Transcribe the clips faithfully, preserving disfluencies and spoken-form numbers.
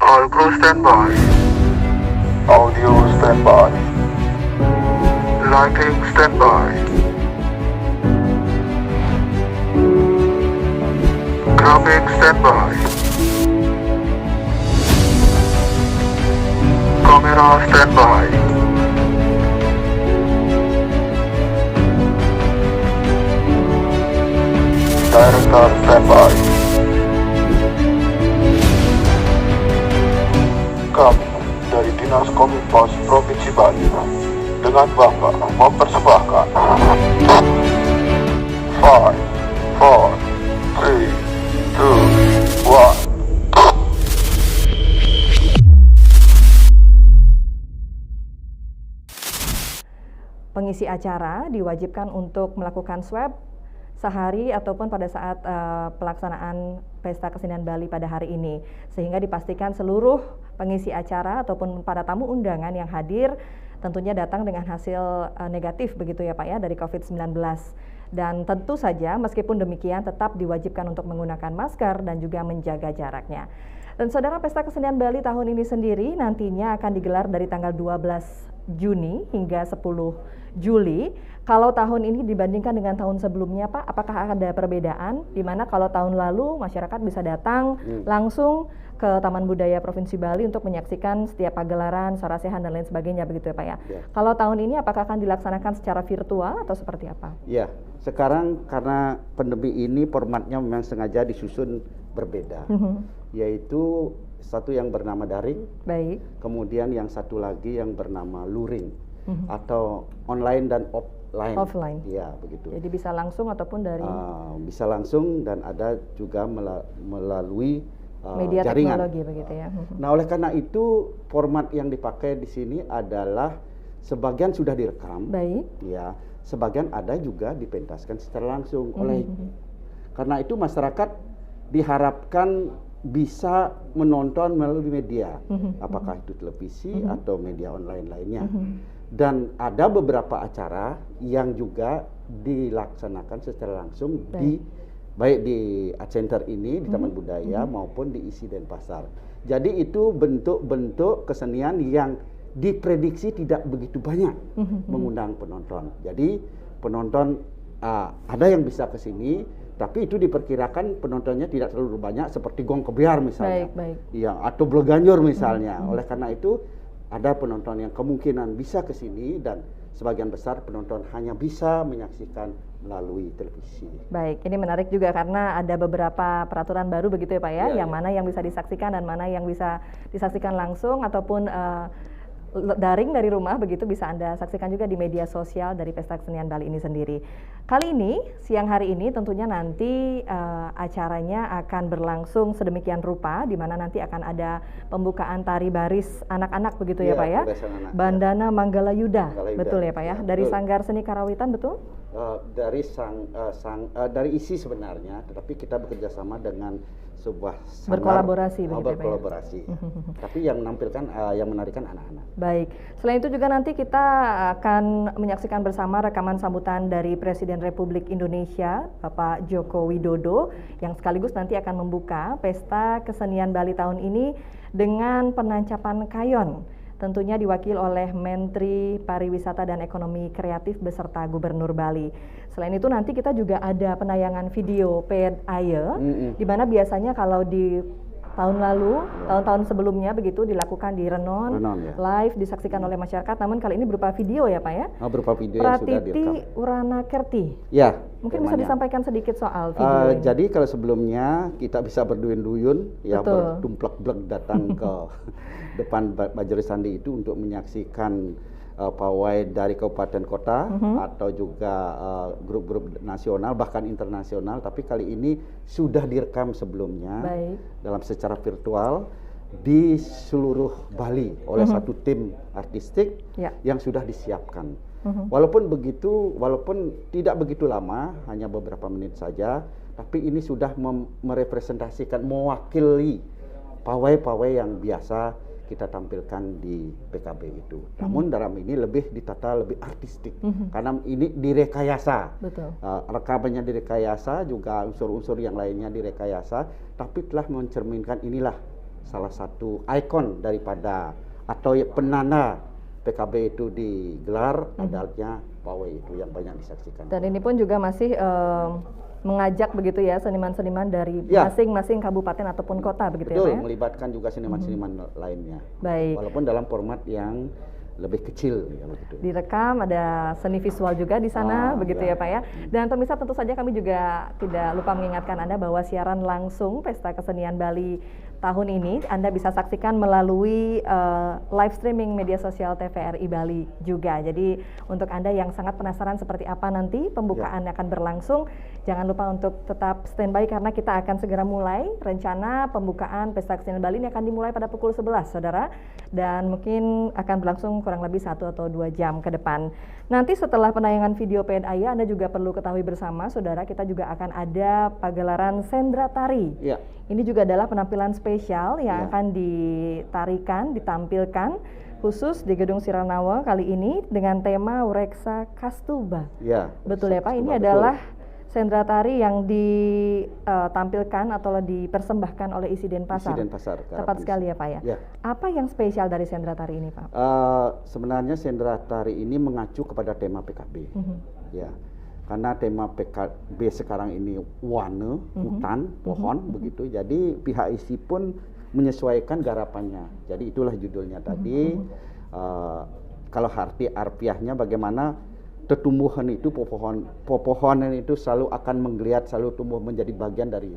All crew standby. Audio standby. Lighting standby. Graphic standby. Camera standby. Director standby. Kami dari Dinas Kominfos Provinsi Bali dengan bangga mempersembahkan five, four, three, two, one. Pengisi acara diwajibkan untuk melakukan swab sehari ataupun pada saat uh, pelaksanaan Pesta Kesenian Bali pada hari ini, sehingga dipastikan seluruh pengisi acara ataupun para tamu undangan yang hadir tentunya datang dengan hasil uh, negatif, begitu ya Pak ya, dari covid sembilan belas. Dan tentu saja, meskipun demikian, tetap diwajibkan untuk menggunakan masker dan juga menjaga jaraknya. Dan saudara, Pesta Kesenian Bali tahun ini sendiri nantinya akan digelar dari tanggal dua belas Juni hingga sepuluh Juli. Kalau tahun ini dibandingkan dengan tahun sebelumnya, Pak, apakah ada perbedaan? Di mana kalau tahun lalu masyarakat bisa datang hmm. langsung ke Taman Budaya Provinsi Bali untuk menyaksikan setiap pagelaran, sorasehan dan lain sebagainya, begitu ya Pak ya? Ya. Kalau tahun ini apakah akan dilaksanakan secara virtual atau seperti apa? Ya, sekarang karena pandemi ini formatnya memang sengaja disusun berbeda, mm -hmm. yaitu satu yang bernama daring, baik. Kemudian yang satu lagi yang bernama luring, mm -hmm. Atau online dan offline. Offline. Ya, begitu. Jadi bisa langsung ataupun dari. Uh, bisa langsung dan ada juga melalui uh, media jaringan. Teknologi begitu ya. Nah, oleh karena itu format yang dipakai di sini adalah sebagian sudah direkam, baik. Ya, sebagian ada juga dipentaskan secara langsung oleh. Mm -hmm. Karena itu masyarakat diharapkan bisa menonton melalui media, mm -hmm. Apakah itu televisi mm -hmm. atau media online lainnya. Mm -hmm. Dan ada beberapa acara yang juga dilaksanakan secara langsung baik. Di baik di Art Center ini di Taman hmm. Budaya hmm. maupun di ISI Denpasar. Jadi itu bentuk-bentuk kesenian yang diprediksi tidak begitu banyak hmm. Mengundang penonton. Jadi penonton uh, ada yang bisa ke sini, tapi itu diperkirakan penontonnya tidak terlalu banyak seperti Gong Kebyar misalnya, baik, baik. Ya, atau Bleganjur misalnya. Hmm. Oleh karena itu ada penonton yang kemungkinan bisa ke sini dan sebagian besar penonton hanya bisa menyaksikan melalui televisi. Baik, ini menarik juga karena ada beberapa peraturan baru begitu ya Pak ya, ya yang ya. Mana yang bisa disaksikan dan mana yang bisa disaksikan langsung ataupun uh, daring dari rumah begitu bisa Anda saksikan juga di media sosial dari Pesta Kesenian Bali ini sendiri. Kali ini, siang hari ini tentunya nanti uh, acaranya akan berlangsung sedemikian rupa di mana nanti akan ada pembukaan tari baris anak-anak begitu ya, ya Pak ya? Anak, Bandana ya. Manggala Yuda, betul ya Pak ya? Dari betul. Sanggar Seni Karawitan betul? Uh, dari sang, uh, sang uh, dari ISI sebenarnya, tetapi kita bekerja sama dengan sebuah sanggar, berkolaborasi begitu ya, berkolaborasi. Tapi yang menampilkan uh, yang menarikan anak-anak. Baik. Selain itu juga nanti kita akan menyaksikan bersama rekaman sambutan dari Presiden Republik Indonesia Bapak Joko Widodo yang sekaligus nanti akan membuka Pesta Kesenian Bali tahun ini dengan penancapan kayon. Tentunya diwakil oleh Menteri Pariwisata dan Ekonomi Kreatif beserta Gubernur Bali. Selain itu nanti kita juga ada penayangan video Ped Aye, mm -mm. Di mana biasanya kalau di tahun lalu, tahun-tahun sebelumnya begitu dilakukan di Renon, Renon ya. Live disaksikan hmm. Oleh masyarakat. Namun kali ini berupa video ya Pak ya? Oh, berupa video Pratiti yang sudah direkam. Urana Kerti. Ya. Mungkin temanya. Bisa disampaikan sedikit soal video uh, ini. Jadi kalau sebelumnya kita bisa berduyun-duyun ya bertumplek-blek datang ke depan Majelis Sandi itu untuk menyaksikan uh, pawai dari kabupaten kota mm -hmm. Atau juga grup-grup uh, nasional bahkan internasional, tapi kali ini sudah direkam sebelumnya Baik. Dalam secara virtual di seluruh Bali oleh mm -hmm. Satu tim artistik ya. Yang sudah disiapkan. Mm -hmm. Walaupun begitu, walaupun tidak begitu lama, hanya beberapa menit saja, tapi ini sudah merepresentasikan, mewakili pawai-pawai yang biasa kita tampilkan di P K B itu. Hmm. Namun dalam ini lebih ditata lebih artistik hmm. Karena ini direkayasa. Betul. Uh, rekamannya direkayasa, juga unsur-unsur yang lainnya direkayasa, tapi telah mencerminkan inilah salah satu ikon daripada atau ya penanda P K B itu digelar, hmm, adanya pawai itu yang banyak disaksikan. Dan ini pun juga masih eh, mengajak begitu ya seniman-seniman dari, ya, masing-masing kabupaten ataupun kota begitu. Betul, ya, Pak, ya? Melibatkan juga seniman-seniman, hmm, lainnya. Baik. Walaupun dalam format yang lebih kecil ya begitu. Direkam, ada seni visual juga di sana, ah, begitu ya, ya, Pak, ya. Hmm. Dan pemirsa, tentu saja kami juga tidak lupa mengingatkan Anda bahwa siaran langsung Pesta Kesenian Bali tahun ini Anda bisa saksikan melalui eh, live streaming media sosial T V R I Bali juga. Jadi untuk Anda yang sangat penasaran seperti apa nanti pembukaan, ya, akan berlangsung, jangan lupa untuk tetap standby karena kita akan segera mulai. Rencana pembukaan Pesta Kesenian Bali ini akan dimulai pada pukul sebelas, Saudara. Dan mungkin akan berlangsung kurang lebih satu atau dua jam ke depan. Nanti setelah penayangan video P N I A, Anda juga perlu ketahui bersama, Saudara, kita juga akan ada pagelaran Sendra Tari. Ya. Ini juga adalah penampilan spesial yang, ya, akan ditarikan, ditampilkan khusus di Gedung Siranawa kali ini dengan tema Wreksa Kastuba. Ya. Betul ya, Pak? Ini, Betul. Adalah sendra tari yang ditampilkan atau dipersembahkan oleh Isi Denpasar. Isi Denpasar, Tepat sekali ya, Pak, ya. Ya. Apa yang spesial dari sendra tari ini, Pak? Eh, sebenarnya sendra tari ini mengacu kepada tema P K B. Mhm. Ya. Karena tema P K B sekarang ini wana, Mhm. hutan, pohon, Mhm. begitu. Jadi pihak Isi pun menyesuaikan garapannya. Jadi itulah judulnya tadi. Mhm. Eh, kalau arti harfiahnya bagaimana tetumbuhan itu, pepohon-, pepohonan itu selalu akan menggeliat, selalu tumbuh menjadi bagian dari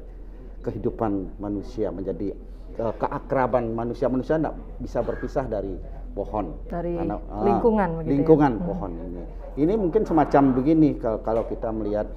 kehidupan manusia, menjadi eh, keakraban manusia. Manusia tidak bisa berpisah dari pohon. Dari Karena, ah, lingkungan begitu ya? Lingkungan Hmm. pohon ini. Ini mungkin semacam begini ke-, kalau kita melihat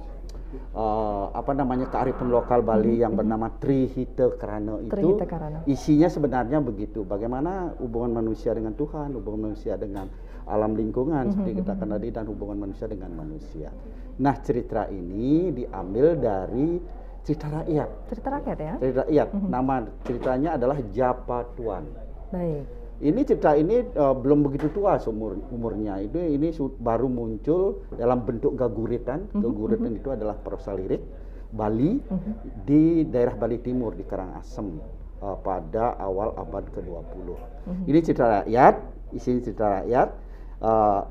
eh, apa namanya, kearifan lokal Bali Mhm, yang mhm. Bernama Tri Hita Karana itu. Tri Hita Karana. Isinya sebenarnya begitu. Bagaimana hubungan manusia dengan Tuhan, hubungan manusia dengan alam lingkungan, Mhm, seperti kita mhm. Kenal tadi, dan hubungan manusia dengan manusia. Nah, cerita ini diambil dari cerita rakyat. Cerita rakyat ya? Cerita rakyat. Mhm. Nama ceritanya adalah Japatuan. Baik. Ini cerita ini eh, belum begitu tua seumur umurnya. Ini ini su- baru muncul dalam bentuk gaguritan. Mhm, Gaguritan mhm. Itu adalah prosa lirik Bali Mhm. di daerah Bali Timur, di Karangasem, eh, pada awal abad kedua puluh. Mhm. Ini cerita rakyat, isinya cerita rakyat. Eh,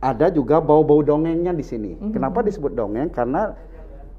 ada juga bau-bau dongengnya di sini. Mhm. Kenapa disebut dongeng? Karena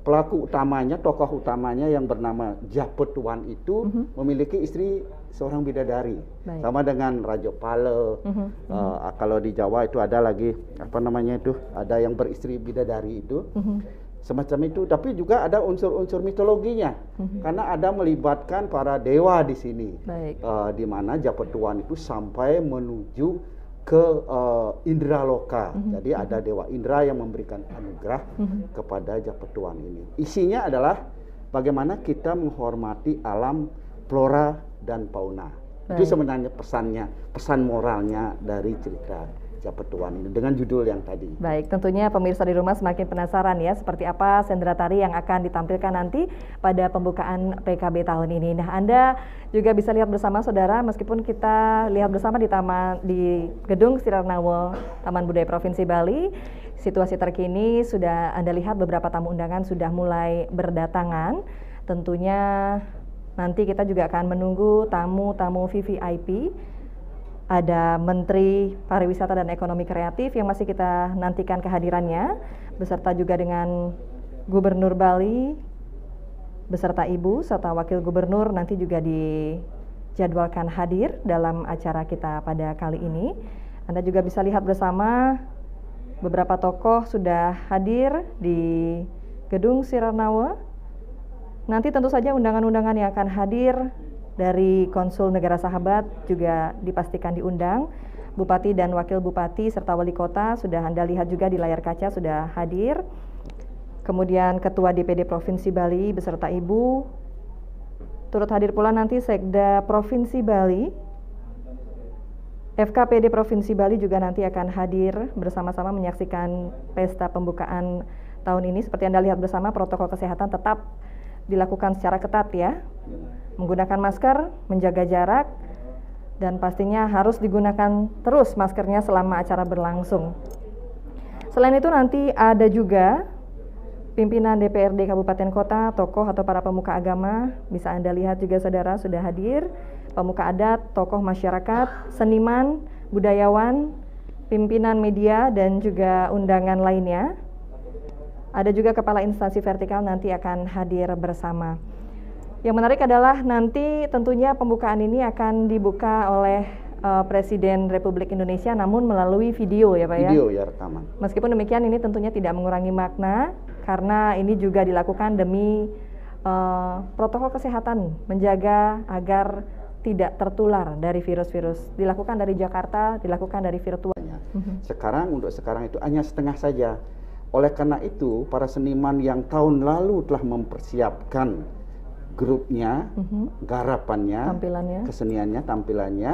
pelaku utamanya, tokoh utamanya yang bernama Japatuan itu Mhm. memiliki istri seorang bidadari. Baik. Sama dengan Raja Pala. Mhm, mhm. Eh, kalau di Jawa itu ada lagi, apa namanya itu, ada yang beristri bidadari itu. Mhm. Semacam itu, tapi juga ada unsur-unsur mitologinya. Mhm. Karena ada melibatkan para dewa di sini. Baik. Eh, di mana Japatuan itu sampai menuju ke eh, Indraloka. Mhm. Jadi ada Dewa Indra yang memberikan anugerah Mhm. kepada Japatuan ini. Isinya adalah bagaimana kita menghormati alam, flora dan fauna. Itu Baik. Sebenarnya pesannya, pesan moralnya dari cerita Japatuan ini dengan judul yang tadi. Baik, tentunya pemirsa di rumah semakin penasaran ya seperti apa sendra tari yang akan ditampilkan nanti pada pembukaan P K B tahun ini. Nah, Anda juga bisa lihat bersama, Saudara, meskipun kita lihat bersama di taman, di Gedung Siranawa, Taman Budaya Provinsi Bali, situasi terkini sudah Anda lihat beberapa tamu undangan sudah mulai berdatangan. Tentunya nanti kita juga akan menunggu tamu-tamu V V I P. Ada Menteri Pariwisata dan Ekonomi Kreatif yang masih kita nantikan kehadirannya, beserta juga dengan Gubernur Bali beserta Ibu serta Wakil Gubernur nanti juga dijadwalkan hadir dalam acara kita pada kali ini. Anda juga bisa lihat bersama beberapa tokoh sudah hadir di Gedung Siranawa. Nanti tentu saja undangan-undangan yang akan hadir dari Konsul Negara Sahabat juga dipastikan diundang. Bupati dan Wakil Bupati serta Wali Kota sudah Anda lihat juga di layar kaca sudah hadir. Kemudian Ketua D P D Provinsi Bali beserta Ibu. Turut hadir pula nanti Sekda Provinsi Bali. F K P D Provinsi Bali juga nanti akan hadir bersama-sama menyaksikan pesta pembukaan tahun ini. Seperti Anda lihat bersama, protokol kesehatan tetap dilakukan secara ketat ya. Menggunakan masker, menjaga jarak, dan pastinya harus digunakan terus maskernya selama acara berlangsung. Selain itu nanti ada juga Pimpinan D P R D Kabupaten Kota, tokoh atau para pemuka agama, bisa Anda lihat juga saudara sudah hadir, pemuka adat, tokoh masyarakat, seniman, budayawan, pimpinan media, dan juga undangan lainnya. Ada juga kepala instansi vertikal nanti akan hadir bersama. Yang menarik adalah nanti tentunya pembukaan ini akan dibuka oleh uh, Presiden Republik Indonesia, namun melalui video ya Pak ya? Video ya, rekaman. Meskipun demikian, ini tentunya tidak mengurangi makna karena ini juga dilakukan demi uh, protokol kesehatan, menjaga agar tidak tertular dari virus-virus. Dilakukan dari Jakarta, dilakukan dari virtual. Mhm. Sekarang, untuk sekarang itu hanya setengah saja. Oleh karena itu, para seniman yang tahun lalu telah mempersiapkan grupnya, mhm, garapannya, tampilannya, keseniannya, tampilannya,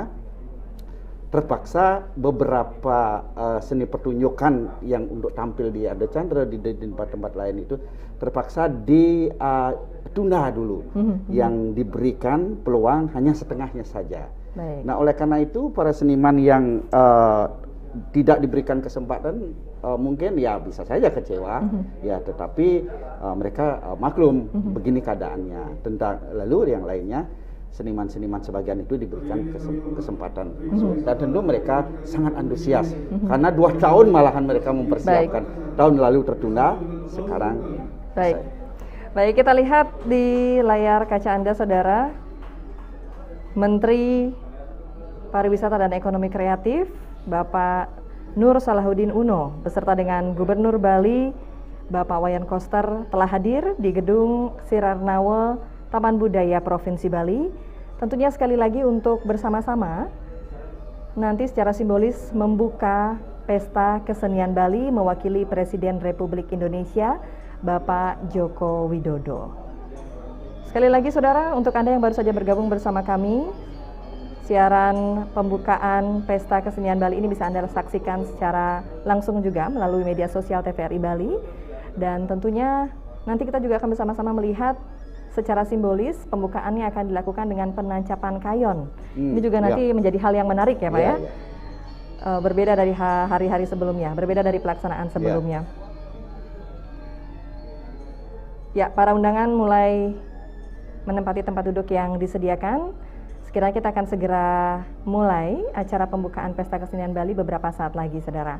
terpaksa beberapa uh, seni pertunjukan yang untuk tampil di Ardha Candra, di, di tempat-tempat lain itu terpaksa ditunda uh, dulu. Mhm, mhm. Yang diberikan peluang hanya setengahnya saja. Baik. Nah, oleh karena itu, para seniman yang uh, tidak diberikan kesempatan, uh, mungkin ya bisa saja kecewa, mhm, ya, tetapi uh, mereka uh, maklum, mhm, begini keadaannya. Tentang, lalu yang lainnya, seniman-seniman sebagian itu diberikan kesem- kesempatan, mhm, dan tentu mereka sangat antusias, mhm, karena dua tahun malahan mereka mempersiapkan. Baik. Tahun lalu tertunda, sekarang. Baik. Selesai. Baik, kita lihat di layar kaca Anda, saudara. Menteri Pariwisata dan Ekonomi Kreatif, Bapak Nur Salahuddin Uno, beserta dengan Gubernur Bali, Bapak Wayan Koster, telah hadir di Gedung Sirarnawa, Taman Budaya Provinsi Bali. Tentunya sekali lagi untuk bersama-sama nanti secara simbolis membuka Pesta Kesenian Bali mewakili Presiden Republik Indonesia, Bapak Joko Widodo. Sekali lagi, saudara, untuk Anda yang baru saja bergabung bersama kami, siaran pembukaan Pesta Kesenian Bali ini bisa Anda saksikan secara langsung juga melalui media sosial T V R I Bali. Dan tentunya nanti kita juga akan bersama-sama melihat secara simbolis pembukaannya akan dilakukan dengan penancapan kayon. Hmm, ini juga nanti, ya, menjadi hal yang menarik ya, Pak, ya, ya? Ya. Uh, berbeda dari ha- hari-hari sebelumnya, berbeda dari pelaksanaan, ya, sebelumnya. Ya, para undangan mulai menempati tempat duduk yang disediakan. Sekiranya kita akan segera mulai acara pembukaan Pesta Kesenian Bali beberapa saat lagi, saudara.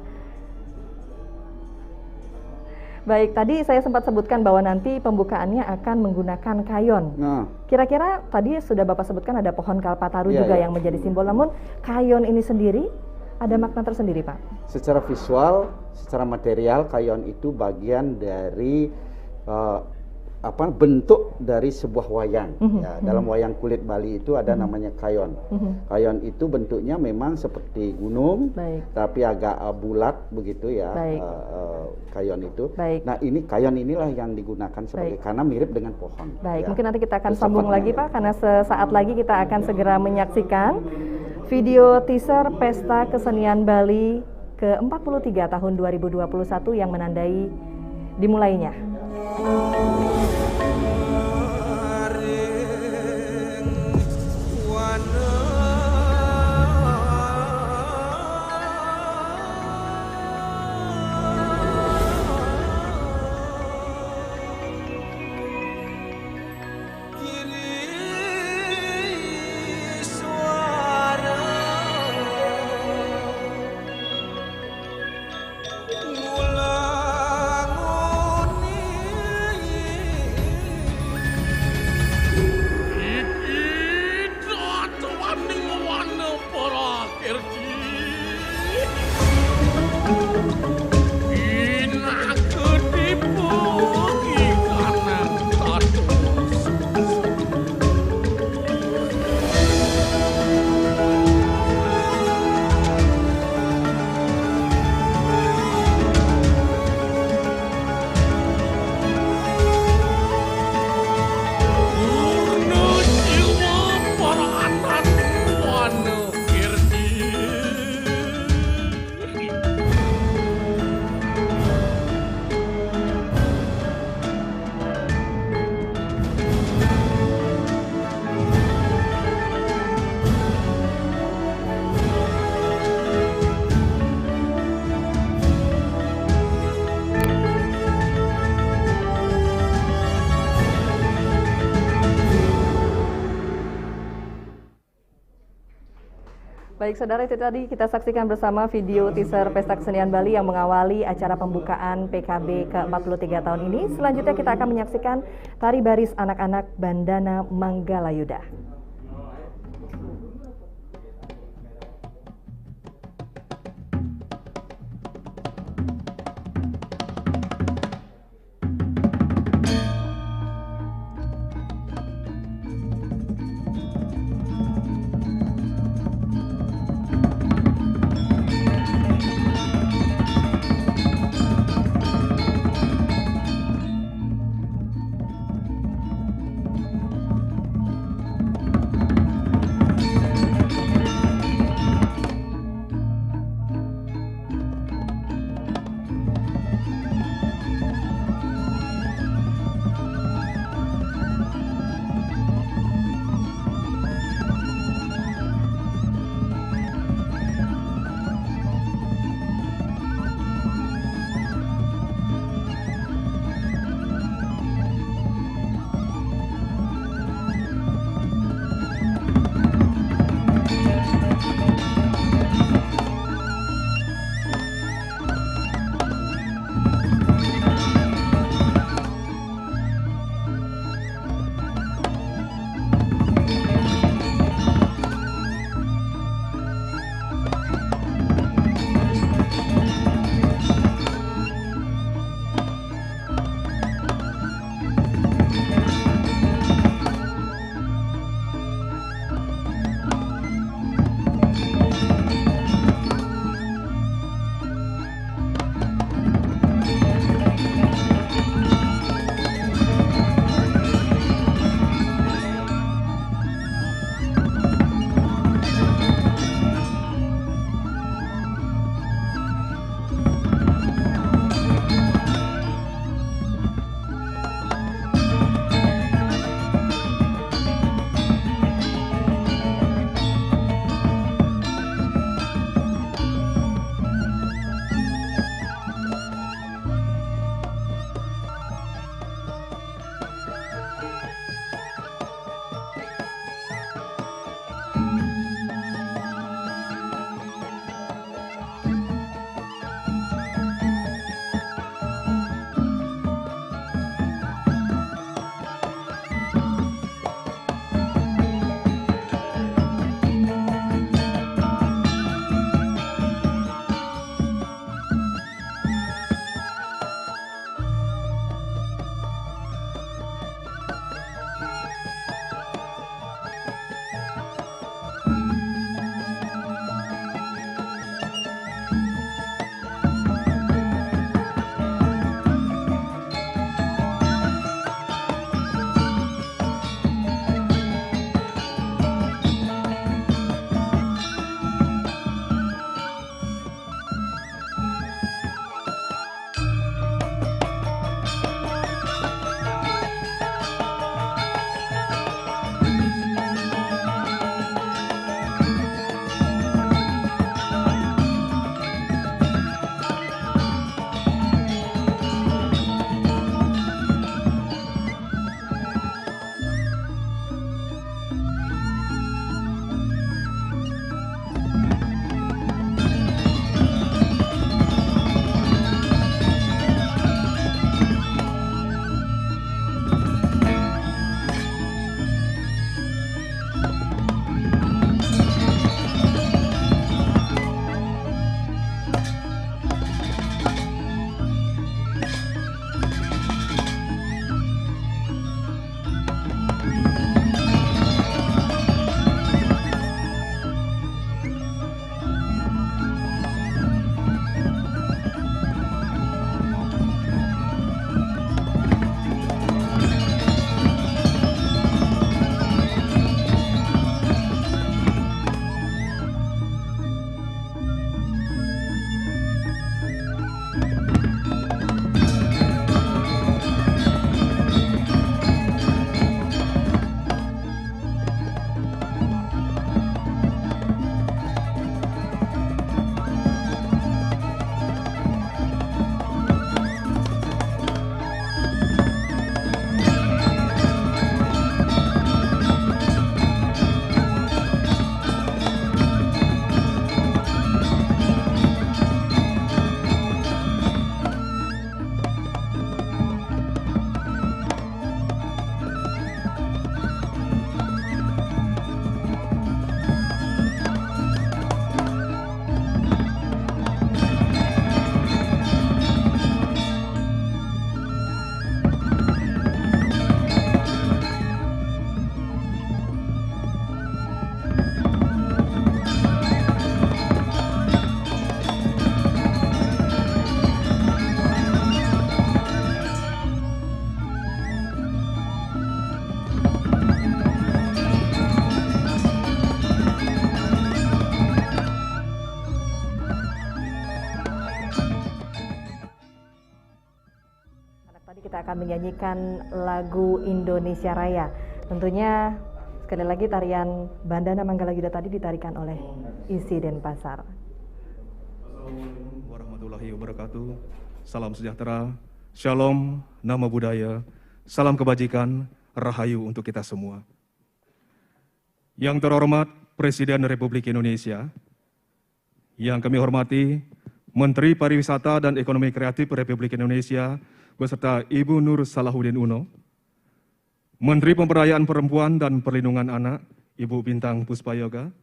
Baik, tadi saya sempat sebutkan bahwa nanti pembukaannya akan menggunakan kayon. Nah. Kira-kira tadi sudah Bapak sebutkan ada pohon kalpataru, iya, juga, iya, yang menjadi simbol. Namun kayon ini sendiri ada makna tersendiri, Pak? Secara visual, secara material, kayon itu bagian dari uh, apa, bentuk dari sebuah wayang. Mhm, ya, mhm. Dalam wayang kulit Bali itu ada, mhm, namanya kayon. Mhm. Kayon itu bentuknya memang seperti gunung, baik, tapi agak uh, bulat begitu ya. Baik. Uh, uh, kayon itu. Baik. Nah, ini kayon inilah yang digunakan sebagai, baik, karena mirip dengan pohon. Baik, ya. Mungkin nanti kita akan sambung lagi, Pak, karena sesaat lagi kita akan segera menyaksikan video teaser Pesta Kesenian Bali ke empat puluh tiga tahun dua ribu dua puluh satu yang menandai dimulainya. Baik, saudara, itu tadi kita saksikan bersama video teaser Pesta Kesenian Bali yang mengawali acara pembukaan P K B ke empat puluh tiga tahun ini. Selanjutnya kita akan menyaksikan tari baris anak-anak Bandana Manggalayuda. menyanyikan lagu Indonesia Raya. Tentunya sekali lagi tarian Bandana Manggala Yuda tadi ditarikan oleh Isi Denpasar. Assalamualaikum warahmatullahi wabarakatuh. Salam sejahtera, shalom, namo buddhaya, salam kebajikan, rahayu untuk kita semua. Yang terhormat Presiden Republik Indonesia, yang kami hormati Menteri Pariwisata dan Ekonomi Kreatif Republik Indonesia beserta Ibu Nur Salahuddin Uno, Menteri Pemberdayaan Perempuan dan Perlindungan Anak, Ibu Bintang Puspayoga,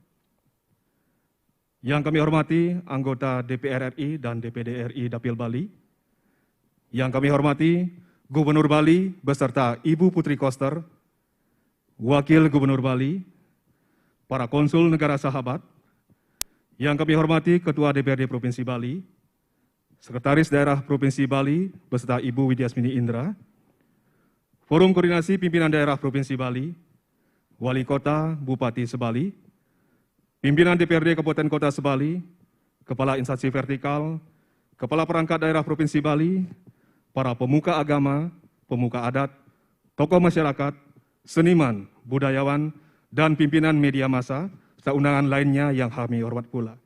yang kami hormati anggota D P R R I dan D P D R I Dapil Bali, yang kami hormati Gubernur Bali beserta Ibu Putri Koster, Wakil Gubernur Bali, para konsul negara sahabat, yang kami hormati Ketua D P R D Provinsi Bali, Sekretaris Daerah Provinsi Bali beserta Ibu Widiasmini Indra, Forum Koordinasi Pimpinan Daerah Provinsi Bali, Wali Kota, Bupati Sebali, Pimpinan D P R D Kabupaten Kota Sebali, Kepala Instansi Vertikal, Kepala Perangkat Daerah Provinsi Bali, para pemuka agama, pemuka adat, tokoh masyarakat, seniman, budayawan, dan pimpinan media massa, serta undangan lainnya yang kami hormat pula.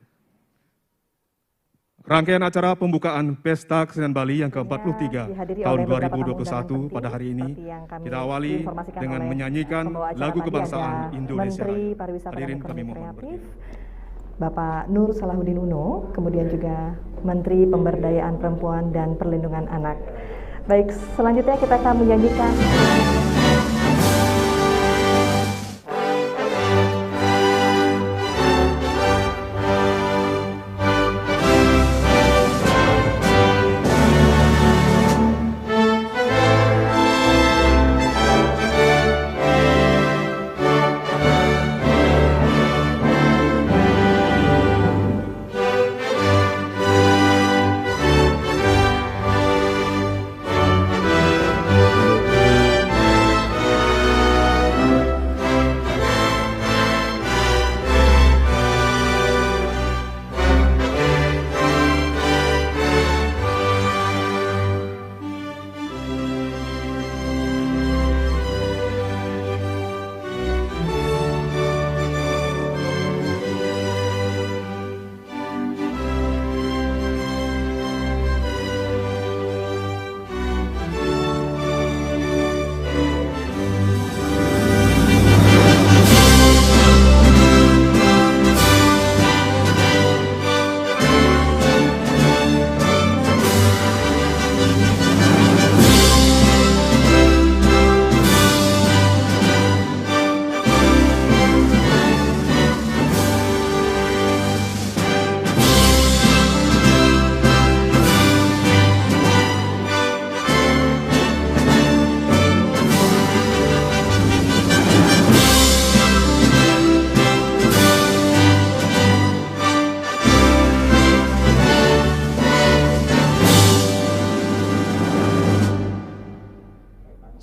Rangkaian acara pembukaan Pesta Kesenian Bali yang keempat puluh tiga tahun dua ribu dua puluh satu pada hari ini kita awali dengan menyanyikan lagu kebangsaan Indonesia Raya. Hadirin, kami mohon berkenan. Bapak Nur Salahuddin Uno, kemudian juga Menteri Pemberdayaan Perempuan dan Perlindungan Anak. Baik, selanjutnya kita akan menyanyikan.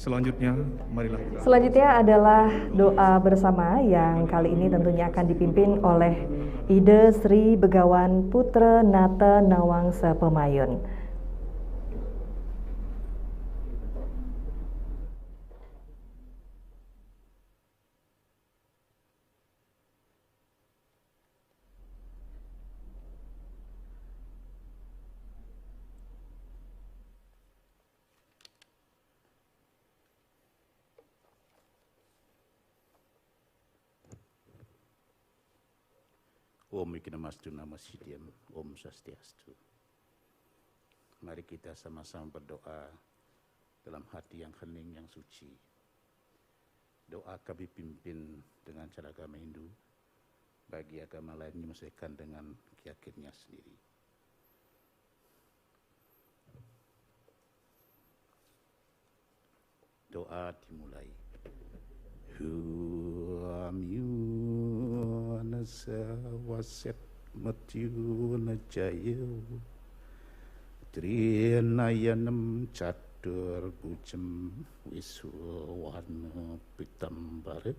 Selanjutnya, marilah kita. Selanjutnya adalah doa bersama yang kali ini tentunya akan dipimpin oleh Ida Sri Begawan Putra Nata Nawang Sepemayun. Om Wignamastu Namo Sidham, Om Swastiastu. Mari kita sama-sama berdoa dalam hati yang hening, yang suci. Doa kami pimpin dengan cara agama Hindu, bagi agama lain menyesuaikan dengan keyakinannya sendiri. Doa dimulai. Huamyuna sawaset matyuna jayo trinayanam caturbujam wiswavarna pitambara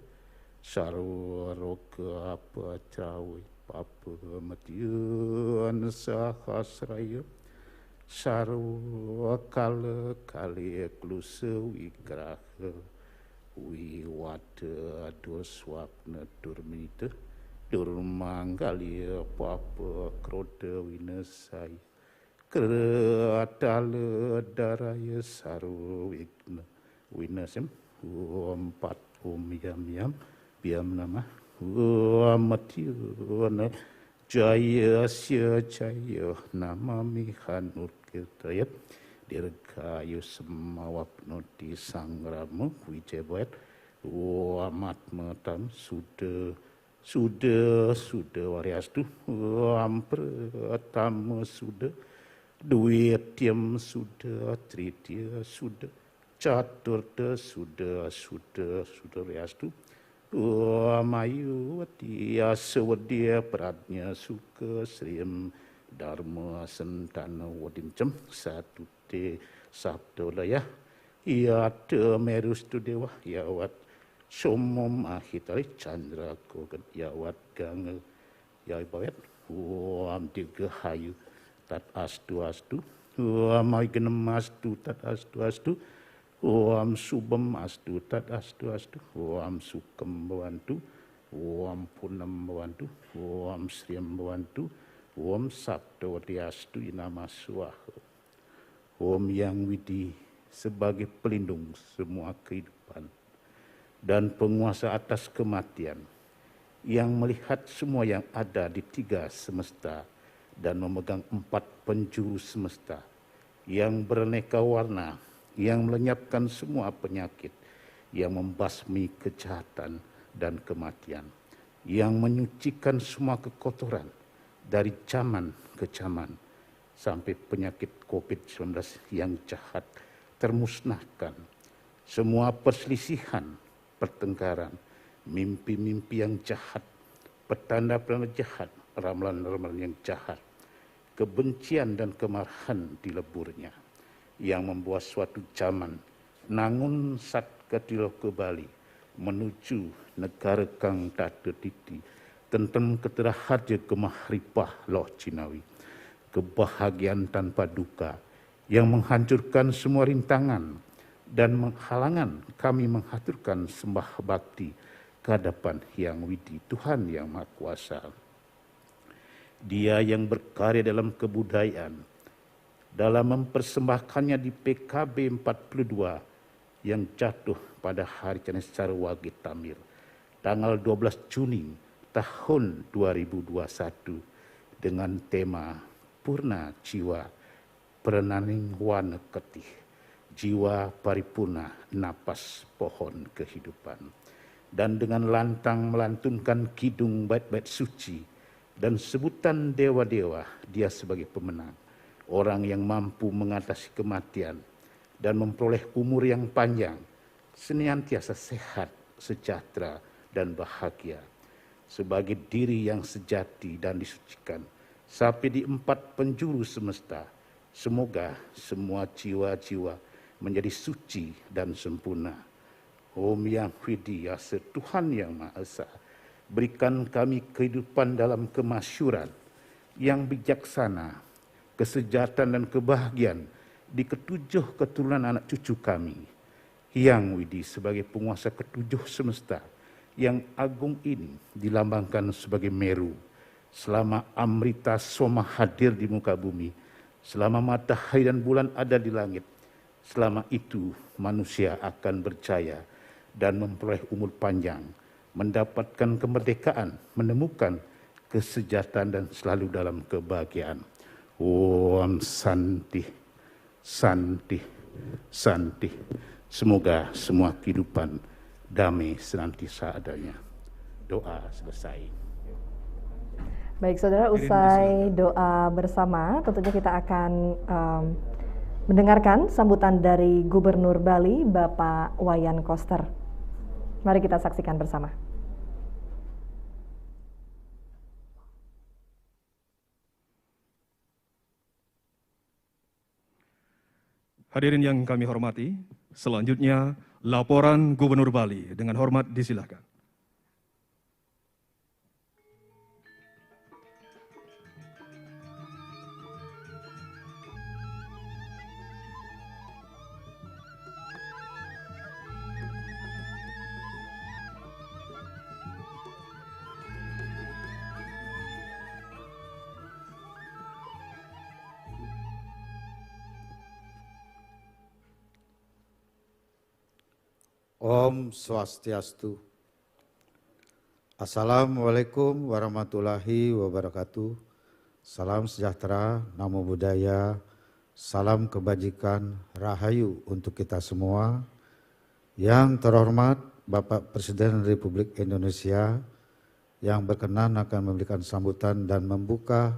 sarvaroga pacawi papa matyuna sahasraya Sarwa kala kalih klusa wigraha, wiwata doswapna durmita, durmanggalia papa kroda winasai, kratala daraya sarwa wigna winasem. Om pat om yam yam, yam namah, om atyona jaya sya jaya namami hanut kirtayat, dirgayu semawapnoti sangrama wijaya bayat. Om atma tam suda suda suda wariastu, om pratama suda, dwitiyam suda, tritiya suda, caturta suda, suda suda wariastu. Om ayu wati aswadya pradnya suka srim dharma santana wadincem satute saptodaya, yata merustu dewa yawat somo mahitali candra koget yawat ganga yawat bawet. Om dirgahayu tat astu astu, om awignemastu tat astu astu, om subemastu tat astu astu, om sukem bawantu, om punem bawantu, om sriem bawantu, om saptawati astu inama swaha. Om Yang Widi sebagai pelindung semua kehidupan dan penguasa atas kematian, yang melihat semua yang ada di tiga semesta dan memegang empat penjuru semesta, yang beraneka warna, yang melenyapkan semua penyakit, yang membasmi kejahatan dan kematian, yang menyucikan semua kekotoran dari zaman ke zaman, sampai penyakit covid sembilan belas yang jahat termusnahkan. Semua perselisihan, pertengkaran, mimpi-mimpi yang jahat, petanda-petanda jahat, ramalan-ramalan yang jahat, kebencian dan kemarahan dileburnya, yang membawa suatu zaman nangun sat katiloka Bali menuju negara kang tata titi, tentrem keteraharja gemah ripah loh jinawi, kebahagiaan tanpa duka, yang menghancurkan semua rintangan dan menghalangan kami menghaturkan sembah bakti ke hadapan Hyang Widi Tuhan Yang Maha Kuasa. Dia yang berkarya dalam kebudayaan, dalam mempersembahkannya di P K B empat puluh dua yang jatuh pada hari Kamis secara wage tamir, tanggal dua belas Juni tahun dua ribu dua puluh satu, dengan tema Purna Jiwa Prenaning Wana Ketih, Jiwa Paripurna Napas Pohon Kehidupan. Dan dengan lantang melantunkan kidung bait-bait suci dan sebutan dewa-dewa, dia sebagai pemenang, orang yang mampu mengatasi kematian dan memperoleh umur yang panjang, senantiasa sehat, sejahtera, dan bahagia, sebagai diri yang sejati dan disucikan sampai di empat penjuru semesta. Semoga semua jiwa-jiwa menjadi suci dan sempurna. Om Yang Widi Asa Tuhan Yang Maha Esa, berikan kami kehidupan dalam kemasyuran yang bijaksana, kesejahteraan dan kebahagiaan di ketujuh keturunan anak cucu kami. Hyang Widi sebagai penguasa ketujuh semesta yang agung ini dilambangkan sebagai Meru. Selama Amrita Soma hadir di muka bumi, selama matahari dan bulan ada di langit, selama itu manusia akan berjaya dan memperoleh umur panjang, mendapatkan kemerdekaan, menemukan kesejahteraan dan selalu dalam kebahagiaan. Om Santi, Santi, Santi. Semoga semua kehidupan damai senantiasa adanya. Doa selesai. Baik, saudara, usai doa bersama, tentunya kita akan um, mendengarkan sambutan dari Gubernur Bali, Bapak Wayan Koster. Mari kita saksikan bersama. Hadirin yang kami hormati, selanjutnya laporan Gubernur Bali, dengan hormat disilakan. Om Swastiastu. Assalamualaikum warahmatullahi wabarakatuh. Salam sejahtera, namo buddhaya, salam kebajikan, rahayu untuk kita semua. Yang terhormat Bapak Presiden Republik Indonesia yang berkenan akan memberikan sambutan dan membuka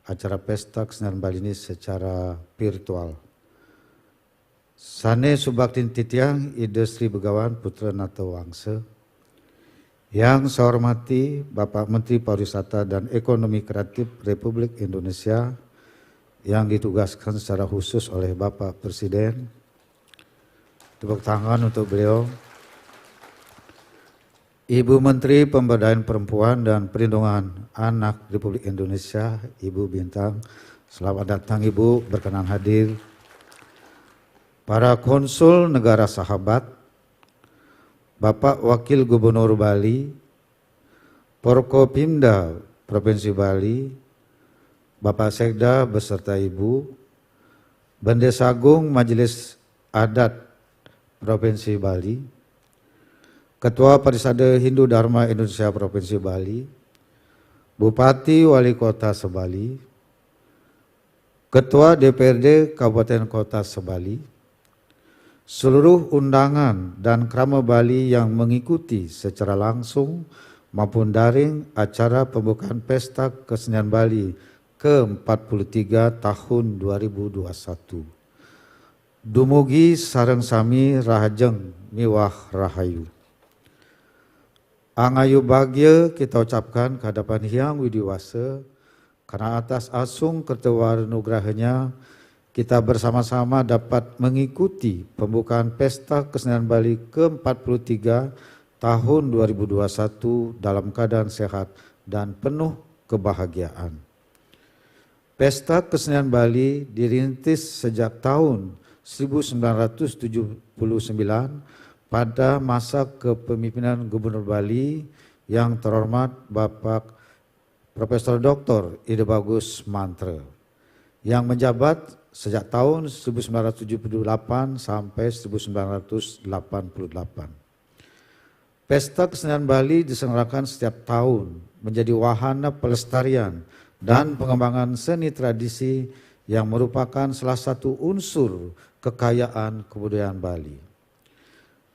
acara Pesta Kesenian Bali ini secara virtual. Sane subaktin titiang Ida Sri Begawan Putra Nata Wangsa. Yang saya hormati Bapak Menteri Pariwisata dan Ekonomi Kreatif Republik Indonesia yang ditugaskan secara khusus oleh Bapak Presiden. Tepuk tangan untuk beliau. Ibu Menteri Pemberdayaan Perempuan dan Perlindungan Anak Republik Indonesia, Ibu Bintang. Selamat datang Ibu, berkenan hadir. Para konsul negara sahabat, Bapak Wakil Gubernur Bali, Forkopimda Provinsi Bali, Bapak Sekda beserta Ibu, Bendesa Agung Majelis Adat Provinsi Bali, Ketua Parisada Hindu Dharma Indonesia Provinsi Bali, Bupati Wali Kota Sebali, Ketua D P R D Kabupaten Kota Sebali, seluruh undangan dan krama Bali yang mengikuti secara langsung maupun daring acara pembukaan Pesta Kesenian Bali ke empat puluh tiga tahun dua ribu dua puluh satu. Dumugi sareng sami rahajeng miwah rahayu. Angayu bagia kita ucapkan ke hadapan Hyang Widi Wasa, karena atas asung kerta wara nugrahanya, kita bersama-sama dapat mengikuti pembukaan Pesta Kesenian Bali ke empat puluh tiga tahun dua ribu dua puluh satu dalam keadaan sehat dan penuh kebahagiaan. Pesta Kesenian Bali dirintis sejak tahun seribu sembilan ratus tujuh puluh sembilan pada masa kepemimpinan Gubernur Bali yang terhormat Bapak Profesor Doktor Ida Bagus Mantra yang menjabat sejak tahun seribu sembilan ratus tujuh puluh delapan sampai seribu sembilan ratus delapan puluh delapan. Pesta Kesenian Bali diselenggarakan setiap tahun menjadi wahana pelestarian dan pengembangan seni tradisi yang merupakan salah satu unsur kekayaan kebudayaan Bali.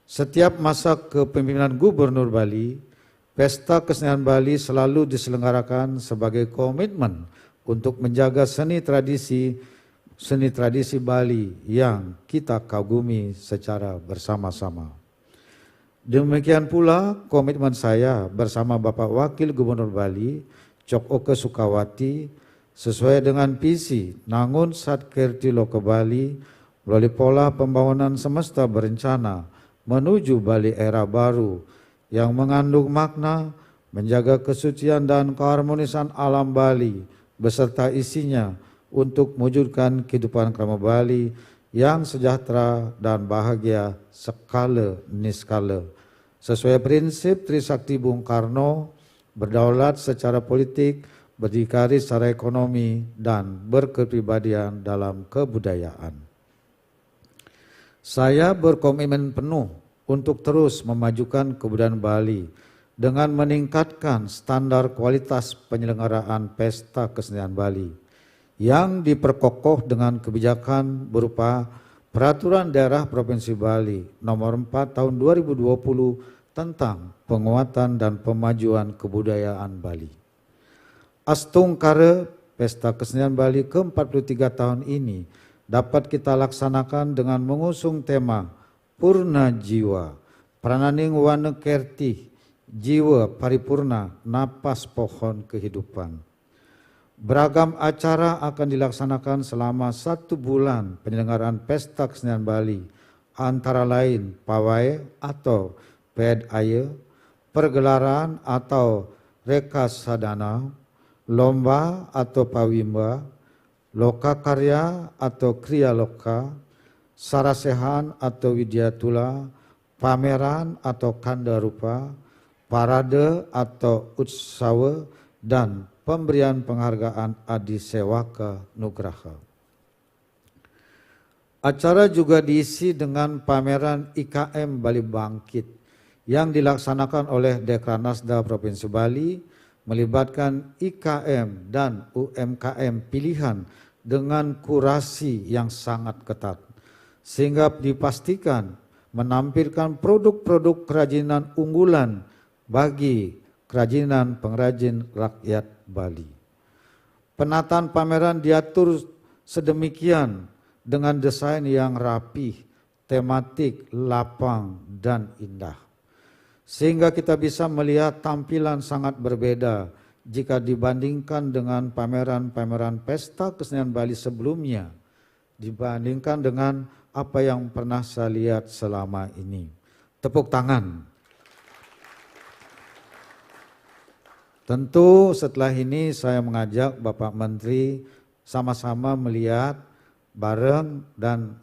Setiap masa kepemimpinan Gubernur Bali, Pesta Kesenian Bali selalu diselenggarakan sebagai komitmen untuk menjaga seni tradisi seni tradisi Bali yang kita kagumi secara bersama-sama. Demikian pula komitmen saya bersama Bapak Wakil Gubernur Bali, Cok Oke Sukawati, sesuai dengan visi Nangun Satkerti Loka Bali melalui pola pembangunan semesta berencana menuju Bali era baru yang mengandung makna menjaga kesucian dan keharmonisan alam Bali beserta isinya untuk mewujudkan kehidupan krama Bali yang sejahtera dan bahagia sekala niskala. Sesuai prinsip Trisakti Bung Karno, berdaulat secara politik, berdikari secara ekonomi, dan berkepribadian dalam kebudayaan. Saya berkomitmen penuh untuk terus memajukan kebudayaan Bali dengan meningkatkan standar kualitas penyelenggaraan Pesta Kesenian Bali yang diperkokoh dengan kebijakan berupa Peraturan Daerah Provinsi Bali Nomor empat Tahun dua ribu dua puluh tentang penguatan dan pemajuan kebudayaan Bali. Astungkara Pesta Kesenian Bali ke empat puluh tiga tahun ini dapat kita laksanakan dengan mengusung tema Purna Jiwa, Prananing Wana Kerti, Jiwa Paripurna, Napas Pohon Kehidupan. Beragam acara akan dilaksanakan selama satu bulan penyelenggaraan Pesta Kesenian Bali, antara lain pawai atau ped aya, pergelaran atau rekasadana, lomba atau pawimba, loka karya atau kriya loka, sarasehan atau widyatula, pameran atau kanda rupa, parade atau utsawa, dan pemberian penghargaan Adi Sewaka Nugraha. Acara juga diisi dengan pameran I K M Bali Bangkit yang dilaksanakan oleh Dekranasda Provinsi Bali, melibatkan I K M dan U M K M pilihan dengan kurasi yang sangat ketat, sehingga dipastikan menampilkan produk-produk kerajinan unggulan bagi kerajinan pengrajin rakyat Bali. Penataan pameran diatur sedemikian dengan desain yang rapih, tematik, lapang, dan indah. Sehingga kita bisa melihat tampilan sangat berbeda jika dibandingkan dengan pameran-pameran pesta kesenian Bali sebelumnya, dibandingkan dengan apa yang pernah saya lihat selama ini. Tepuk tangan. Tentu setelah ini saya mengajak Bapak Menteri sama-sama melihat bareng dan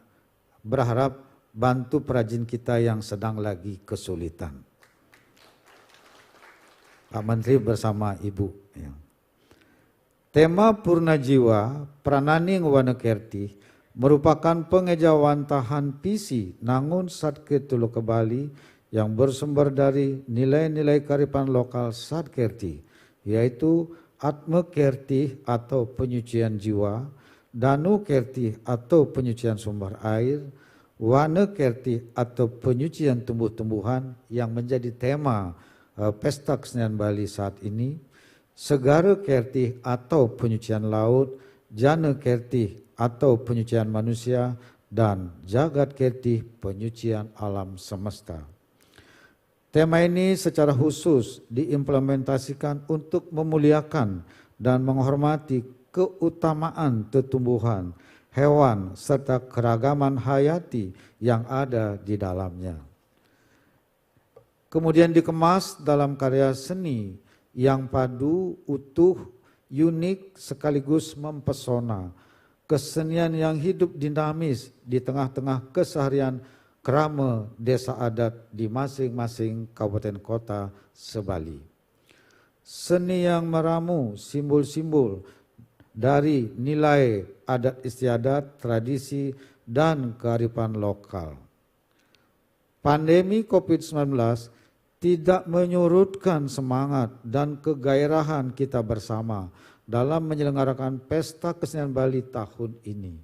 berharap bantu perajin kita yang sedang lagi kesulitan. Pak Menteri bersama Ibu. Ya. Tema Purna Jiwa, Prananing Wana Kerti, merupakan pengejawantahan visi Nangun Satke Tuluka Bali yang bersumber dari nilai-nilai kearifan lokal Satkerti, yaitu Atma Kerti atau penyucian jiwa, Danu Kerti atau penyucian sumber air, Wana Kerti atau penyucian tumbuh-tumbuhan yang menjadi tema eh, Pesta Kesenian Bali saat ini, Segara Kerti atau penyucian laut, Jana Kerti atau penyucian manusia, dan Jagat Kerti penyucian alam semesta. Tema ini secara khusus diimplementasikan untuk memuliakan dan menghormati keutamaan tetumbuhan, hewan, serta keragaman hayati yang ada di dalamnya. Kemudian dikemas dalam karya seni yang padu, utuh, unik, sekaligus mempesona. Kesenian yang hidup dinamis di tengah-tengah keseharian krama desa adat di masing-masing kabupaten kota se-Bali. Seni yang meramu simbol-simbol dari nilai adat istiadat, tradisi, dan kearifan lokal. Pandemi covid sembilan belas tidak menyurutkan semangat dan kegairahan kita bersama dalam menyelenggarakan Pesta Kesenian Bali tahun ini.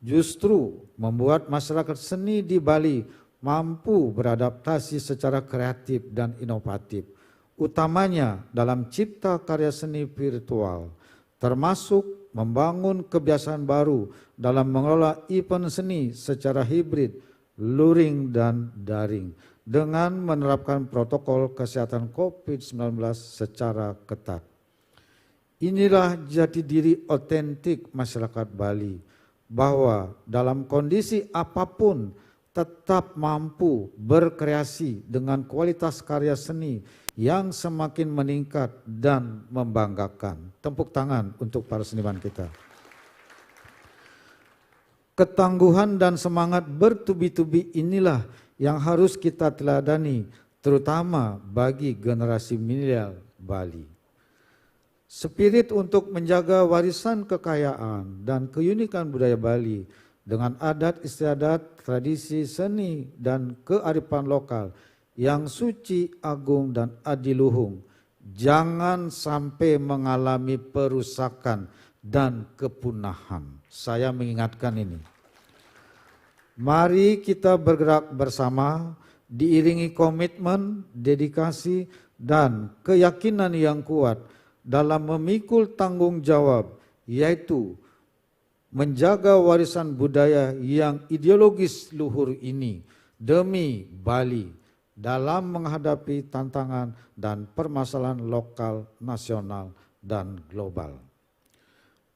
Justru membuat masyarakat seni di Bali mampu beradaptasi secara kreatif dan inovatif, utamanya dalam cipta karya seni virtual, termasuk membangun kebiasaan baru dalam mengelola event seni secara hibrid, luring, dan daring dengan menerapkan protokol kesehatan covid sembilan belas secara ketat. Inilah jati diri otentik masyarakat Bali, bahwa dalam kondisi apapun tetap mampu berkreasi dengan kualitas karya seni yang semakin meningkat dan membanggakan. Tepuk tangan untuk para seniman kita. Ketangguhan dan semangat bertubi-tubi inilah yang harus kita teladani, terutama bagi generasi milenial Bali. Spirit untuk menjaga warisan kekayaan dan keunikan budaya Bali dengan adat istiadat, tradisi, seni, dan kearifan lokal yang suci, agung, dan adiluhung jangan sampai mengalami perusakan dan kepunahan. Saya mengingatkan ini. Mari kita bergerak bersama, diiringi komitmen, dedikasi, dan keyakinan yang kuat dalam memikul tanggung jawab, yaitu menjaga warisan budaya yang ideologis luhur ini demi Bali dalam menghadapi tantangan dan permasalahan lokal, nasional, dan global.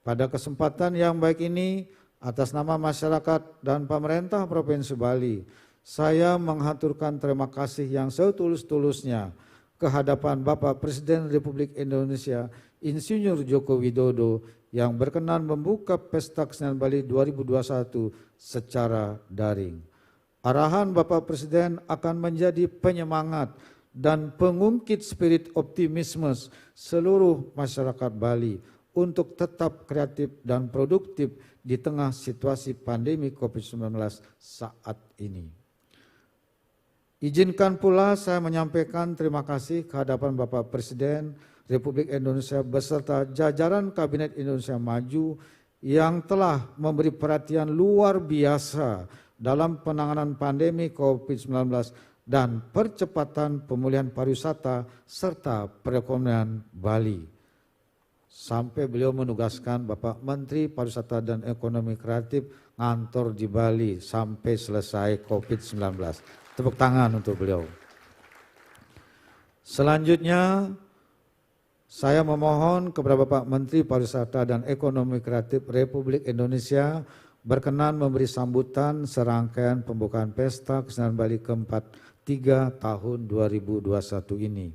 Pada kesempatan yang baik ini, atas nama masyarakat dan pemerintah Provinsi Bali, saya menghaturkan terima kasih yang setulus-tulusnya ke hadapan Bapak Presiden Republik Indonesia, Insinyur Joko Widodo, yang berkenan membuka Pesta Kesenian Bali dua ribu dua puluh satu secara daring. Arahan Bapak Presiden akan menjadi penyemangat dan pengungkit spirit optimisme seluruh masyarakat Bali untuk tetap kreatif dan produktif di tengah situasi pandemi covid sembilan belas saat ini. Izinkan pula saya menyampaikan terima kasih ke hadapan Bapak Presiden Republik Indonesia beserta jajaran Kabinet Indonesia Maju yang telah memberi perhatian luar biasa dalam penanganan pandemi covid sembilan belas dan percepatan pemulihan pariwisata serta perekonomian Bali. Sampai beliau menugaskan Bapak Menteri Pariwisata dan Ekonomi Kreatif ngantor di Bali sampai selesai covid sembilan belas. Tepuk tangan untuk beliau. Selanjutnya, saya memohon kepada Bapak Menteri Pariwisata dan Ekonomi Kreatif Republik Indonesia berkenan memberi sambutan serangkaian pembukaan Pesta Kesenian Bali keempat tiga tahun dua ribu dua puluh satu ini.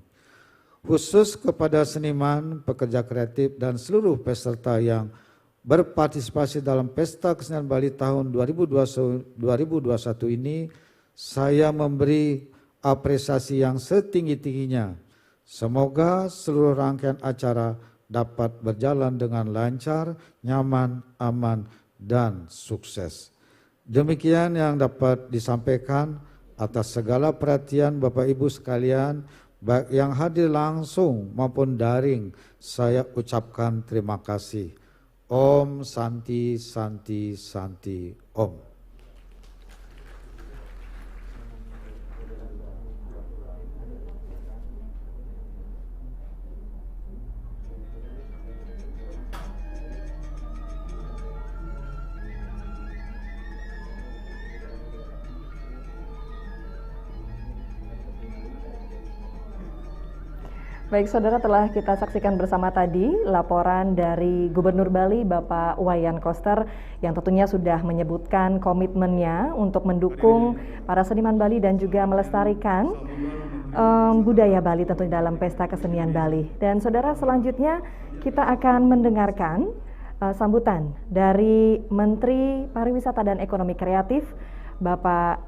Khusus kepada seniman, pekerja kreatif, dan seluruh peserta yang berpartisipasi dalam Pesta Kesenian Bali tahun dua ribu dua puluh satu ini, saya memberi apresiasi yang setinggi-tingginya. Semoga seluruh rangkaian acara dapat berjalan dengan lancar, nyaman, aman, dan sukses. Demikian yang dapat disampaikan. Atas segala perhatian Bapak Ibu sekalian, baik yang hadir langsung maupun daring, saya ucapkan terima kasih. Om Santi, Santi, Santi, Om. Baik, saudara, telah kita saksikan bersama tadi laporan dari Gubernur Bali, Bapak Wayan Koster, yang tentunya sudah menyebutkan komitmennya untuk mendukung para seniman Bali dan juga melestarikan um, budaya Bali tentunya dalam Pesta Kesenian Bali. Dan saudara, selanjutnya kita akan mendengarkan uh, sambutan dari Menteri Pariwisata dan Ekonomi Kreatif, Bapak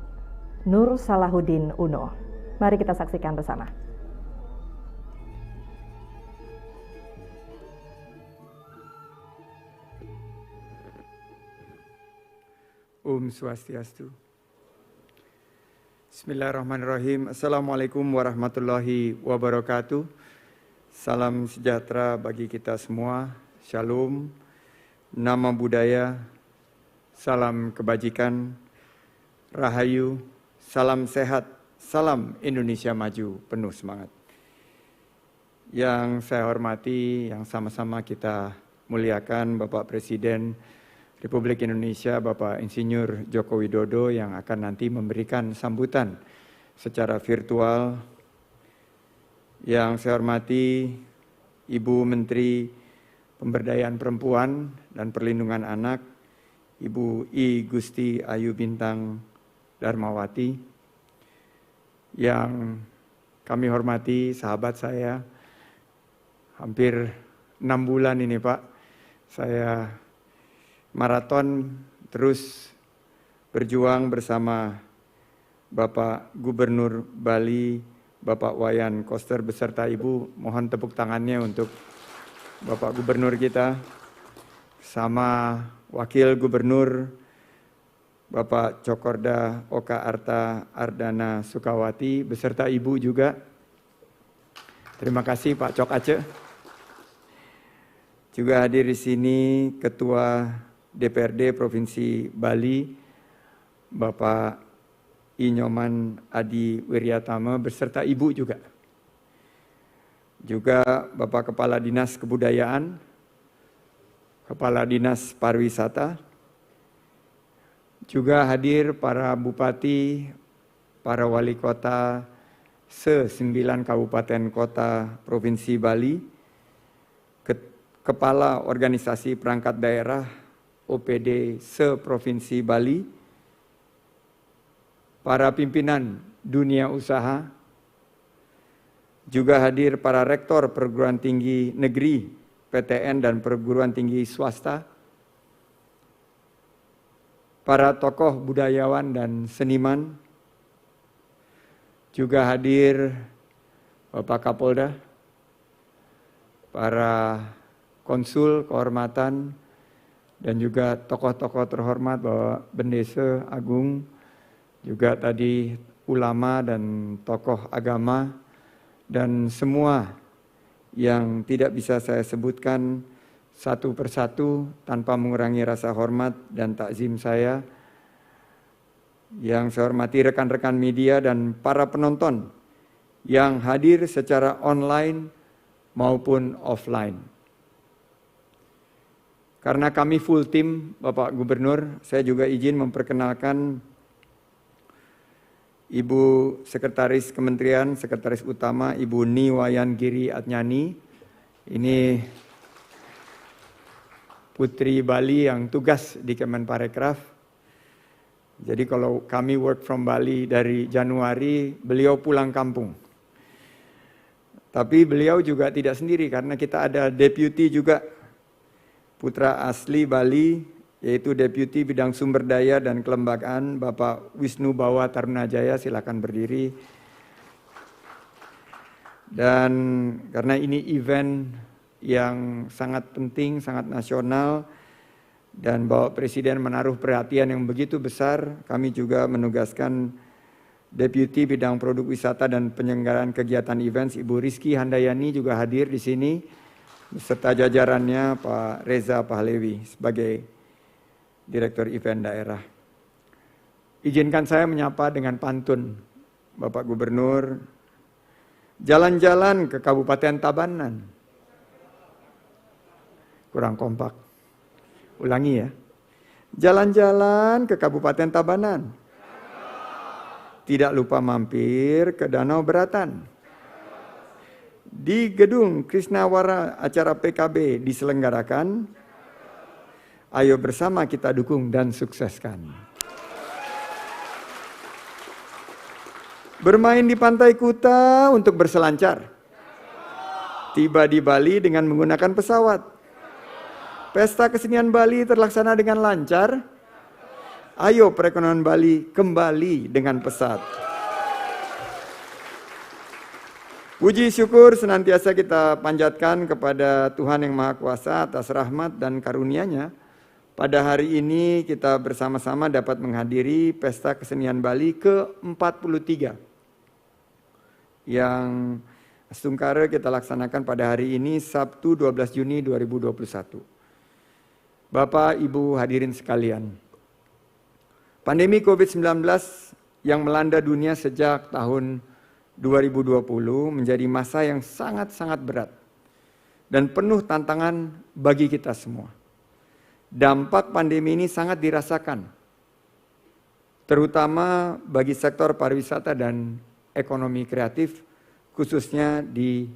Nur Salahuddin Uno. Mari kita saksikan bersama. Om Swastiastu. Bismillahirrahmanirrahim. Assalamualaikum warahmatullahi wabarakatuh. Salam sejahtera bagi kita semua. Shalom. Nama budaya. Salam kebajikan. Rahayu. Salam sehat. Salam Indonesia Maju. Penuh semangat. Yang saya hormati, yang sama-sama kita muliakan, Bapak Presiden Republik Indonesia, Bapak Insinyur Joko Widodo, yang akan nanti memberikan sambutan secara virtual. Yang saya hormati Ibu Menteri Pemberdayaan Perempuan dan Perlindungan Anak, Ibu I Gusti Ayu Bintang Darmawati, yang kami hormati, sahabat saya, hampir enam bulan ini, Pak, saya maraton terus berjuang bersama Bapak Gubernur Bali, Bapak Wayan Koster beserta Ibu. Mohon tepuk tangannya untuk Bapak Gubernur kita, sama Wakil Gubernur Bapak Cokorda Oka Arta Ardana Sukawati beserta Ibu juga. Terima kasih Pak Cok Aceh. Juga hadir di sini Ketua D P R D Provinsi Bali, Bapak Inyoman Adi Wiryatama beserta Ibu juga. Juga Bapak Kepala Dinas Kebudayaan, Kepala Dinas Pariwisata, juga hadir para bupati, para wali kota se-sembilan kabupaten kota Provinsi Bali, kepala organisasi perangkat daerah O P D se-Provinsi Bali, para pimpinan dunia usaha, juga hadir para rektor perguruan tinggi negeri, P T N, dan perguruan tinggi swasta, para tokoh budayawan dan seniman, juga hadir Bapak Kapolda, para konsul kehormatan, Dan juga tokoh-tokoh terhormat, Bapak Bendesa Agung, juga tadi ulama dan tokoh agama, dan semua yang tidak bisa saya sebutkan satu persatu tanpa mengurangi rasa hormat dan takzim saya, yang saya hormati rekan-rekan media dan para penonton yang hadir secara online maupun offline. Karena kami full tim, Bapak Gubernur, saya juga izin memperkenalkan Ibu Sekretaris Kementerian, Sekretaris Utama, Ibu Ni Wayan Giri Atnyani. Ini Putri Bali yang tugas di Kemenparekraf. Jadi kalau kami work from Bali dari Januari, beliau pulang kampung. Tapi beliau juga tidak sendiri karena kita ada deputi juga, putra asli Bali, yaitu Deputi Bidang Sumber Daya dan Kelembagaan, Bapak Wisnu Bawa Tarunajaya, silakan berdiri. Dan karena ini event yang sangat penting, sangat nasional, dan Bapak Presiden menaruh perhatian yang begitu besar, kami juga menugaskan Deputi Bidang Produk Wisata dan Penyelenggaraan Kegiatan Events, Ibu Rizky Handayani, juga hadir di sini, beserta jajarannya, Pak Reza Pahlevi, sebagai Direktur Event Daerah. Izinkan saya menyapa dengan pantun, Bapak Gubernur. Jalan-jalan ke Kabupaten Tabanan. Kurang kompak. Ulangi ya. Jalan-jalan ke Kabupaten Tabanan. Tidak lupa mampir ke Danau Beratan. Di gedung Krisnawara acara P K B diselenggarakan. Ayo bersama kita dukung dan sukseskan. Bermain di Pantai Kuta untuk berselancar. Tiba di Bali dengan menggunakan pesawat. Pesta kesenian Bali terlaksana dengan lancar. Ayo perekonomian Bali kembali dengan pesat. Puji syukur senantiasa kita panjatkan kepada Tuhan Yang Maha Kuasa atas rahmat dan karunia-Nya. Pada hari ini kita bersama-sama dapat menghadiri Pesta Kesenian Bali ke empat puluh tiga yang astungkara kita laksanakan pada hari ini, Sabtu dua belas Juni dua ribu dua puluh satu. Bapak, Ibu, hadirin sekalian, pandemi covid sembilan belas yang melanda dunia sejak tahun dua ribu dua puluh menjadi masa yang sangat-sangat berat dan penuh tantangan bagi kita semua. Dampak pandemi ini sangat dirasakan, terutama bagi sektor pariwisata dan ekonomi kreatif, khususnya di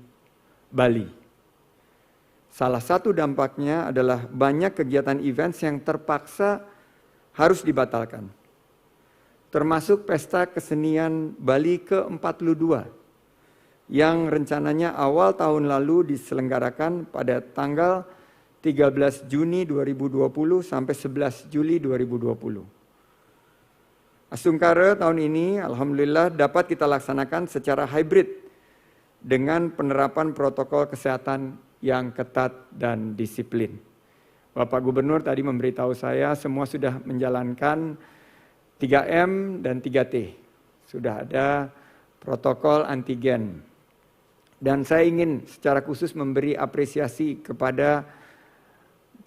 Bali. Salah satu dampaknya adalah banyak kegiatan events yang terpaksa harus dibatalkan, termasuk Pesta Kesenian Bali ke empat puluh dua yang rencananya awal tahun lalu diselenggarakan pada tanggal tiga belas Juni dua ribu dua puluh sampai sebelas Juli dua ribu dua puluh. Astungkara tahun ini, alhamdulillah, dapat kita laksanakan secara hybrid dengan penerapan protokol kesehatan yang ketat dan disiplin. Bapak Gubernur tadi memberitahu saya, semua sudah menjalankan tiga M dan tiga T. Sudah ada protokol antigen. Dan saya ingin secara khusus memberi apresiasi kepada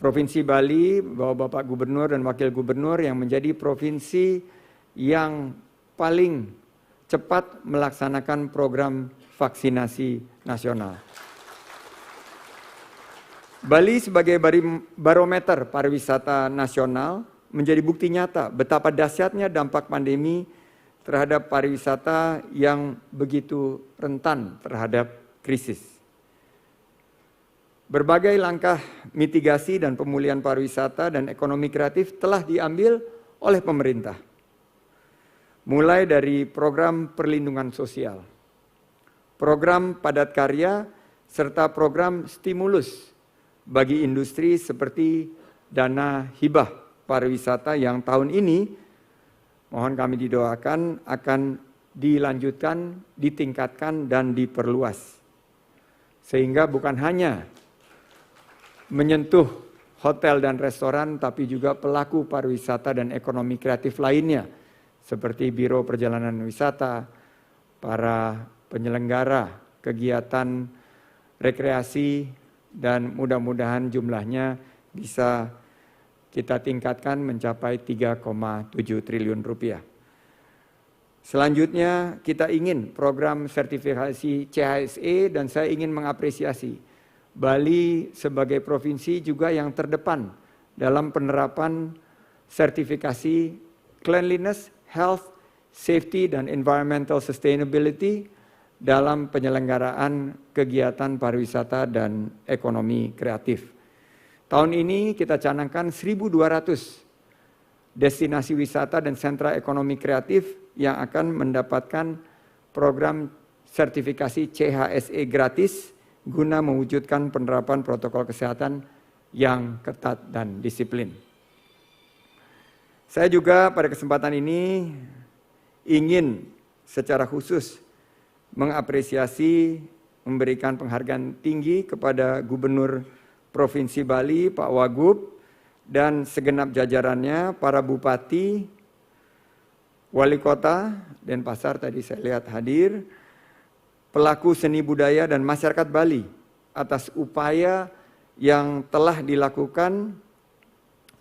Provinsi Bali, bahwa Bapak Gubernur dan Wakil Gubernur yang menjadi provinsi yang paling cepat melaksanakan program vaksinasi nasional. Bali sebagai bari-, barometer pariwisata nasional menjadi bukti nyata betapa dahsyatnya dampak pandemi terhadap pariwisata yang begitu rentan terhadap krisis. Berbagai langkah mitigasi dan pemulihan pariwisata dan ekonomi kreatif telah diambil oleh pemerintah. Mulai dari program perlindungan sosial, program padat karya, serta program stimulus bagi industri seperti dana hibah pariwisata yang tahun ini, mohon kami didoakan, akan dilanjutkan, ditingkatkan, dan diperluas. Sehingga bukan hanya menyentuh hotel dan restoran, tapi juga pelaku pariwisata dan ekonomi kreatif lainnya, seperti Biro Perjalanan Wisata, para penyelenggara kegiatan rekreasi, dan mudah-mudahan jumlahnya bisa kita tingkatkan mencapai tiga koma tujuh triliun rupiah. Selanjutnya, kita ingin program sertifikasi C H S E, dan saya ingin mengapresiasi Bali sebagai provinsi juga yang terdepan dalam penerapan sertifikasi cleanliness, health, safety, dan environmental sustainability dalam penyelenggaraan kegiatan pariwisata dan ekonomi kreatif. Tahun ini kita canangkan seribu dua ratus destinasi wisata dan sentra ekonomi kreatif yang akan mendapatkan program sertifikasi C H S E gratis guna mewujudkan penerapan protokol kesehatan yang ketat dan disiplin. Saya juga pada kesempatan ini ingin secara khusus mengapresiasi, memberikan penghargaan tinggi kepada Gubernur Provinsi Bali, Pak Wagub, dan segenap jajarannya, para bupati, wali kota Denpasar tadi saya lihat hadir, pelaku seni budaya dan masyarakat Bali atas upaya yang telah dilakukan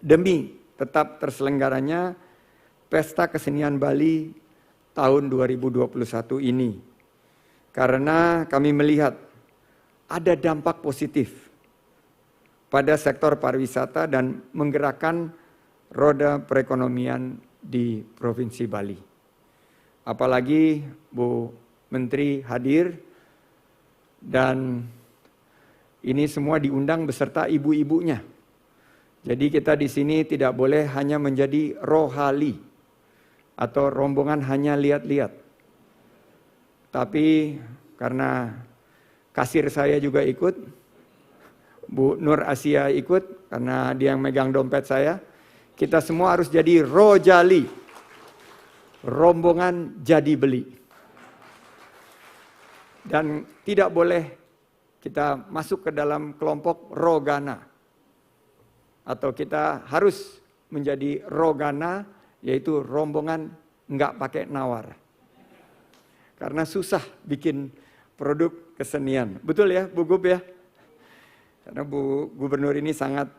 demi tetap terselenggaranya Pesta Kesenian Bali tahun dua ribu dua puluh satu ini. Karena kami melihat ada dampak positif pada sektor pariwisata dan menggerakkan roda perekonomian di Provinsi Bali. Apalagi Bu Menteri hadir, dan ini semua diundang beserta ibu-ibunya. Jadi kita di sini tidak boleh hanya menjadi rohali atau rombongan hanya lihat-lihat. Tapi karena kasir saya juga ikut, Bu Nur Asia ikut, karena dia yang megang dompet saya. Kita semua harus jadi rojali, rombongan jadi beli. Dan tidak boleh kita masuk ke dalam kelompok rogana. Atau kita harus menjadi rogana, yaitu rombongan nggak pakai nawar. Karena susah bikin produk kesenian. Betul ya, Bu Gub ya? Karena Bu Gubernur ini sangat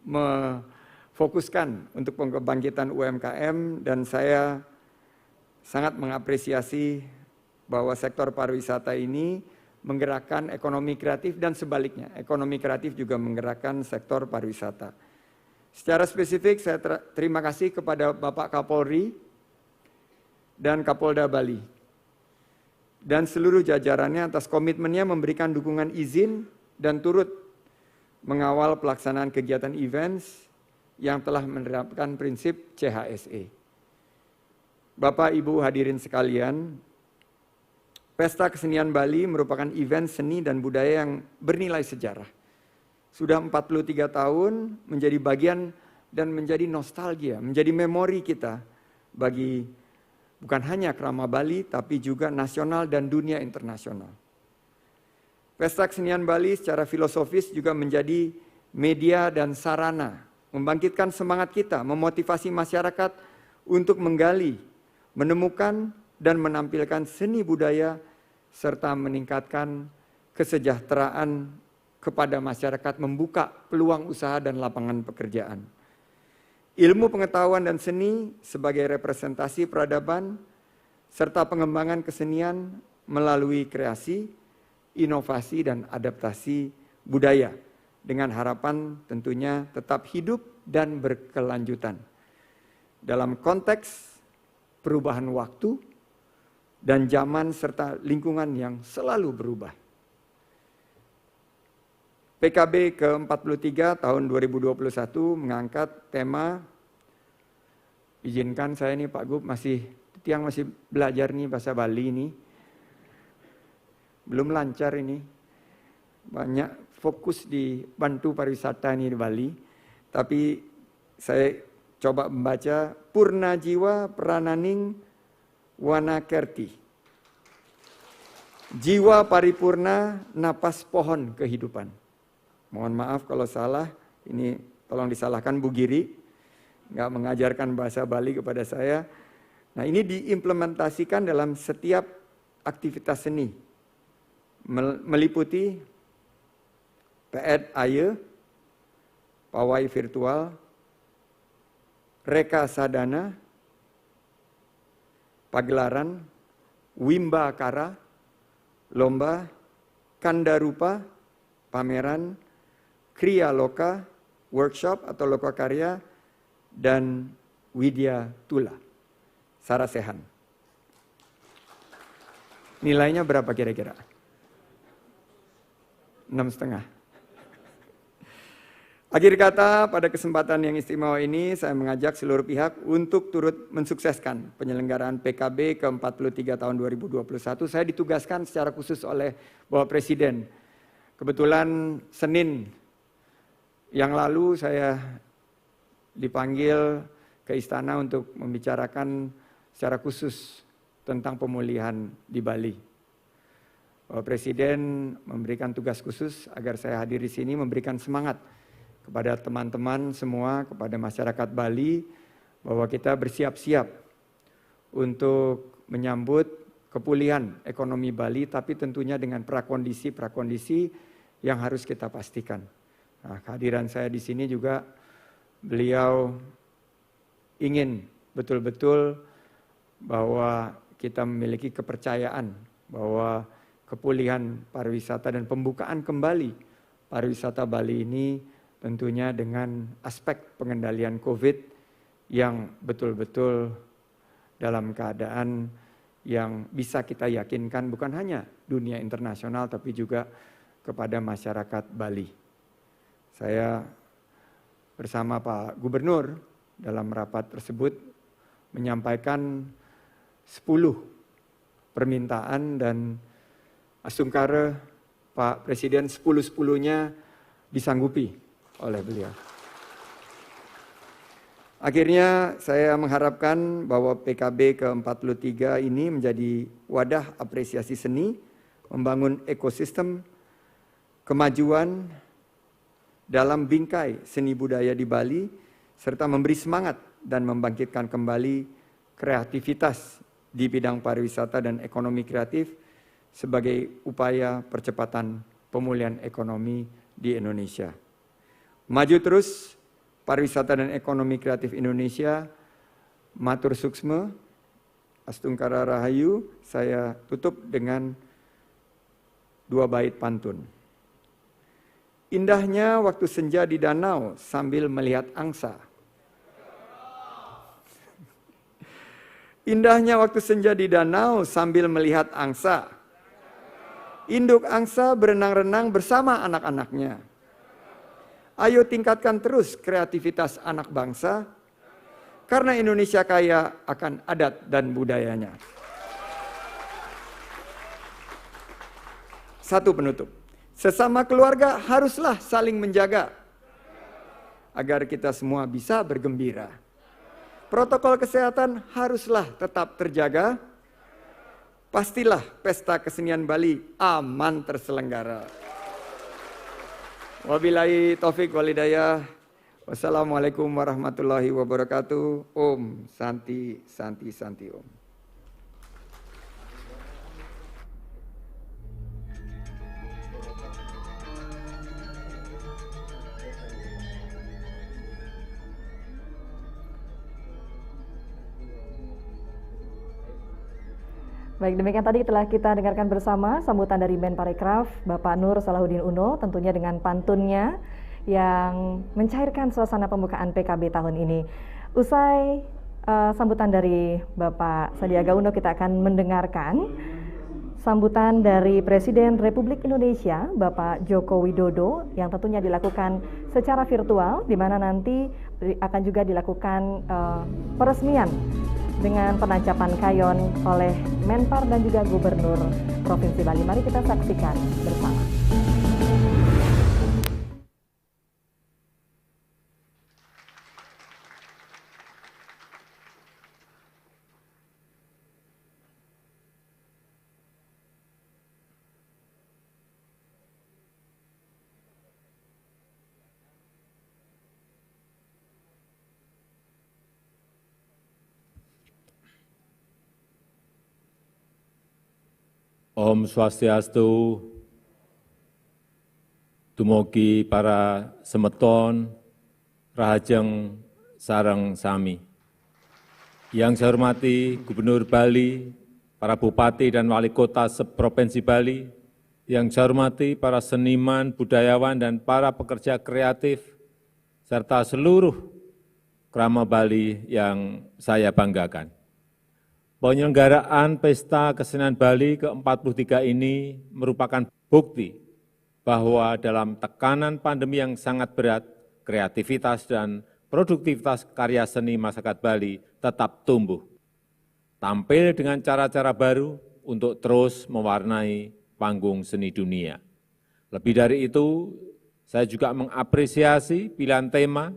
memfokuskan untuk pembangkitan U M K M, dan saya sangat mengapresiasi bahwa sektor pariwisata ini menggerakkan ekonomi kreatif dan sebaliknya, ekonomi kreatif juga menggerakkan sektor pariwisata. Secara spesifik, saya ter- terima kasih kepada Bapak Kapolri dan Kapolda Bali dan seluruh jajarannya atas komitmennya memberikan dukungan izin dan turut mengawal pelaksanaan kegiatan events yang telah menerapkan prinsip C H S E. Bapak, Ibu, hadirin sekalian, Pesta Kesenian Bali merupakan event seni dan budaya yang bernilai sejarah. Sudah empat puluh tiga tahun menjadi bagian dan menjadi nostalgia, menjadi memori kita bagi bukan hanya Krama Bali, tapi juga nasional dan dunia internasional. Pesta Kesenian Bali secara filosofis juga menjadi media dan sarana membangkitkan semangat kita, memotivasi masyarakat untuk menggali, menemukan, dan menampilkan seni budaya, serta meningkatkan kesejahteraan kepada masyarakat, membuka peluang usaha dan lapangan pekerjaan. Ilmu pengetahuan dan seni sebagai representasi peradaban, serta pengembangan kesenian melalui kreasi, inovasi, dan adaptasi budaya, dengan harapan tentunya tetap hidup dan berkelanjutan dalam konteks perubahan waktu dan zaman serta lingkungan yang selalu berubah. P K B ke empat puluh tiga tahun dua ribu dua puluh satu mengangkat tema, izinkan saya nih Pak Gub, masih, Tiang masih belajar nih bahasa Bali nih. Belum lancar ini. Banyak fokus di bantu pariwisata nih di Bali. Tapi saya coba membaca: Purna Jiwa Prananing Wana Kerti. Jiwa paripurna napas pohon kehidupan. Mohon maaf kalau salah, ini Tolong disalahkan Bu Giri, nggak mengajarkan bahasa Bali kepada saya. Nah, ini diimplementasikan dalam setiap aktivitas seni, mel-, meliputi peet aye, pawai virtual, reka sadana, pagelaran, wimbakara, lomba, kandarupa, pameran, kriya loka, workshop atau loka karya, dan widya tula, sarasehan. Nilainya berapa kira-kira? Enam setengah. Akhir kata, pada kesempatan yang istimewa ini, saya mengajak seluruh pihak untuk turut mensukseskan penyelenggaraan P K B ke empat puluh tiga tahun dua ribu dua puluh satu. Saya ditugaskan secara khusus oleh Bapak Presiden. Kebetulan Senin yang lalu saya dipanggil ke istana untuk membicarakan secara khusus tentang pemulihan di Bali. Bapak Presiden memberikan tugas khusus agar saya hadir di sini, memberikan semangat kepada teman-teman semua, kepada masyarakat Bali, bahwa kita bersiap-siap untuk menyambut kepulihan ekonomi Bali, tapi tentunya dengan prakondisi-prakondisi yang harus kita pastikan. Nah, kehadiran saya di sini juga, beliau ingin betul-betul bahwa kita memiliki kepercayaan bahwa kepulihan pariwisata dan pembukaan kembali pariwisata Bali ini tentunya dengan aspek pengendalian covid yang betul-betul dalam keadaan yang bisa kita yakinkan bukan hanya dunia internasional tapi juga kepada masyarakat Bali. Saya bersama Pak Gubernur dalam rapat tersebut menyampaikan sepuluh permintaan dan astungkara Pak Presiden sepuluh-sepuluhnya disanggupi oleh beliau. Akhirnya saya mengharapkan bahwa P K B ke empat puluh tiga ini menjadi wadah apresiasi seni, membangun ekosistem kemajuan dalam bingkai seni budaya di Bali, serta memberi semangat dan membangkitkan kembali kreativitas di bidang pariwisata dan ekonomi kreatif sebagai upaya percepatan pemulihan ekonomi di Indonesia. Maju terus pariwisata dan ekonomi kreatif Indonesia. Matur suksma, astungkara rahayu. Saya tutup dengan dua bait pantun. Indahnya waktu senja di danau sambil melihat angsa. Indahnya waktu senja di danau sambil melihat angsa. Induk angsa berenang-renang bersama anak-anaknya. Ayo tingkatkan terus kreativitas anak bangsa, karena Indonesia kaya akan adat dan budayanya. Satu penutup, sesama keluarga haruslah saling menjaga agar kita semua bisa bergembira. Protokol kesehatan haruslah tetap terjaga. Pastilah pesta kesenian Bali aman terselenggara. Wabillahi taufik walhidayah. Wassalamualaikum warahmatullahi wabarakatuh. Om Santi, Santi, Santi Om. Baik, demikian tadi telah kita dengarkan bersama sambutan dari Menparekraf, Bapak Nur Salahuddin Uno, tentunya dengan pantunnya yang mencairkan suasana pembukaan P K B tahun ini. Usai uh, sambutan dari Bapak Sandiaga Uno, kita akan mendengarkan sambutan dari Presiden Republik Indonesia, Bapak Joko Widodo, yang tentunya dilakukan secara virtual, di mana nanti akan juga dilakukan uh, peresmian dengan penancapan kayon oleh Menpar dan juga Gubernur Provinsi Bali. Mari kita saksikan bersama. Om Swastiastu, dumugi para semeton, rahajeng sareng sami. Yang saya hormati Gubernur Bali, para bupati dan wali kota seprovinsi Bali, yang saya hormati para seniman, budayawan, dan para pekerja kreatif, serta seluruh krama Bali yang saya banggakan. Penyelenggaraan Pesta Kesenian Bali keempat puluh tiga ini merupakan bukti bahwa dalam tekanan pandemi yang sangat berat, kreativitas dan produktivitas karya seni masyarakat Bali tetap tumbuh, tampil dengan cara-cara baru untuk terus mewarnai panggung seni dunia. Lebih dari itu, saya juga mengapresiasi pilihan tema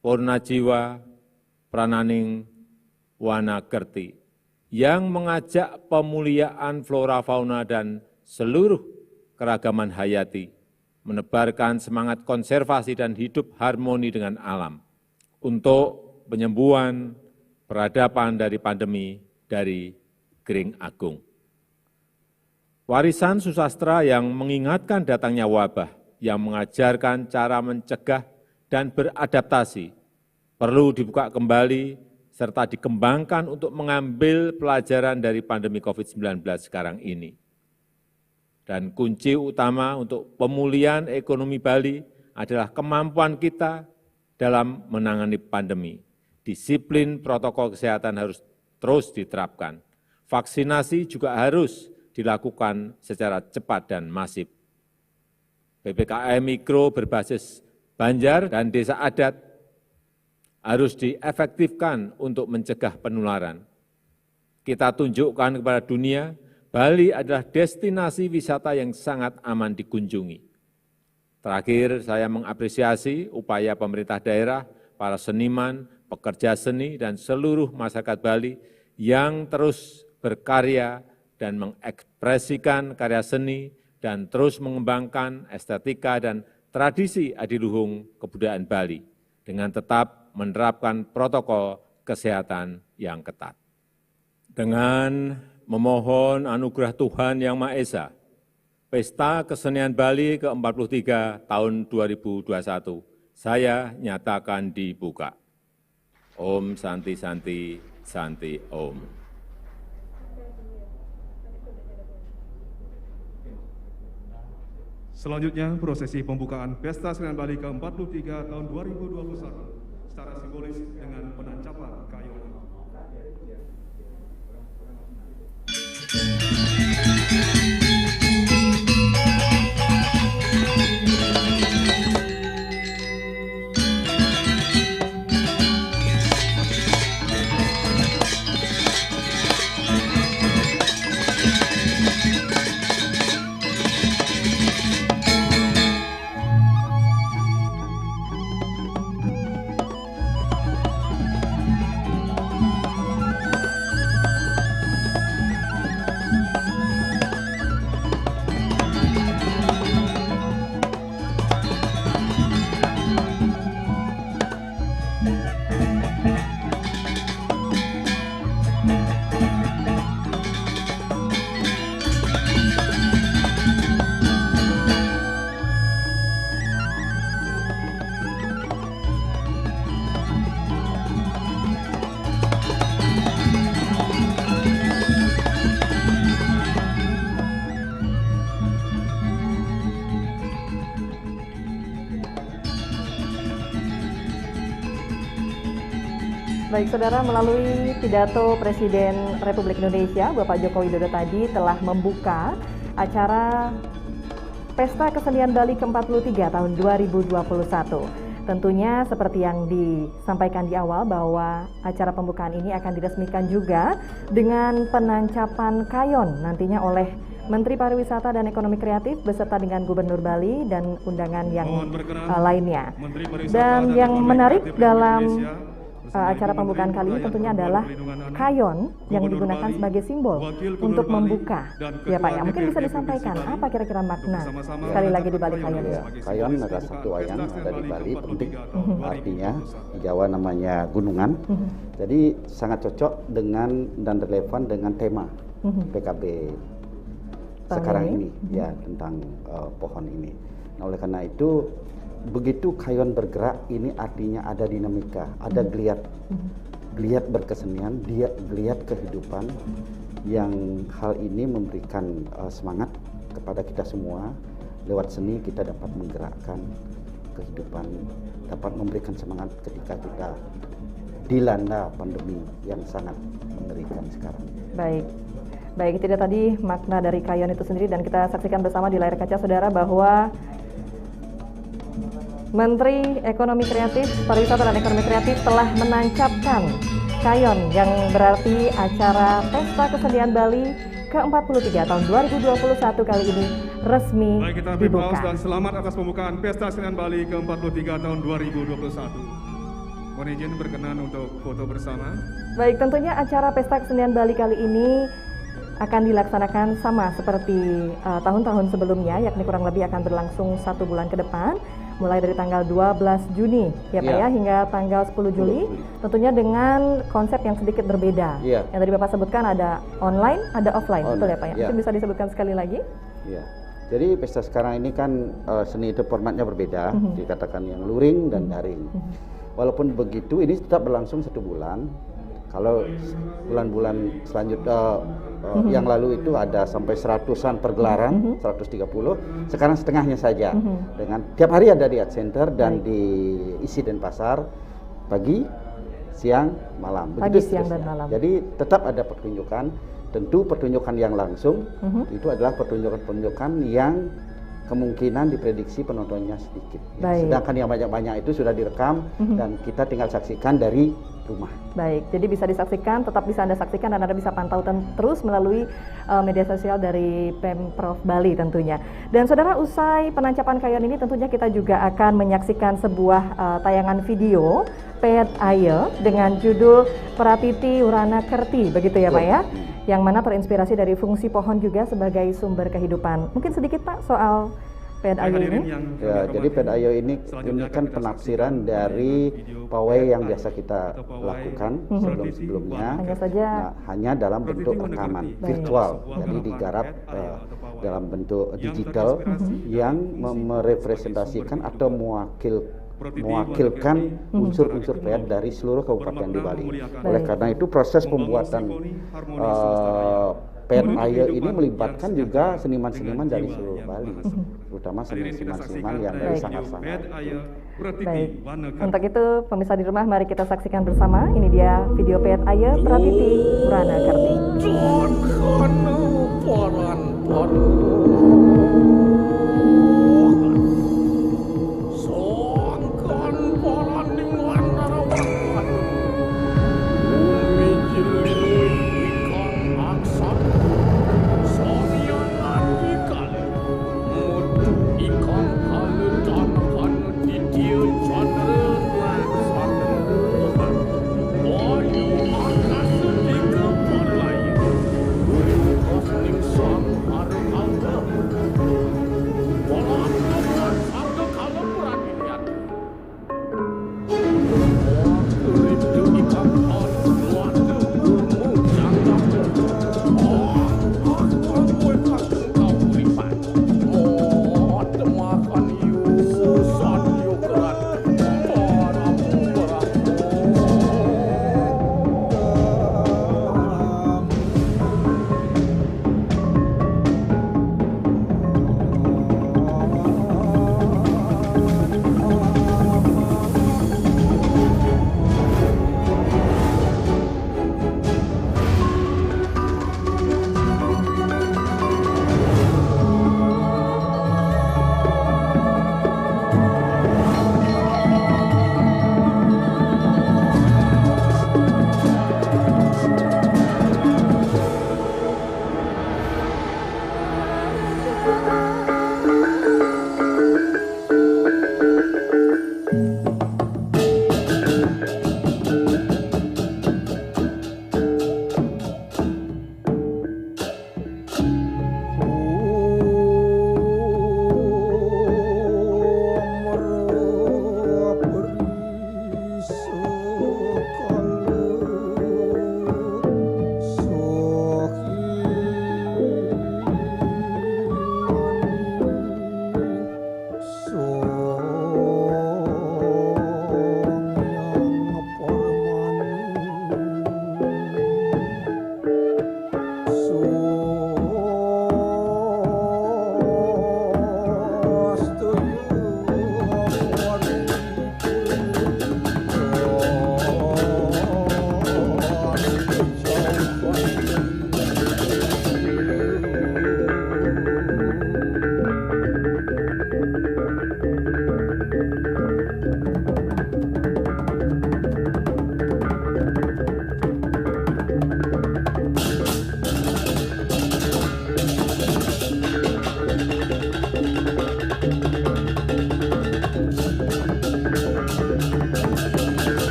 Purna Jiwa Prananing Wana Kerti yang mengajak pemuliaan flora fauna dan seluruh keragaman hayati, menebarkan semangat konservasi dan hidup harmoni dengan alam untuk penyembuhan peradaban dari pandemi dari Gering Agung. Warisan susastra yang mengingatkan datangnya wabah, yang mengajarkan cara mencegah dan beradaptasi, perlu dibuka kembali serta dikembangkan untuk mengambil pelajaran dari pandemi covid sembilan belas sekarang ini. Dan kunci utama untuk pemulihan ekonomi Bali adalah kemampuan kita dalam menangani pandemi. Disiplin protokol kesehatan harus terus diterapkan. Vaksinasi juga harus dilakukan secara cepat dan masif. P P K M Mikro berbasis Banjar dan Desa Adat harus diefektifkan untuk mencegah penularan. Kita tunjukkan kepada dunia, Bali adalah destinasi wisata yang sangat aman dikunjungi. Terakhir, saya mengapresiasi upaya pemerintah daerah, para seniman, pekerja seni, dan seluruh masyarakat Bali yang terus berkarya dan mengekspresikan karya seni dan terus mengembangkan estetika dan tradisi adiluhung kebudayaan Bali dengan tetap menerapkan protokol kesehatan yang ketat. Dengan memohon anugerah Tuhan Yang Maha Esa, Pesta Kesenian Bali keempat puluh tiga tahun dua ribu dua puluh satu saya nyatakan dibuka. Om Santi Santi Santi Om. Selanjutnya, prosesi pembukaan Pesta Kesenian Bali keempat puluh tiga tahun dua ribu dua puluh satu secara simbolis dengan penancapan kayu. Baik, saudara, melalui pidato Presiden Republik Indonesia, Bapak Joko Widodo tadi telah membuka acara Pesta Kesenian Bali keempat puluh tiga tahun dua ribu dua puluh satu. Tentunya seperti yang disampaikan di awal bahwa acara pembukaan ini akan diresmikan juga dengan penancapan kayon nantinya oleh Menteri Pariwisata dan Ekonomi Kreatif beserta dengan Gubernur Bali dan undangan yang uh, lainnya. Dan yang menarik dalam uh, acara pembukaan kali ini tentunya adalah kayon yang digunakan sebagai simbol untuk membuka, ya Pak ya. Mungkin bisa disampaikan apa kira-kira makna sekali lagi di balik kayon? Ya, kayon adalah satu ayang ada di Bali, penting, mhm, artinya di Jawa namanya gunungan. Mhm. Jadi sangat cocok dengan dan relevan dengan tema, mhm, P K B. sekarang ini, ya, tentang uh, pohon ini. Nah, oleh karena itu, begitu Kayon bergerak, ini artinya ada dinamika, ada geliat, geliat berkesenian, dia geliat kehidupan, yang hal ini memberikan uh, semangat kepada kita semua. Lewat seni kita dapat menggerakkan kehidupan, dapat memberikan semangat ketika kita dilanda pandemi yang sangat mengerikan sekarang. Baik. Baik, itu dia tadi makna dari Kayon itu sendiri, dan kita saksikan bersama di layar kaca, saudara, bahwa Menteri Ekonomi Kreatif, Pariwisata dan Ekonomi Kreatif telah menancapkan Kayon, yang berarti acara Pesta Kesenian Bali ke-empat puluh tiga tahun dua ribu dua puluh satu kali ini resmi dibuka. Baik, kita happy applause dan selamat atas pembukaan Pesta Kesenian Bali ke-empat puluh tiga tahun dua ribu dua puluh satu. Mohon izin berkenan untuk foto bersama. Baik, tentunya acara Pesta Kesenian Bali kali ini akan dilaksanakan sama seperti uh, tahun-tahun sebelumnya, yakni kurang lebih akan berlangsung satu bulan ke depan, mulai dari tanggal dua belas Juni, ya Pak, ya, hingga tanggal sepuluh Juli. Tentunya dengan konsep yang sedikit berbeda. Ya. Yang tadi Bapak sebutkan ada online, ada offline, betul ya Pak ya? Ya. Mungkin bisa disebutkan sekali lagi? Ya. Jadi pesta sekarang ini kan uh, seni itu formatnya berbeda, mm-hmm. Dikatakan yang luring dan mm-hmm. daring. Mm-hmm. Walaupun begitu, ini tetap berlangsung satu bulan. Kalau bulan-bulan selanjutnya uh, mm-hmm. yang lalu itu ada sampai seratusan pergelaran, mm-hmm. seratus tiga puluh, sekarang setengahnya saja. Mm-hmm. Dengan tiap hari ada di Art Center dan Baik. Di I C I Denpasar, pagi, siang, malam. Begitu pagi, siang, dan malam. Jadi tetap ada pertunjukan. Tentu pertunjukan yang langsung mm-hmm. Itu adalah pertunjukan-pertunjukan yang kemungkinan diprediksi penontonnya sedikit. Baik. Sedangkan yang banyak-banyak itu sudah direkam mm-hmm. Dan kita tinggal saksikan dari rumah. Baik, jadi bisa disaksikan, tetap bisa Anda saksikan dan Anda bisa pantau terus melalui uh, media sosial dari Pemprov Bali tentunya. Dan saudara, usai penancapan kayon ini, tentunya kita juga akan menyaksikan sebuah uh, tayangan video Pet Aye dengan judul Pratiti Urana Kerti, begitu ya Pak ya? Yang mana terinspirasi dari fungsi pohon juga sebagai sumber kehidupan. Mungkin sedikit Pak soal Pet Aye ini? Ya, jadi Pet Aye ini ini kan penafsiran dari pawai yang biasa kita lakukan mm-hmm. Sebelum-sebelumnya. Hanya saja nah, hanya dalam bentuk rekaman virtual. Jadi digarap uh, dalam bentuk digital mm-hmm. Yang merepresentasikan atau mewakil mewakilkan unsur-unsur Pet dari seluruh kabupaten di Bali. Oleh karena itu proses pembuatan uh, Pet Aye ini melibatkan juga seniman-seniman dari seluruh Bali, terutama seniman-seniman yang dari Sangat-Sangat. Baik. Untuk itu, pemirsa di rumah, mari kita saksikan bersama. Ini dia video Pet Aye Pratiti Urana Kerti.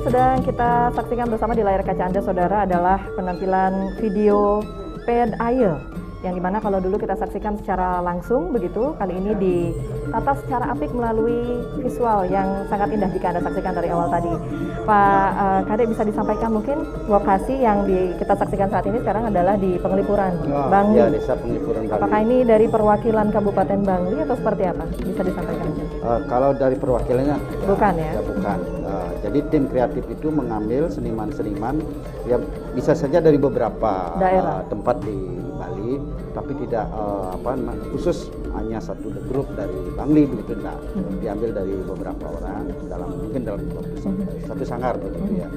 Dan kita saksikan bersama di layar kaca Anda, saudara, adalah penampilan video Ped Aye, yang dimana kalau dulu kita saksikan secara langsung begitu, kali ini ditata secara apik melalui visual yang sangat indah jika Anda saksikan dari awal tadi. Pak eh, Kadek, bisa disampaikan mungkin lokasi yang di, kita saksikan saat ini sekarang adalah di Penglipuran, Ah, Bangli. Ya, Desa Penglipuran Bangli. Apakah ini dari perwakilan Kabupaten Bangli atau seperti apa? Bisa disampaikan mungkin? Eh, kalau dari perwakilannya Bukan, ya? Ya, bukan. Eh, jadi tim kreatif itu mengambil seniman-seniman yang bisa saja dari beberapa Daerah. eh, tempat di Bali, tapi tidak eh, apa namanya, khusus hanya satu grup dari Bangli begitu, enggak. Diambil dari beberapa orang dalam, mungkin dalam satu, satu sanggar begitu, ya.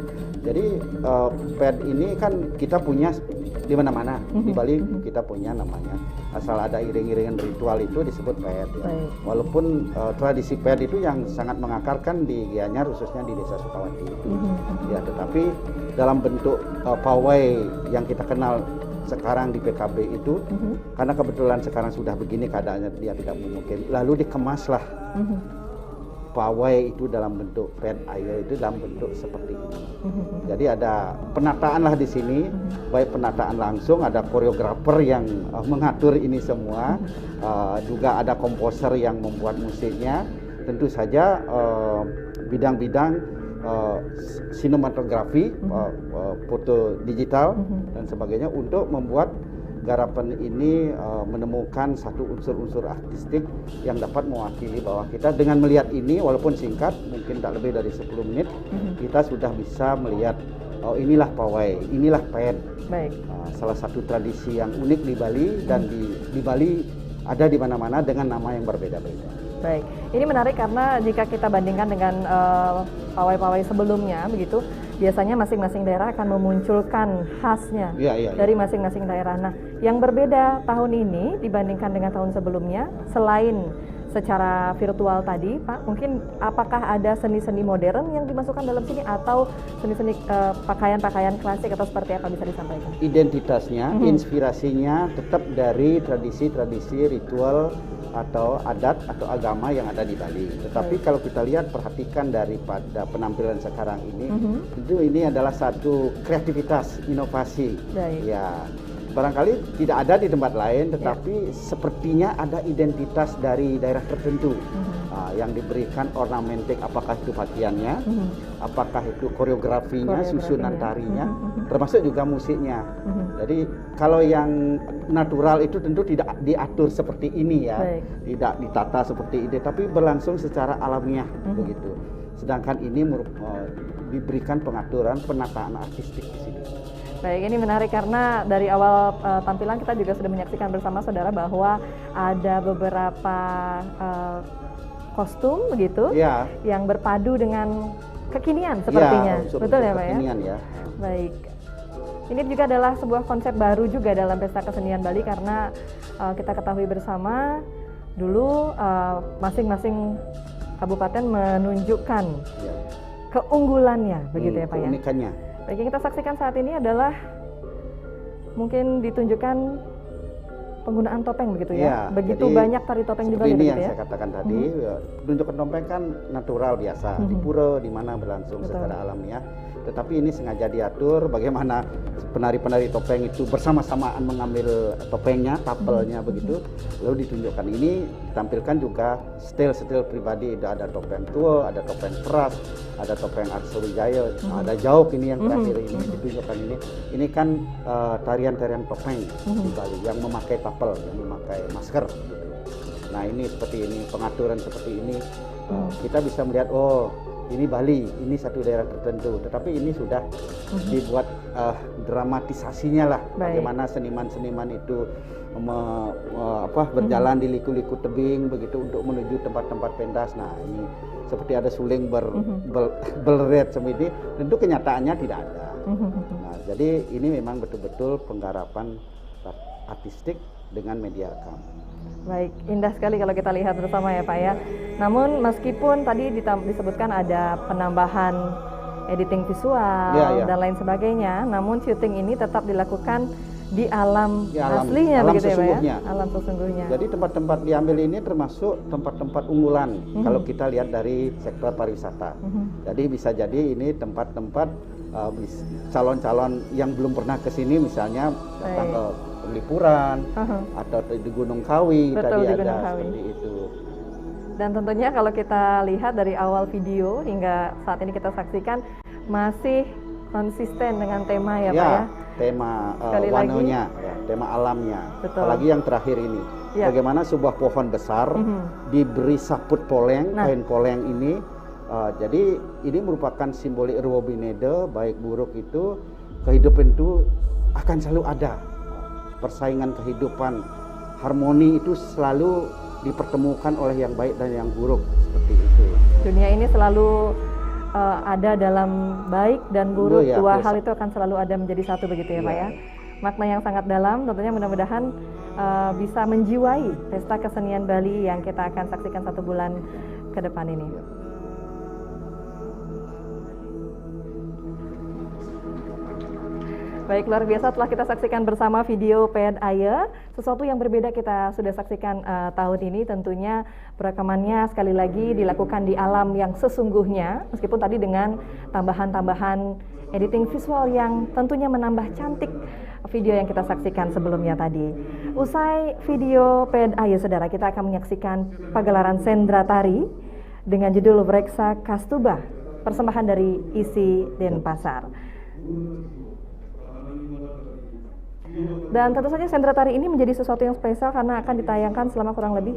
Jadi eh, Ped ini kan kita punya di mana-mana di Bali, kita punya namanya, asal ada iring-iringan ritual itu disebut Ped, ya. Baik. Walaupun eh, tradisi Ped itu yang sangat mengakarkan di Gianyar, khususnya di Desa Sukawati itu. Ya, tetapi dalam bentuk eh, pawai yang kita kenal sekarang di P K B itu, karena kebetulan sekarang sudah begini keadaannya, dia tidak memungkinkan, lalu dikemaslah pawai itu dalam bentuk Ped Aye itu dalam bentuk seperti ini. Jadi ada penataan lah di sini, baik penataan langsung, ada koreografer yang eh, mengatur ini semua, eh, juga ada komposer yang membuat musiknya. Tentu saja eh, bidang-bidang eh, sinematografi, eh, eh, foto digital dan sebagainya untuk membuat garapan ini eh, menemukan satu unsur-unsur artistik yang dapat mewakili bahwa kita dengan melihat ini, walaupun singkat, mungkin tak lebih dari sepuluh menit, kita sudah bisa melihat, oh, inilah pawai, inilah Ped. Baik. Uh, salah satu tradisi yang unik di Bali dan di, di Bali ada di mana-mana dengan nama yang berbeda-beda. Baik, ini menarik karena jika kita bandingkan dengan eh, pawai-pawai sebelumnya begitu, biasanya masing-masing daerah akan memunculkan khasnya Iya, iya, iya. Dari masing-masing daerah. Nah, yang berbeda tahun ini dibandingkan dengan tahun sebelumnya, selain secara virtual tadi, Pak, mungkin apakah ada seni-seni modern yang dimasukkan dalam sini atau seni-seni eh, pakaian-pakaian klasik atau seperti apa, bisa disampaikan? Identitasnya, inspirasinya tetap dari tradisi-tradisi ritual atau adat atau agama yang ada di Bali. Tetapi kalau kita lihat, perhatikan daripada penampilan sekarang ini, tentu ini adalah satu kreativitas, inovasi. Baik. Ya, barangkali tidak ada di tempat lain, tetapi sepertinya ada identitas dari daerah tertentu ah, yang diberikan ornamentik, apakah itu pakaiannya, apakah itu koreografinya, Koreografinya. Susunan tarinya, termasuk juga musiknya. Jadi kalau yang natural itu tentu tidak diatur seperti ini, ya, Baik. Tidak ditata seperti ini, tapi berlangsung secara alamiah begitu. Sedangkan ini merup- eh, diberikan pengaturan, penataan artistik di sini. Baik, ini menarik karena dari awal eh, tampilan kita juga sudah menyaksikan bersama, saudara, bahwa ada beberapa eh, kostum begitu Ya. Yang berpadu dengan kekinian sepertinya. Ya, unsur-unsur Betul, ya, Pak, ya? Kekinian, ya. Baik. Ini juga adalah sebuah konsep baru juga dalam Pesta Kesenian Bali karena eh, kita ketahui bersama dulu eh, masing-masing kabupaten menunjukkan Ya. keunggulannya, begitu Hmm, ya, Pak, ya? Keunikannya. Baik, yang kita saksikan saat ini adalah mungkin ditunjukkan penggunaan topeng begitu ya. Ya, Begitu jadi banyak tari topeng di seperti Bali ini begitu yang ya. Saya katakan tadi, ya, penunjukan topeng kan natural biasa di pura, di mana berlangsung Betul. Secara alamiah. Tetapi ini sengaja diatur bagaimana penari-penari topeng itu bersama-samaan mengambil topengnya, tapelnya begitu, lalu ditunjukkan. Ini ditampilkan juga style-style pribadi, ada, ada topeng tua, ada topeng peras, ada topeng Arsa Wijaya, ada jauk ini yang terakhir ini ditunjukkan ini. Ini kan eh, tarian-tarian topeng di Bali yang memakai tapel, yang memakai masker. Gitu. Nah, ini seperti ini pengaturan seperti ini eh, kita bisa melihat, oh, ini Bali, ini satu daerah tertentu. Tetapi ini sudah dibuat eh, dramatisasinya lah, Baik. Bagaimana seniman-seniman itu me- eh, apa berjalan di liku-liku tebing begitu untuk menuju tempat-tempat pentas. Nah, ini seperti ada suling ber, bel- beleret seperti ini, tentu kenyataannya tidak ada. Nah, jadi ini memang betul-betul penggarapan artistik dengan media rekam. Baik, indah sekali kalau kita lihat bersama ya, Pak, ya. Namun meskipun tadi ditam- disebutkan ada penambahan editing visual Ya, ya. Dan lain sebagainya, namun syuting ini tetap dilakukan di alam Di alam, aslinya alam begitu ya, Pak, ya? sesungguhnya. Alam sesungguhnya. Jadi tempat-tempat diambil ini termasuk tempat-tempat unggulan Mhm. kalau kita lihat dari sektor pariwisata. Mhm. Jadi bisa jadi ini tempat-tempat uh, bis- calon-calon yang belum pernah ke sini misalnya datang Baik. ke Penglipuran Aha. atau di Gunung Kawi Betul, tadi di ada Gunung Kawi. Seperti itu. Dan tentunya kalau kita lihat dari awal video hingga saat ini kita saksikan masih konsisten dengan tema ya, Pak, ya? Tema uh, Sekali lagi. Wanonya, ya, tema alamnya. Betul. Apalagi yang terakhir ini, Ya. bagaimana sebuah pohon besar Mhm. diberi saput poleng, Nah. Kain poleng ini. Uh, jadi ini merupakan simbolik ruo bineda, baik buruk itu, kehidupan itu akan selalu ada. Persaingan kehidupan, harmoni itu selalu dipertemukan oleh yang baik dan yang buruk seperti itu. Dunia ini selalu uh, ada dalam baik dan buruk, Iya, dua iya. Hal itu akan selalu ada menjadi satu begitu ya, Pak, Iya. Ya? Makna yang sangat dalam, tentunya mudah-mudahan uh, bisa menjiwai pesta kesenian Bali yang kita akan saksikan satu bulan ke depan ini. Baik, luar biasa telah kita saksikan bersama video Ped Aye. Sesuatu yang berbeda kita sudah saksikan uh, tahun ini, tentunya perekamannya sekali lagi dilakukan di alam yang sesungguhnya, meskipun tadi dengan tambahan-tambahan editing visual yang tentunya menambah cantik video yang kita saksikan sebelumnya tadi. Usai video Ped Aye, saudara, kita akan menyaksikan pagelaran sendra tari dengan judul Wreksa Kastuba, persembahan dari ISI Denpasar. Dan tentu saja sendra tari ini menjadi sesuatu yang spesial karena akan ditayangkan selama kurang lebih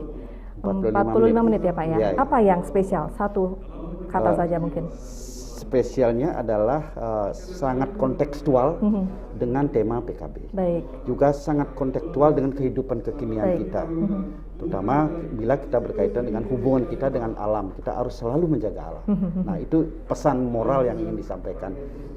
45 45 menit ya, Pak, ya. Iya, iya. Apa yang spesial? Satu kata Eh, saja mungkin. Spesialnya adalah uh, sangat kontekstual Mhm. dengan tema P K B. Baik. Juga sangat kontekstual dengan kehidupan kekinian Baik. Kita. Mhm. Terutama bila kita berkaitan dengan hubungan kita dengan alam, kita harus selalu menjaga alam. Mhm. Nah, itu pesan moral yang ingin disampaikan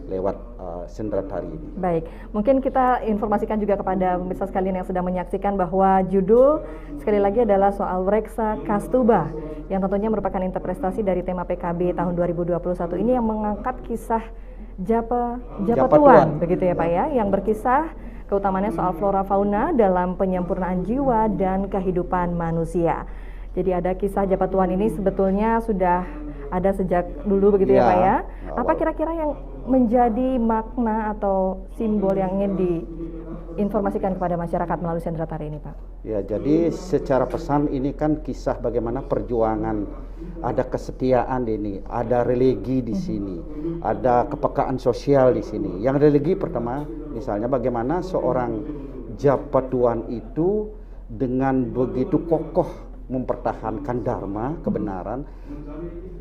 lewat uh, sendra tari ini. Baik, mungkin kita informasikan juga kepada pemirsa sekalian yang sedang menyaksikan bahwa judul sekali lagi adalah soal Wreksa Kastuba yang tentunya merupakan interpretasi dari tema P K B tahun dua ribu dua puluh satu ini yang mengangkat kisah Japa Japatuan, Japatuan. Begitu ya, Pak, ya, yang berkisah keutamaannya soal flora fauna dalam penyempurnaan jiwa dan kehidupan manusia. Jadi ada kisah Japatuan ini sebetulnya sudah ada sejak dulu begitu ya, Ya, Pak, ya. awal. Apa kira-kira yang menjadi makna atau simbol yang ingin diinformasikan kepada masyarakat melalui sendra tari ini, Pak? Ya, jadi secara pesan ini kan kisah bagaimana perjuangan, ada kesetiaan di ini, ada religi di sini, ada kepekaan sosial di sini. Yang religi pertama, misalnya bagaimana seorang Japatuan itu dengan begitu kokoh mempertahankan dharma, kebenaran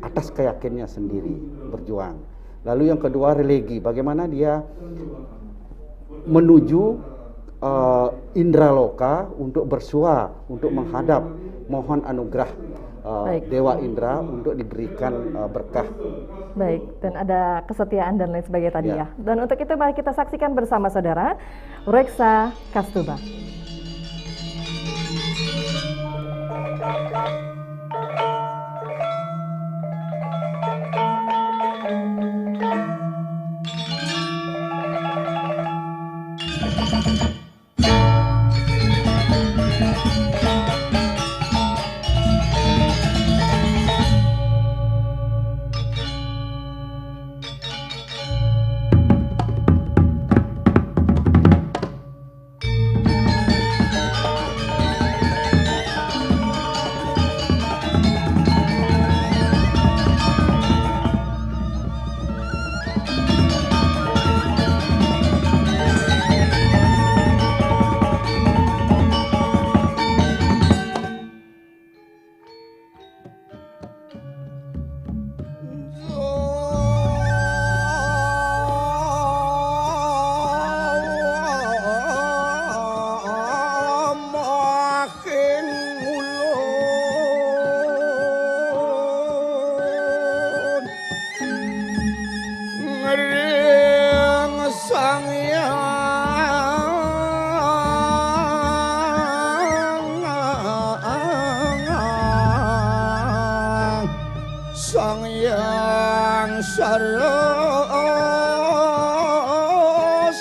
atas keyakinannya sendiri berjuang. Lalu yang kedua religi, bagaimana dia menuju uh, indra loka untuk bersua, untuk menghadap, mohon anugerah uh, Baik. Dewa Indra untuk diberikan uh, berkah. Baik, dan ada kesetiaan dan lain sebagainya tadi Ya. Ya. Dan untuk itu mari kita saksikan bersama saudara Wreksa Kastuba. Ngering Sang Hyang Sang Hyang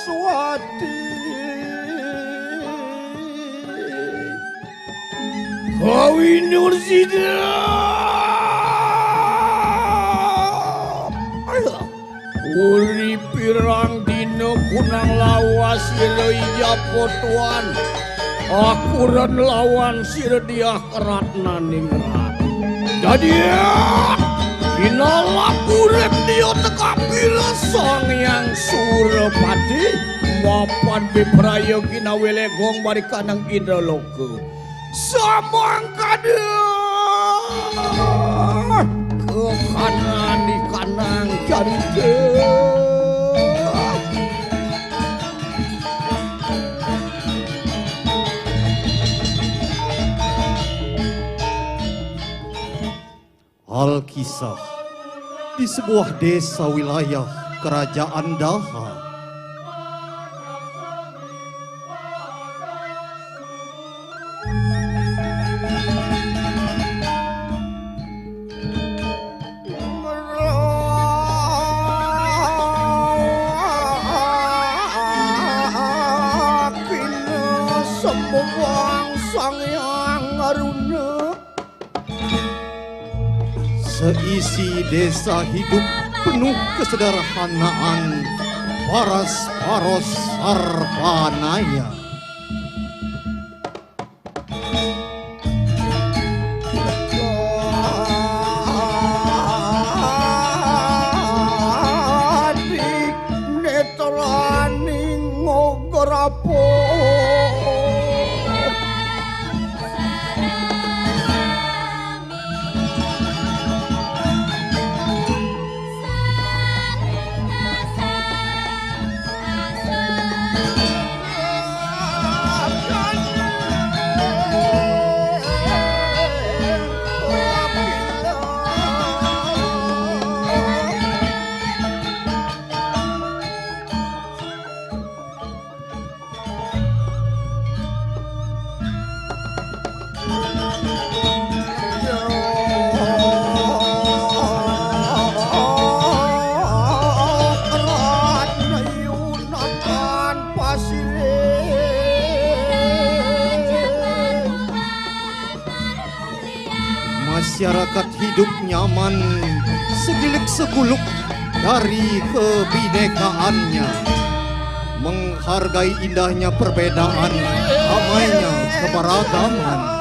Saraswati. Kawinur sida. Uri pirang dina kunang lawas sira ija potuan. Akuren lawan sira diah keratnaning rat. Dadi, inalap urip dia tekapira Sang Hyang Surapati, mapan bipraya ginawé legong barikanang Indra Loka. Samangkada kekanani kanang carita. Alkisah di sebuah desa wilayah Kerajaan Daha. Sembuang Sang Hyang Aruna. Seisi desa hidup penuh kesederhanaan, paras-paros sarpanaya. Netraning ngogerapo. Masyarakat hidup nyaman segilik seguluk dari kebinekaannya, menghargai indahnya perbedaan, damainya keberagaman.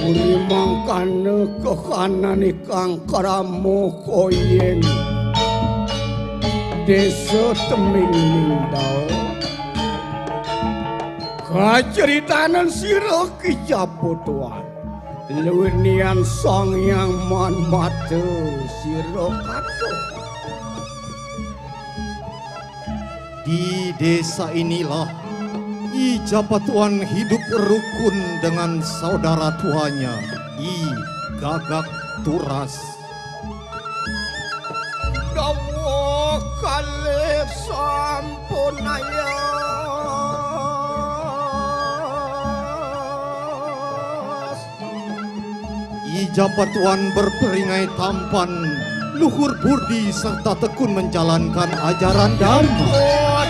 Uri mangkana kahanan ikang krama koyeng Desa Teming Ningdal. Kaceritanan sira kijaputuan. Luwih nian Sang Hyang Manmata sira kata. Di desa inilah I Japatuan hidup rukun dengan saudara tuanya, I Gagak Turas. Dawuh kalih sampun ayas. I Japatuan berperingai tampan, luhur budi serta tekun menjalankan ajaran dharma.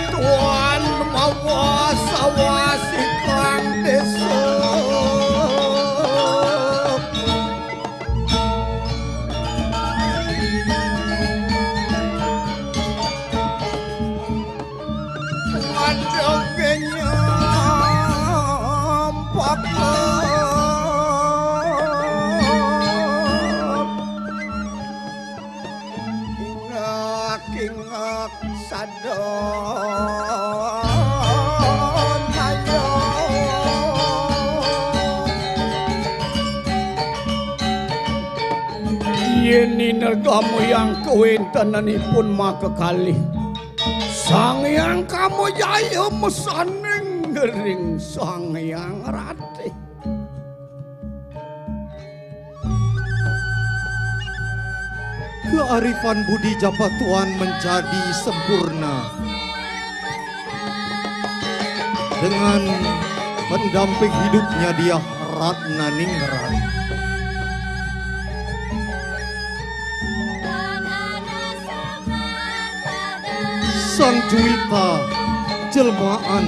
Japatuan mawas-awas ikang desa. Mandege nyampakan. Ingak-ingak sadonaya. Yen inergama yang kawentenanipun makakalih, Sang Hyang Kamajaya mesaning ngering Sang Hyang Ratih. Kearifan budi Japatuan menjadi sempurna. dengan pendamping hidupnya dia, Ratna Ningrat. Sang Juwita, jelmaan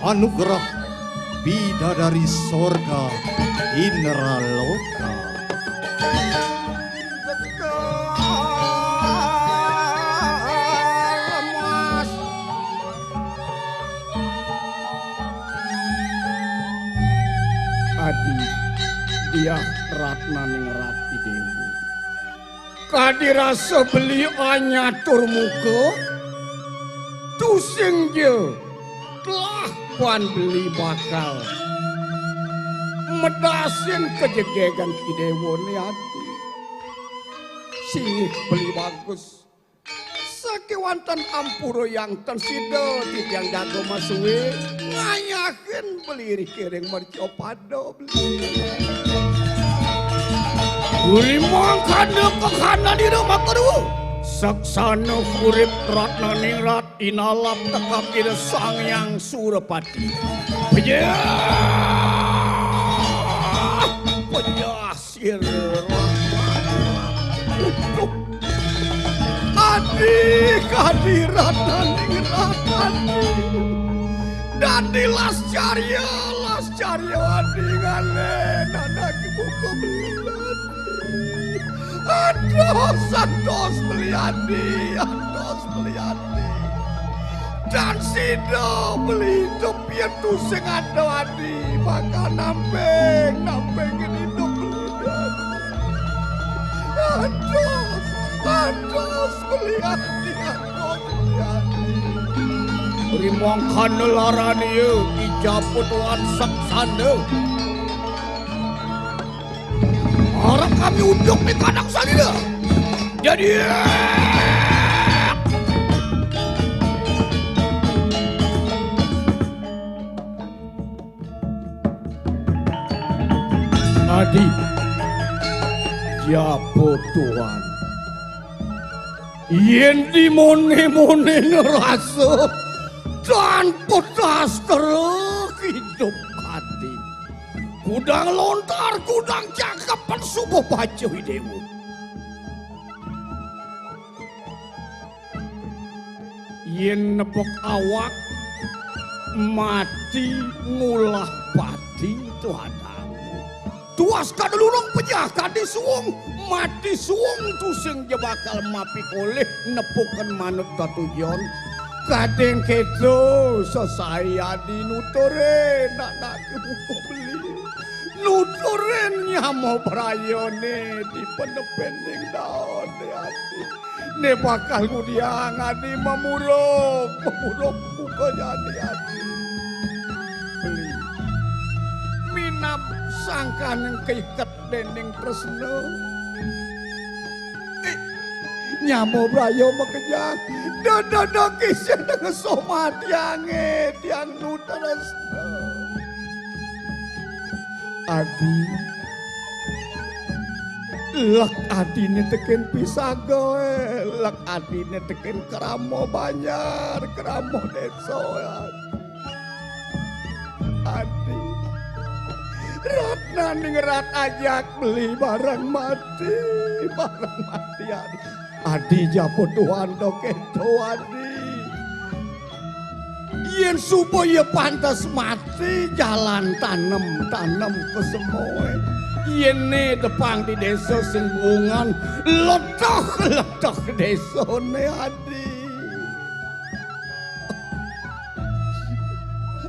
anugerah, bidadari sorga Indra Loka. Adi, dia Ratna Ningrat Idewa. Kadi rasa beli anyatur muka, tusing ja telah pan beli bakal medasin kajegegan Kidewa ni adi. Singih beli bagus. Sakewanten ampura yang ten sida titiang jaga masue ngayahin beli ring mercapada. Uri mangkana kahanan dina makadua. Saksana urip Ratna Ningrat inalap tekap Ida Sang Hyang Surapati. Pejah! Pejah sira. Utuh. Adi, kadi Ratna Ningrat adi. Dadi las carya, las carya adi ngalih, anak buka beli adi. Aduh, santos beli adi, aduh beli adi. Dan sida beli idup yen tusing ada adi, bakal namping, nampingin idup beli adi. Aduh, aduh beli adi, aduh beli adi. Rimangkana larania ijaput lan saksana. Arep kami uduk di kandang salira. Jadi, adi, japa tuan. Yen dimone-mone ngrasa tan petas terus hidup ati. Kudang lontar, kudang cakep, pen subuh baca Idewa. Yen nepuk awak, mati ngulah pati, Tuhan. Tuas kadulurung pejah kadi suwung, mati suwung tusing ja bakal mapikolih nepukin manut tetujon. Kading keto sesai adi nuturin anake buka beli. Nuturin nyama brayane di penepening daone adi. Ne bakal ngudiang adi mamuruk, mamuruk buka jani adi. Beli. Minab sangkaning keiket dening tresna. Eh, nyama braya makejang. Dada kisah dengan somatiange tiang nutresna. Adi. Lek adine teken pisaga, eh. Lek adine teken krama banjar, krama desa, eh. Adi. Ratna Ningrat ajak beli bareng mati, bareng mati, Adi. Adi, japa tuan to keto, Adi. Yen suba ya pantes mati, jalan tanem-tanem kesemoe. Yen ne depang di desa sing bungan, letuh-letuh desane, Adi.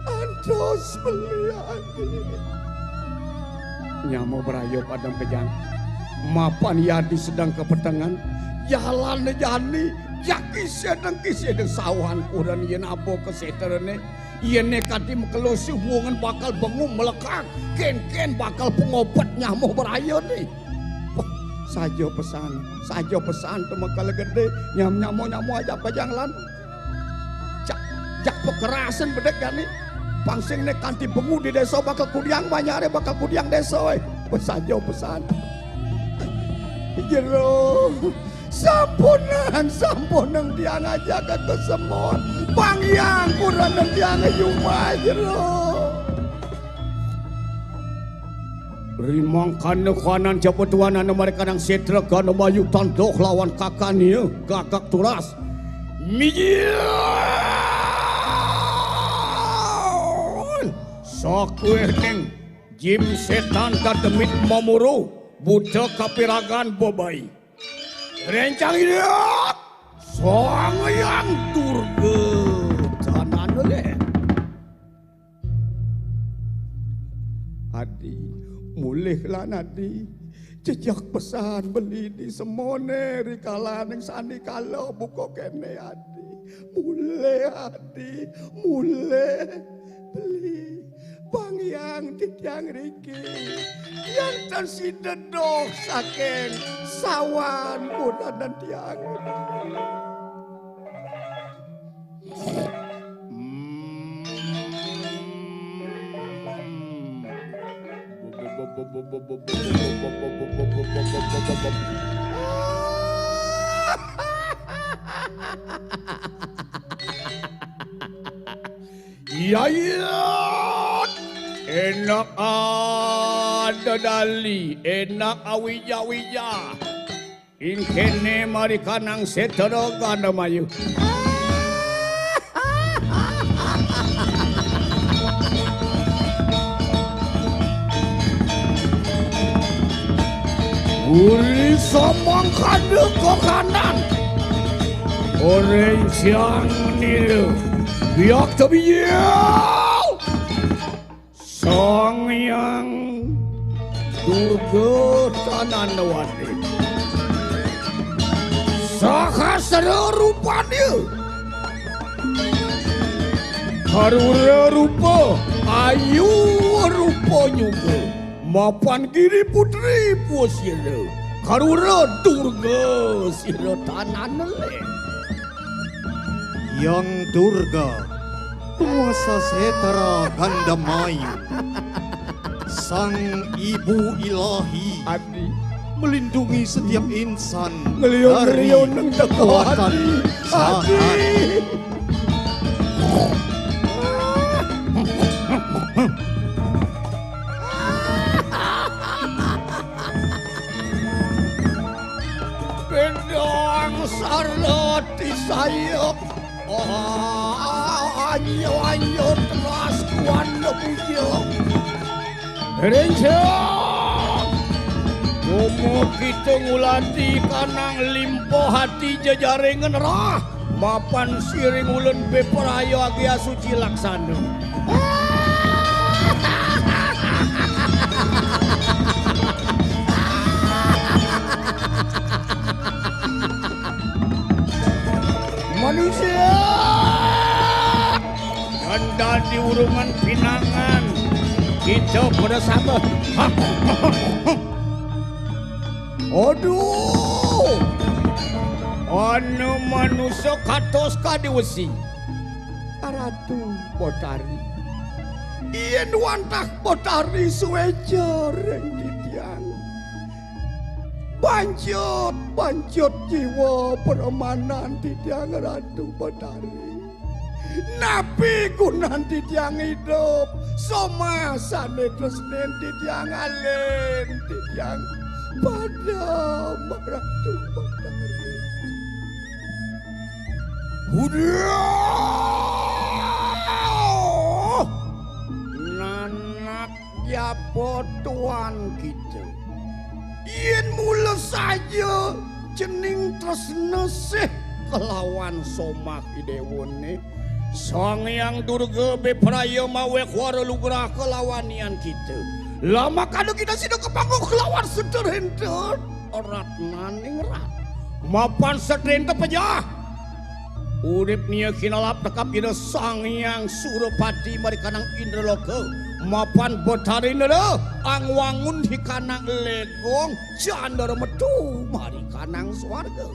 Antos beli adi. Nyama braya padem kejang. Mapan yadi sedeng kepetengan. Jalan jani. Jaki sedeng ki sedeng sawan kuren yen apa kesetrene. Yen ne kadi makelo si hubungan bakal bengu melekang. Ken-ken bakal pengobet nyama braya ne. Wah, saja pesan, saja pesan temekel gede. Nyam-, nyama-nyama aja pejang lan. Jak, jak pekerasen bedek jani. Pang sing ne kanti bengu di desa bakal kudiang banyare, bakal kudiang desa, eh. Pesajo pesan. Jero. Sampunang, sampunang tiang ajaka ka semon. Pang Hyang Kurenan tiang yumajra. Rimangkana kahanan jaba tuanana marekanang setra gana mayu tantuh lawan kakania gagak turas. Mijil! Sakuehning jim setan dademit mamuru buta kapiragan bebai. Rencang ilat! Sang Hyang Durga tanana leh. Adi, mulih lan Adi. Jejeh pesan beli di semone rikalaning sandikala buka kene Adi. Mulih Adi, mulih. Beli, pang Hyang titiang riki. Yan tan sida doh saking sawan kurenan tiang. Hmm. Yayat! Enak ada dali, enak awija-wija. Ingkene marikanang setra gana mayu. Uri samangkada kakanan. Oreng siang nilu. Biak tebiau. Sang Hyang Durga tanana wani. Sahasra rupanya. Karura rupa, ayu rupa nyuga. Mapan giri putri pusira. Karura Durga sira tanana leh. Hyang Durga, penguasa setra ganda mayu. Sang Ibu Ilahi, Adi, melindungi setiap insan ngeliung-ngeliung dari nang teka kekuatan ati. Jahat. Adi. Bendang sarati sayap. Oh, anyo-anyo teras kuan lebuya. Rinca. Komo kita ngulati kanang limpo hati jejaringan rah. Mapan siring ulun bepraya agia suci laksana. Manusia! Gandal di urungan pinangan. Kita pada sama. Aduh! Ana manusa katos kadi wesi. Ratu Betari. Yen wantah Betari sueca ring titiang. Bancut, bancut jiwa pramanan titiang Ratu Betari. Napi gunan titiang idup? Somah sane tresnen titiang alen titiang padem Ratu Betari. Hudah! Nanak japa tuan kita. Yen mula saja cening tresna sih kelawan somah idewane, Sang Hyang Durga bepraya maweh wara lugrah kelawan nian kita. Lamakana kita sida kapangguh kelawan sederhenta ratnaning rat. Mapan sederhenta pejah. Urip nia kinalap tekap ida Sang Hyang Surapati marikanang Indraloka. Mapan Betari neda angwangun hikanang legong candra metu marikanang swarga.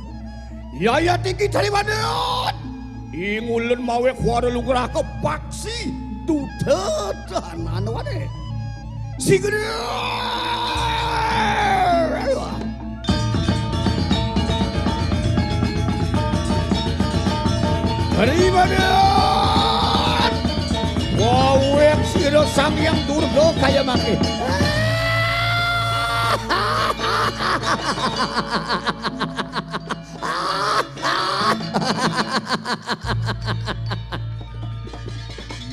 Yayat iki tari badut. Ing ulun maweh wara lugrah ka paksi duta tanan wane. Sigede. Aduh. Ribadan! Wawit sira Sang Hyang Durga kaya mangke.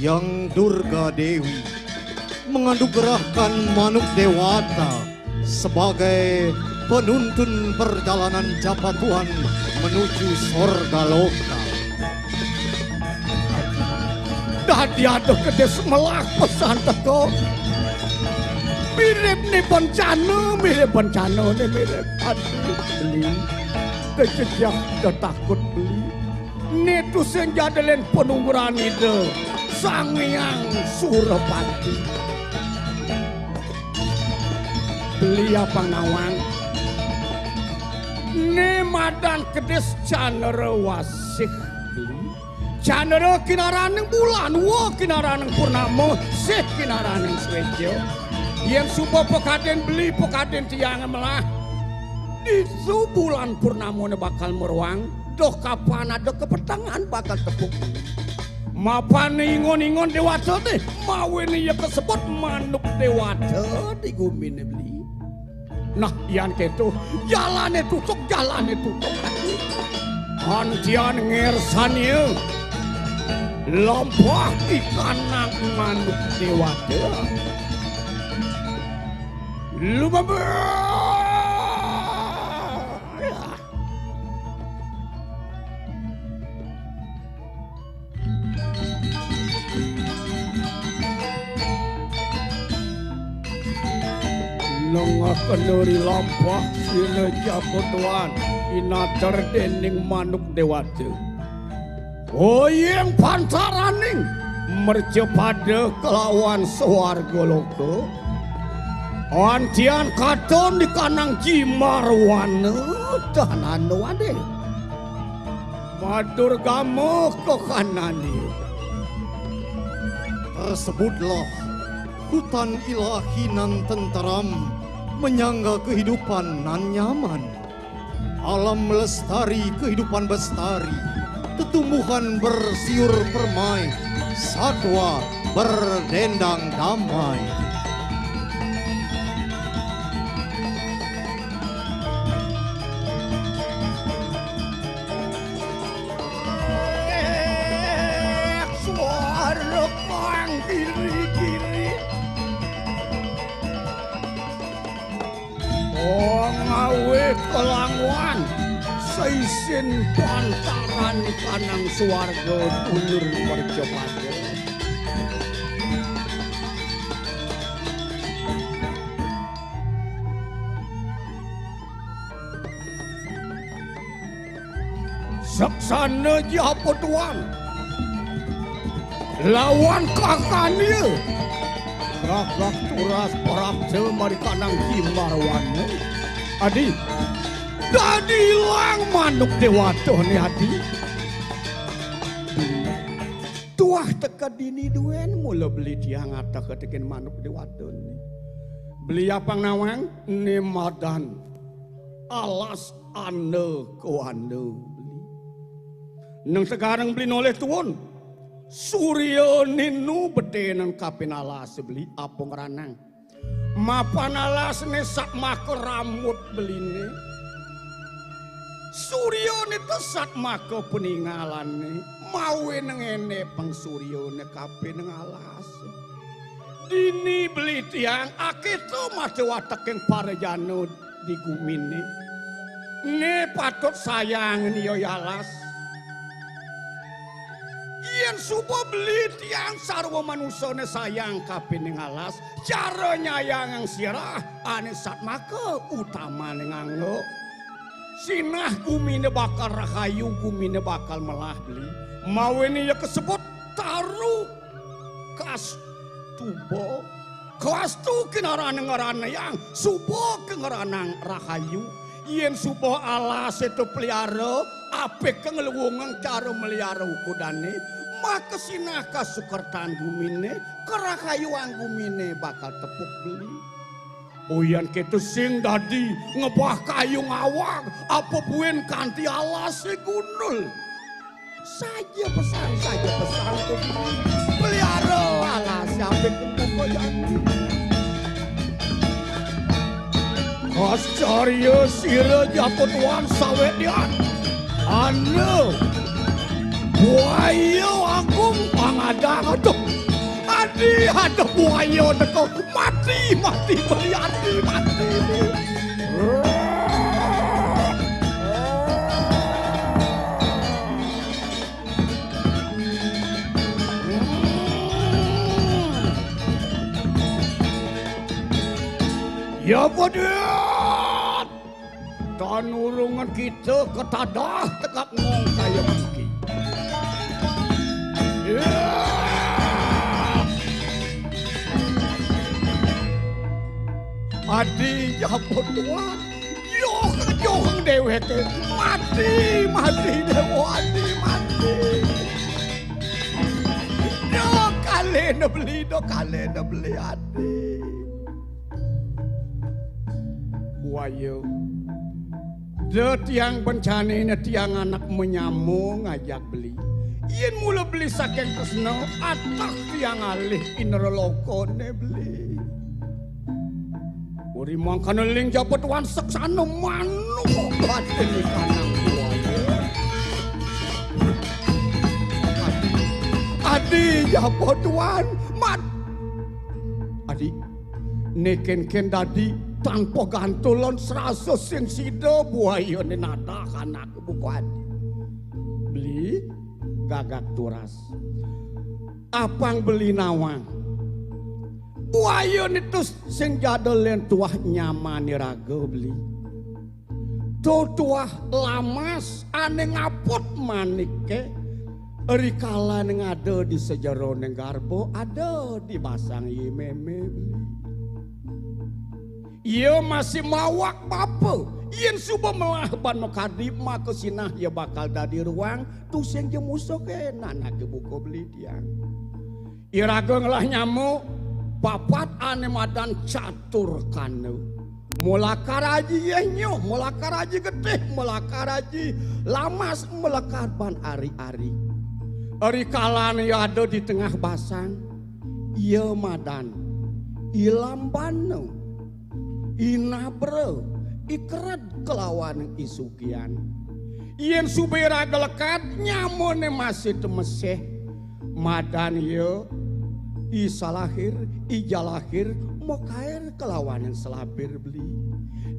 Yang Durga Dewi menganugerahkan manuk dewata sebagai penuntun perjalanan Japatuan menuju sorga loka. Dadi ada kedis melah pesan teko. Mirip ni bencana, mirip bencana ni mirip. Aduh, beli. Kejejak, ketakut beli. Nitu sing jadelen penungguran Ida Sang Hyang Surapati. Beli apa nawang? Ni madan kedis Candrawasih. Beli. Candra kinaraning bulan, wa kinaraning purnama, sih kinaraning sweja. Yen suba pekadin beli, pekadin tiang melah. Ditu bulan purnamane bakal meruang, doh kapan ada kepetengan bakal tepuk. Mapan ingon-ingon dewata deh, mawen iya kesebut manuk dewata di gumine beli. Nah, yan keto, jalane tutup, jalane tutup. Antian ngersania lampah ikanang manuk dewata. Lumebet. Nengah kenduri lampah sina jagotuan inater dening manuk dewata. Oyeng pantaraning mercapada kelawan swarga loka. Antian katon di kanang jimarwana danana wadih. Matur gama kekanane. Tersebutlah hutan ilahi nan tenteram, menyangga kehidupan nan nyaman. Alam melestari, kehidupan bestari, tetumbuhan bersiur permai, satwa berdendang damai. Suara kang kiri-kiri. Oh, ngawe kelanguan, seisin pantaran kanang swarga dulur mercapada. Saksana japa tuan lawan kakania. Gagah turas prapta mari kanang jimarwana. Adi, dadi ilang manuk dewata ne adi. Tuah teka dini duen mula beli tiang ataka tekin manuk dewata ne. Beli apang nawang ne madan alas anda ko anda beli. Nang sekarang beli nolih tuun. Surya ninu betenan kapin alas beli apung ranang. Mapan alasne sat maka rambut beline. Suryane tesat maka peningalane. Mawe nengene peng suryane kapin alas. Dini beli tiang akita mati wateking parajana di gumine. Ne patut sayang niya alas. Yen suba beli tiang sarwa manusane sayang kapining alas, cara nyayangang sirah ane satmaka utamane nganggo. Sinah gumine bakal rahayu, gumine bakal melah beli. Mawinan ya kasebut taru kastuba. Kastu kinarane ngranayang, suba kangranang rahayu. Yen suba alase to pliara, apik kang luwungang cara mliara ukudane, maka sinah kasukertan gumine, karahayuan gumine bakal tepuk beli. Uyan keto sing dadi ngebah kayu ngawag, apa buin kanti alase gundul. Saja pesan, saja pesan tuh. Pelihara alah siapa kembuka janji. Kascarya sira japutuan sawedian. Anu. Buaya agung pangadang aduh. Adi ada buaya teko. Mati, mati, beli ati, mati. Ya bodoh. Tan urungan kita ketadah tegak ngong kaya mangki. Ya. Adi japutuan. Yoh, yoh deweke. Mati, mati, dewa, adi, mati. Yo, kalena beli, do kalena beli, adi. Buaya. De tiang bencane ne tiang anak menyamo ngajak beli. Yen mula beli saking tresna, atah tiang alih indra lokone beli. Uri mangkana ling japutuan seksana manuk batin kanang buaya. Adi japutuan mat. Adi, neken-ken dadi tanpa gantulan serasa sing sida buaya ne nadah anak buku adi. Beli gagak turas. Apang beli nawang. Buaya nitus sing jada len tuah nyamane raga beli. To tuah lamas ane ngaput manike rikala ning ada di sejerone garba, ada di basang ye meme beli. Ia masih mawak bapa. Yen suba melah ban makadi, maka sinah ia bakal dadi ruang, tusing je musuh ke nanake buka beli tiang. Iraga ngelah nyamuk, papat ane madan catur kana. Molakar aji yeh nyoh, molakar aji getih, molakar aji lamas, molakar ban ari-ari. Ari kalane ia ada di tengah basang, ia madan, ilambana, inabra, ikred kelawan isugian. Yen suba iraga lekad, nyamane masih temeseh. Madan ia, isalahir, ijalahir, mokair kelawaning selapir beli.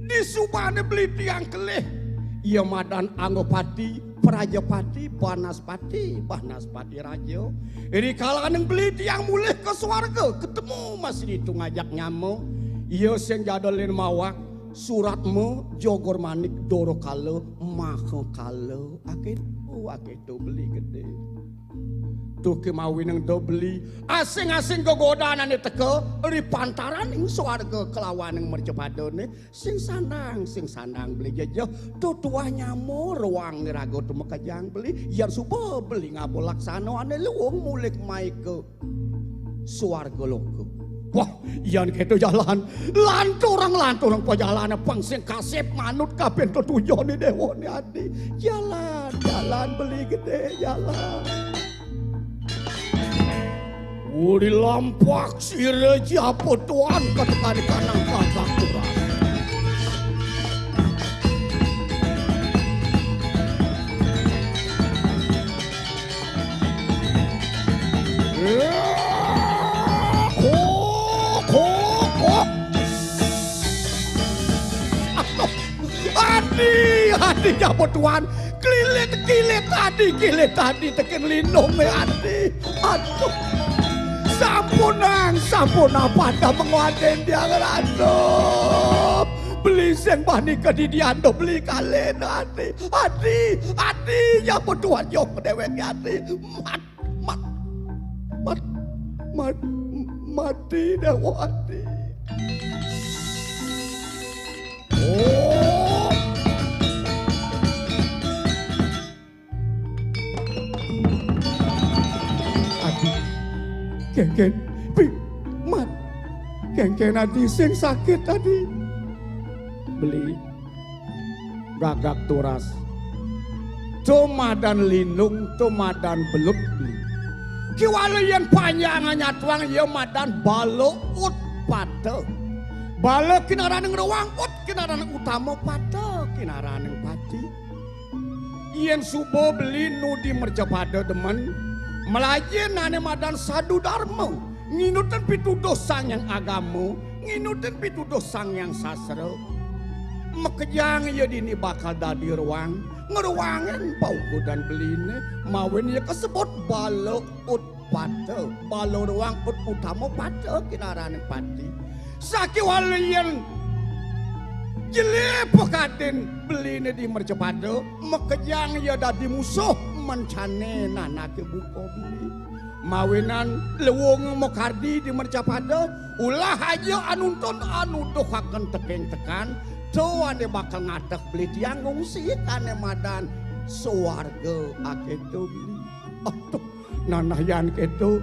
Disubane beli tiang kelih. Ia madan Anggapati, Prajapati, Banaspati, Banaspati Raja. Iri kalaning beli tiang mulih ke swarga, ketemu masih ditu ngajak nyama. Ia sing jada len mawak, Suratma, Jogor Manik, Dorokala, Mahakala. Aketu, aketu beli gede. Tuh kemawining do beli. Asing-asing gegodanane teka, ri pantaraning swarga kelawaning mercapadane. Sing sandang, sing sandang beli jejeh. Tuh tuah nyama ruang iraga tumakejang beli. Yan suba beli ngaba laksana ane luung mulih mai ke swarga loka. Wah, yan keto jalan. Lanturang, lanturang pajalane pang sing kasep manut kabeh tetujone dewane adi. Jalan, jalan beli gede, jalan. Uri lampak sira japa tuan katekani kanang kakak kurang. Kok, kok, kok. Adi, adi japa tuan. Klilit, kilit adi, kilit adi tekin lindunge adi. Aduh. Sampunang, sampunang pada menguatin tiang ratu. Beli sing bani kedidian do beli kalen adi. Adi, adi, japa tuan yo dewek adi. Mat, mat, mat, mat, mati dewati. Oh. Adi, kengken, pi, mat, kengken adi sing sakit adi. Beli, gagak turas. To madan lindung, to madan belut. Kiwala yen panjang nyatuang ya madan bala utpata. Bala kinaraning rewang, ut kinaraning utama, pata kinaraning pati. Yen suba beli nu di mercapada demen, melajen ane madan sadu darma, nginutin pituduh sang yang agama, nginutin pituduh sang yang sastra. Makejang ya dini bakal dadi rewang, ngerewangin paukudan beline, mawin ya kasebut bala utpata, bala rewang ut utama, pata kinaraning pati. Sakiwala yen jeleh pekadin beline di mercapada, makejang ya dadi musuh mencane nanake buka beli. Mawinan lewung makardi di mercapada, ulah aja anuntun anuduhaken teking tekan, to ane bakal ngadek beli tiang ngungsi kane madan suarga aketo beli. Aduh, nanah yan keto,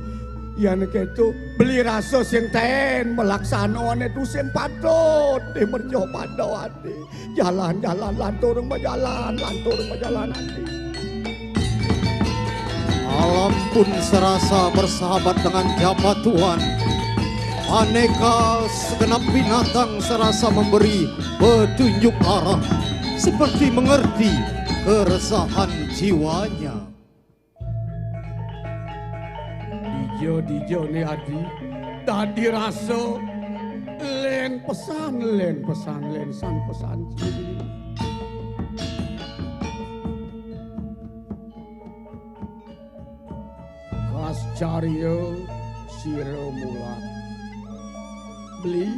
yan keto, beli rasa sing ten malaksana ane tu sing patut di mercapada ati. Jalan-jalan lantur majalan, lantur majalan ati. Alam pun serasa bersahabat dengan japa tuan. Aneka segenap binatang serasa memberi petunjuk arah, seperti mengerti keresahan jiwanya. Dija, dija ne adi, dadi rasa len pesan, len pesan, len san pesan. Kascarya sira mulat. Beli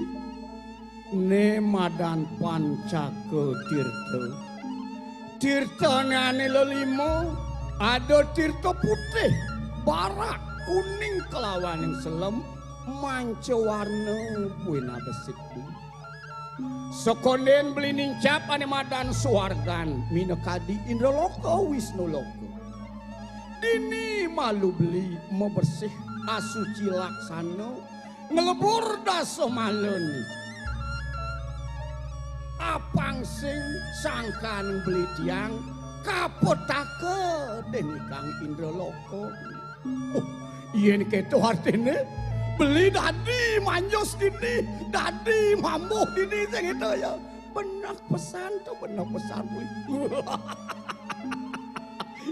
ne madan Pancaka Tirta. Tirtane ane lelima, ada tirta putih, barak, kuning kelawaning selem, manca warna buin abesik. Sekonden beli nincap ane madan suargan, minakadi Indraloka Wisnu Loka. Dini malu beli mabersih asuci laksana, nglebur dasa malane. Apang sing sangkan beli tiang kapetaka dening Kang Indraloka. Oh, yen keto artine, beli dadi manjus dini, dadi mambuh dini sing ento ya. Beneh pesan to, beneh pesan kuwi.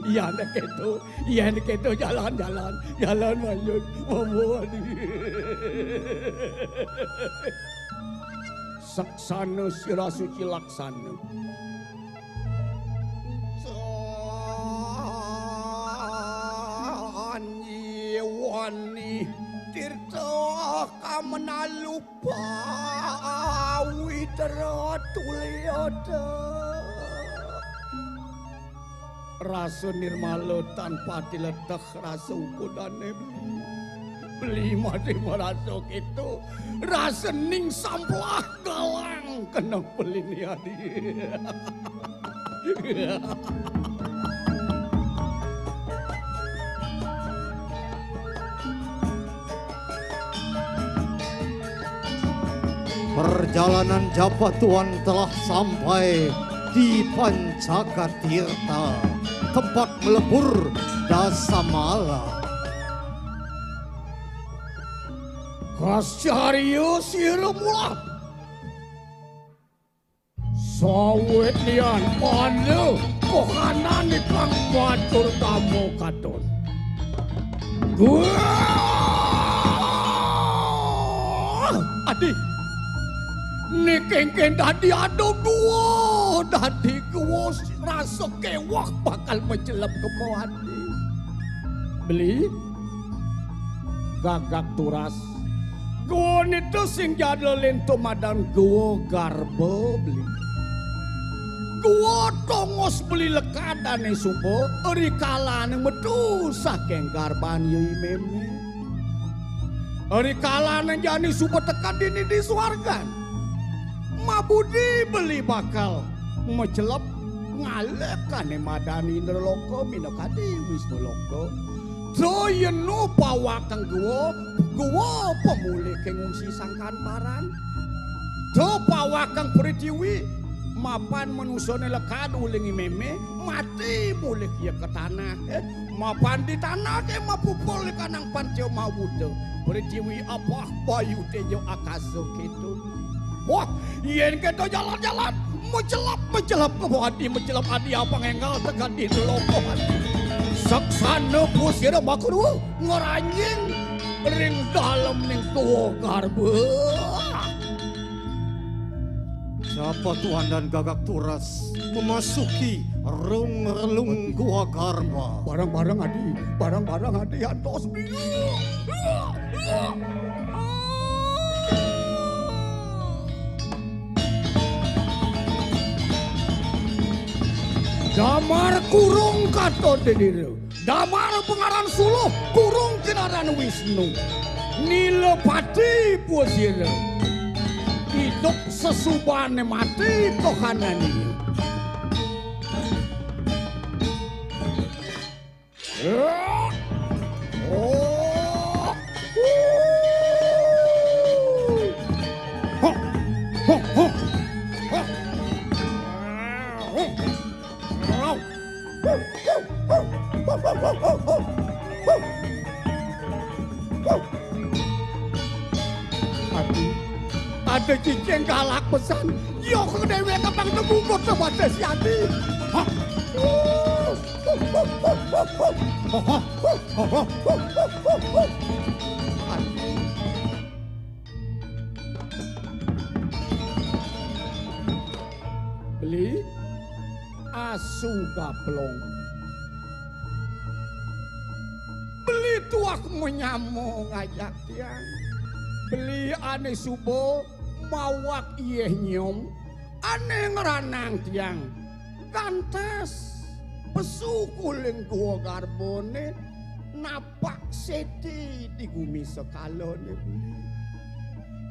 Yen keto, yen keto jalan-jalan, jalan manjus, mambuh dini. Saksana sira suci laksana. Sanjiwani tirta kamenalu pawitra tulyata. Rasa nirmala tanpa tileteh rasa ukudane beli. Beli mati marasa keto. Rasa ning samplah galang keneng beli ni adi. Perjalanan japa tuan telah sampai di Pancaka Tirta, tempat melebur Dasamala. Kascarya sira mulat. Sawit lian ana kahanan ikang matur tamu katon. Wah! Adi, nikengken dadi ada gua, dadi gua rasa kewah bakal macelep kemo adi. Beli? Gagak turas. Gua nito sing jadel lento madan gua garba beli. Gua tongos beli lekadane suba, ri kalane metu saking garban yai meme. Ri kalane jani suba teka dini di swargan. Mabudi beli bakal macelep ngalekane madan Indraloka minakadi Wisnu Loka. Dayenu pawakeng gua, gua pamulih ke ngungsi sangkan paran. Do pawakeng pritiwi, Mapan manusane lekad uling meme, mati mulih ya ke tanah. Eh, mapan di tanah ke mapupul kanang panca mawuda. Pritiwi apah bayu tejo akasa keto. Wah, yen keto jalan-jalan, mecelap-mecelap ke adi, mecelap adi apa ngenggal tekan di loko adi. Saksana pusira makruh ngeranjing ring dalem ning tua garba. Siapa tuan dan gagak turas memasuki rung relung gua garba? Barang-barang adi, barang-barang adi antos. Damar kurung katon dedire. Damar pangaran suluh kurung kinaran Wisnu. Nilapati pusira. Idup sesubane mati tohanane. Aduh, ada cicing galak pesan. Yo ke dewek kepang tegugut ke batas yati. Hah? Beli asu gaplong. Beli tuak menyamo ngajak tiang. Beli ane suba mawak iyeh nyom ane ngranang tiang. Gantes pesu kuling gua garbone napak seti di gumi sekalane beli.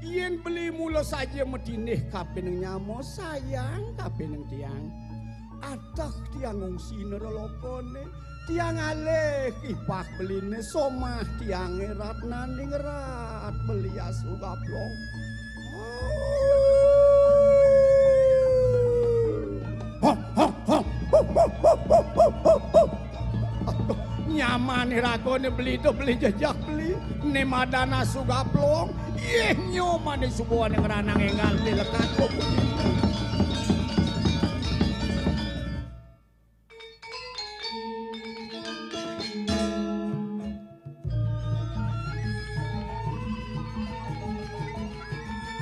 Yen beli mula saja matindih kapining nyama, sayang kapining tiang. Ateh tiang ngungsi nerelokone, tiang alih kipah beline somah tiange ratnaning rat beli asu gaplong. Nyamane ragane beli to beli jejak beli. Ne madan asu gaplong. Yeh nyomane subuhane ngranang enggal di lekat.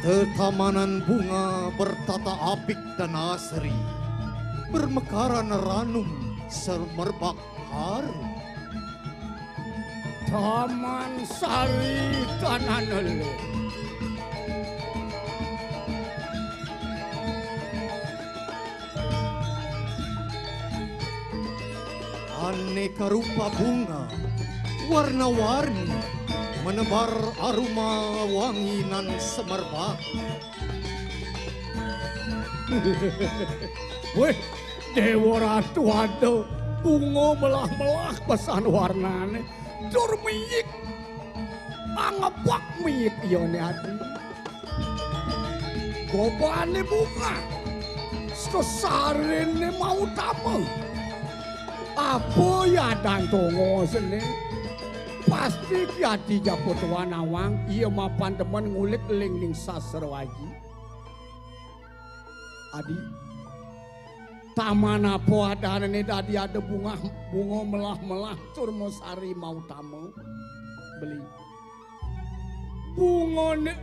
Tetamanan bunga bertata apik dan asri, bermekaran ranum semerbak harum. Taman Sari Tanah Nele. Aneka rupa bunga, warna-warni, menebar aroma wangi nan semerbak. Weh, Dewa Ratu ada bunga melah-melah pesan warnane. Tur miyik. Angebak miyik iyane adi. Gobane bungah. Sesarine mautama. Apa yadan tongosene? Pasti ki adi japotuan awang, iya mapan demen ngulik ling ning sastra aji. Adi. Taman apa adanane dadi ada bungah, bunga melah-melah tur masari mautama. Beli. Bungane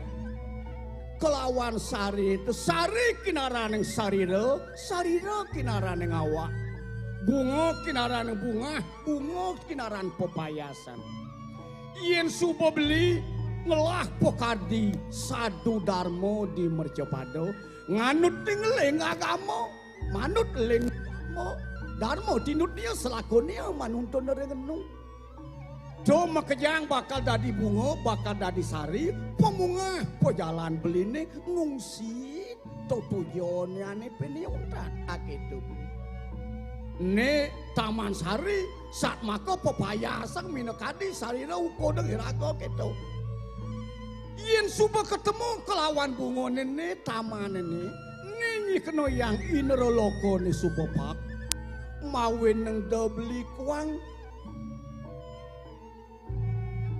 kelawan sari itu, sari kinaraning sarira, sarira kinaraning awak. Bunga kinaraning bungah, bunga kinaran pepayasan. Yen suba beli ngelah pakardi sadu darma di mercapada, nganut ning ling agama, manut ling darma, darma tinut nia selakone manuntun ring enu. Do makejang bakal dadi bunga, bakal dadi sari, pamungah pajalan beline ngungsi to tujone ane piniuntat aketo beli. Ne Taman Sari, satmaka pepayasang minakadi sarira ukodeng iraga keto. Yen suba ketemu kelawan bungane ne tamane ne, ne Kena yang indra lokane subapak, mawinan da beli kuang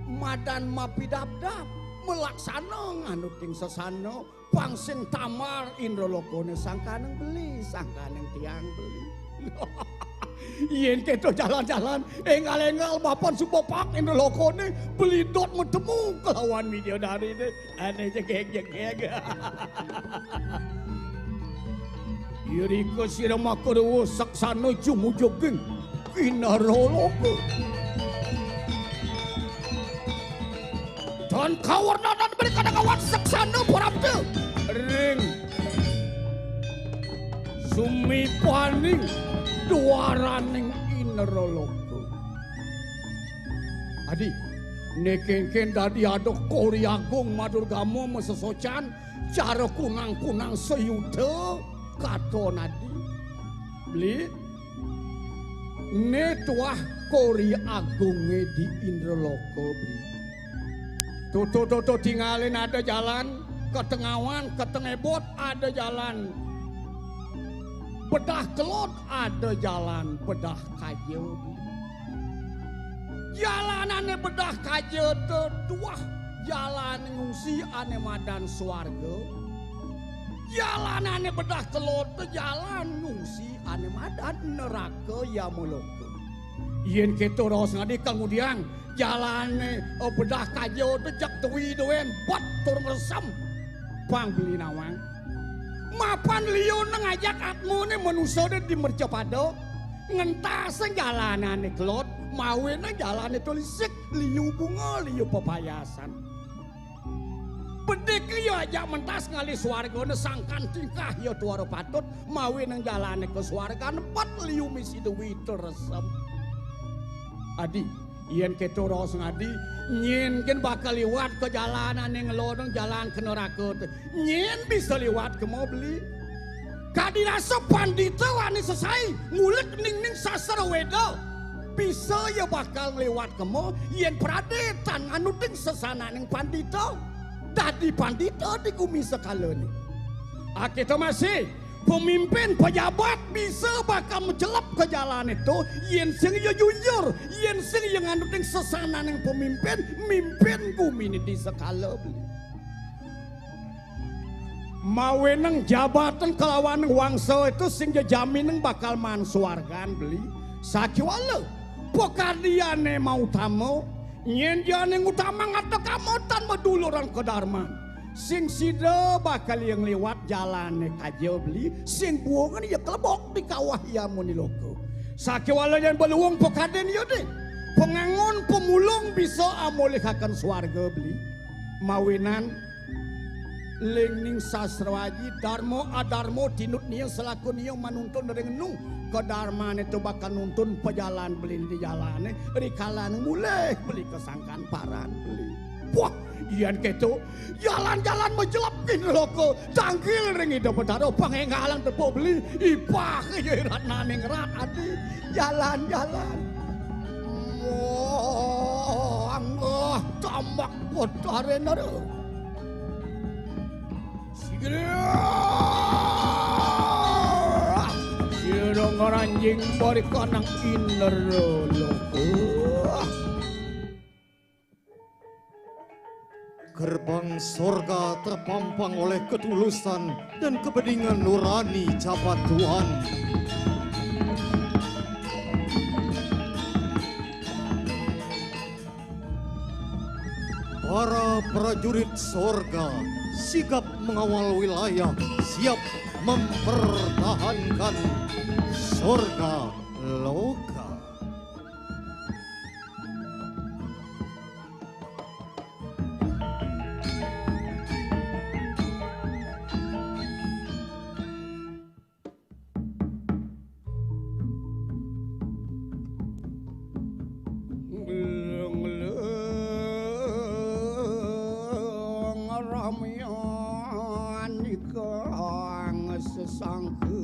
madan mapidabdab, malaksana nganuting sesana, pang sing tamar indra lokane sangkaning beli, sangkaning tiang beli. Yen keto jalan-jalan, enggal-enggal mapan subapak indra lokane, beli dot matemu kelawan widadarine. Ane jegeg-jegeg. Irika sira makaruwa saksana jumujuging kinaroloka. Dan kawarnanan mereka kawan saksana prapta ring sumipaning duaraning inaraloka. Adi, ne kenken dadi ada Kori Agung madurgama masesocan, cara kunang-kunang sayuda katon adi. Beli, ne tuah Kori Agunge di indraloka, beli. Tutu, tutu, tingalin ada jalan, ketengawan, ketengebot ada jalan. Bedah kelod ada jalan, bedah kaja, beli. Jalanane bedah kaja te duah, jalan ngungsi ane madan swarga. Jalanane bedah kelod te jalan ngungsi ane madan neraka yamaloka. Yen keto raos ngadi, kemudian jalane, eh, bedah kaja te jak tui duen bat tur ngresem. Pang beli nawang. Mapan liu nang ajak atmane manusa de di mercapada, ngentasang jalanane kelod, mawinan jalane to lisik, liu bunga, liu pepayasan. Bedik liu ajak mentas ngalih swargane sangkan tingkah ya tuara patut, mawinan jalane ka swargane pat liu misi dewi tresem. Adi, yen keto raos ngadi, nyen ken bakal liwat ka jalanane ngelodeng jalan ka neraka te. Nyen bisa liwat kema, beli. Kadi rasa pandita ane sesai ngulik ningning sastra Weda. Bisa ya bakal ngliwat kema yen prade tan nganuting sesananing pandita. Dadi pandita di gumi sekalane. Akita masih pemimpin pejabat bisa bakal macelep ka jalane to yen sing ya jujur, yen sing ya nganuting sesananing pemimpin, mimpin gumine di sekala, beli. Maweneng jabatan kelawan wangsa itu sing jejamineng bakal maan swargan, beli. Sakiwala pakardiane mautama, nyen jane ngutamang atekama tan maduluran kadarman. Sing sida bakal yang liwat jalane kaja, beli, sing buungan ya kelebok di kawah yamuni loka. Sakiwala yen beluung pakardin ya deh. Pengangon pemulung bisa amulihaken swarga, beli. Mawinan lingning sastra aji, darma adarma tinut nia selaku nia manuntun ring nu. Kadarmane to bakal nuntun pejalan beli di jalane, rikalane mulih beli kesangkan paran beli. Wah, yen keto, jalan-jalan majelep kin loka, tangkil ring Ida Betara, pangenggalan tepuk beli, ipah ya ratnaning rat adi, jalan-jalan. Wah, anggah tambak Betara nara. Sigra! Sira ngranjing barikanang inara loka. Gerbang sorga terpampang oleh ketulusan dan kebeningan nurani jabat Tuhan. Para prajurit sorga sigap mengawal wilayah, siap mempertahankan sorga loka. Ngleng-ngleng ramyan ikang sesangka.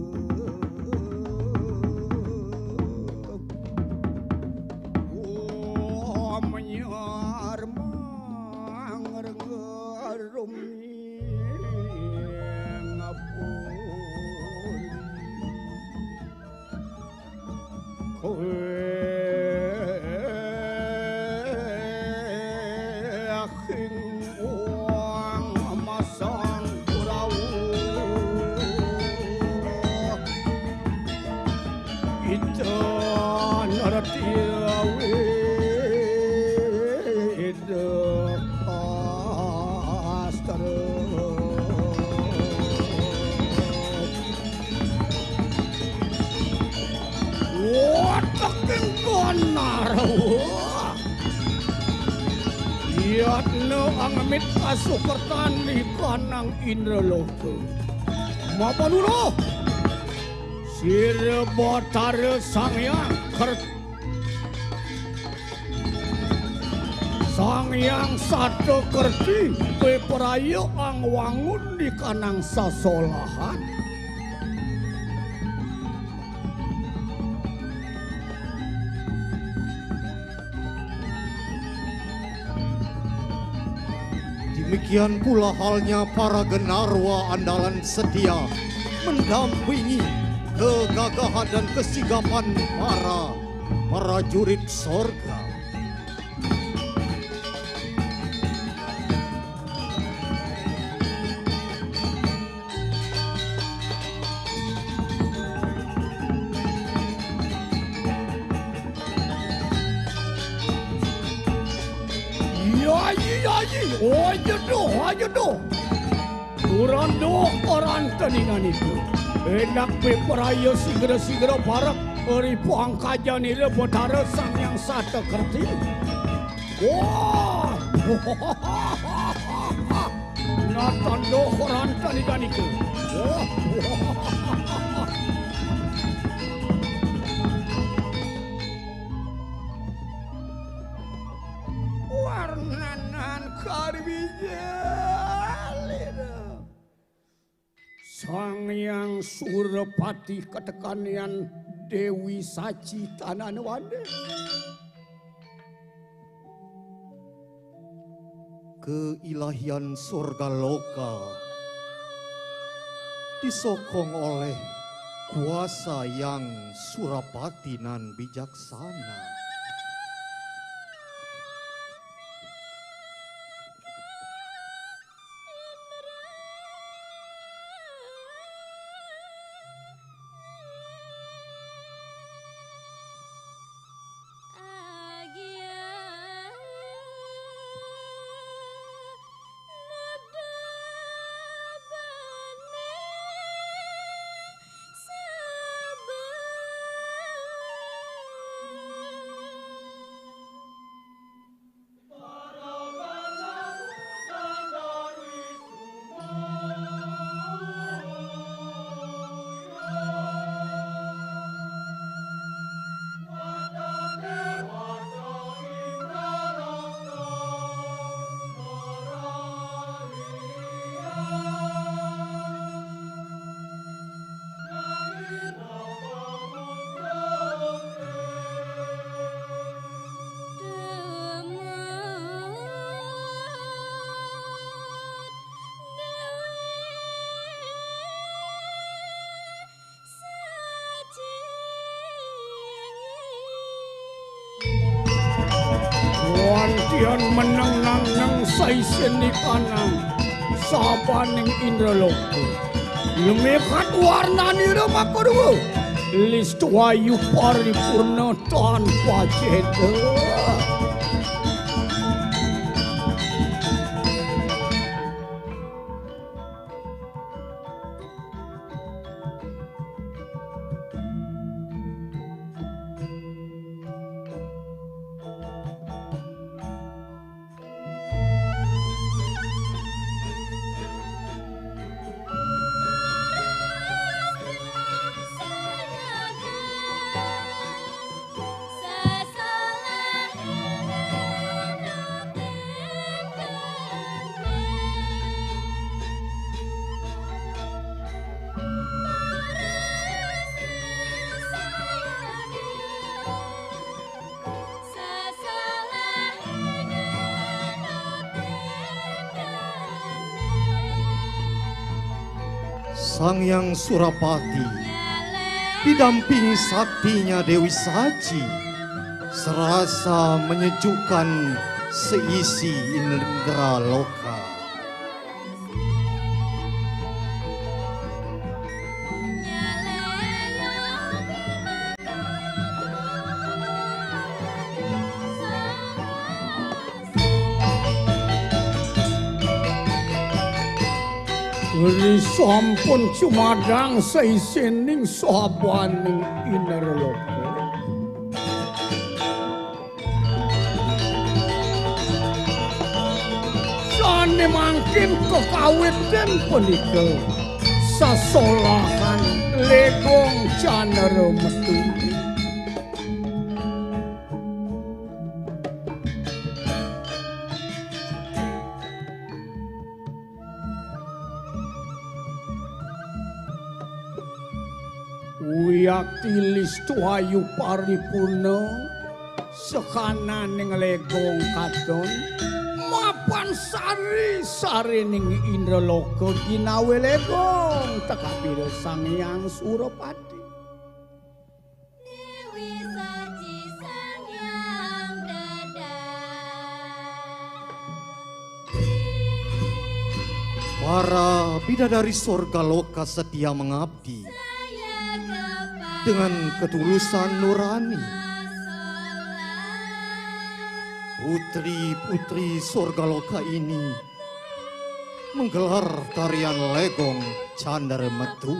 Ing wang masang Kurawa. Ida nerti awida astra. Wateking konar. Yatna angemit kasukertan likanang Indraloka. Mapanura. Sira Batara Sang Hyang Ker-, Sang Hyang Sata Kerti, pepraya angwangun likanang sasolahan. Demikian pula halnya para Genarwa andalan setia mendampingi kegagahan dan kesigapan para prajurit sorga. Yayi, yayi, aja doh, aja doh. Turun doh koran teningan itu. Enak bepraya sigra-sigra parek ri pangkajan ira Betara Sang Hyang Sata Kerti. Wah. Natan doh koran teningan itu. Wah. Warnanan karwijalina. Sang Hyang Surapati katekanian Dewi Saci tanah wanda. Keilahian sorga loka disokong oleh kuasa Hyang Surapati nan bijaksana. Wantian meneng nang nang saisin ikanang sabaning Indraloka. Lumekat warnanira makarua. Listwayu paripurna tanpa ceda. Sang Hyang Surapati didampingi saktinya Dewi Saci serasa menyejukkan seisi Indraloka. Ri sampun cumadang saisining sabaning Indraloka. Sane mangkin kekawitin punika sasolahan Legong Candra Metu. Wiakti listu ayu paripurna, sekananing Legong katon, mapan sari-sarining Indraloka ginawe Legong, tekapira Sang Hyang Surapati. Dewi Saci Sang Hyang Dedadi. Para bidadari sorga loka setia mengabdi dengan ketulusan nurani. Putri-putri sorga loka ini menggelar tarian Legong Candra Metu.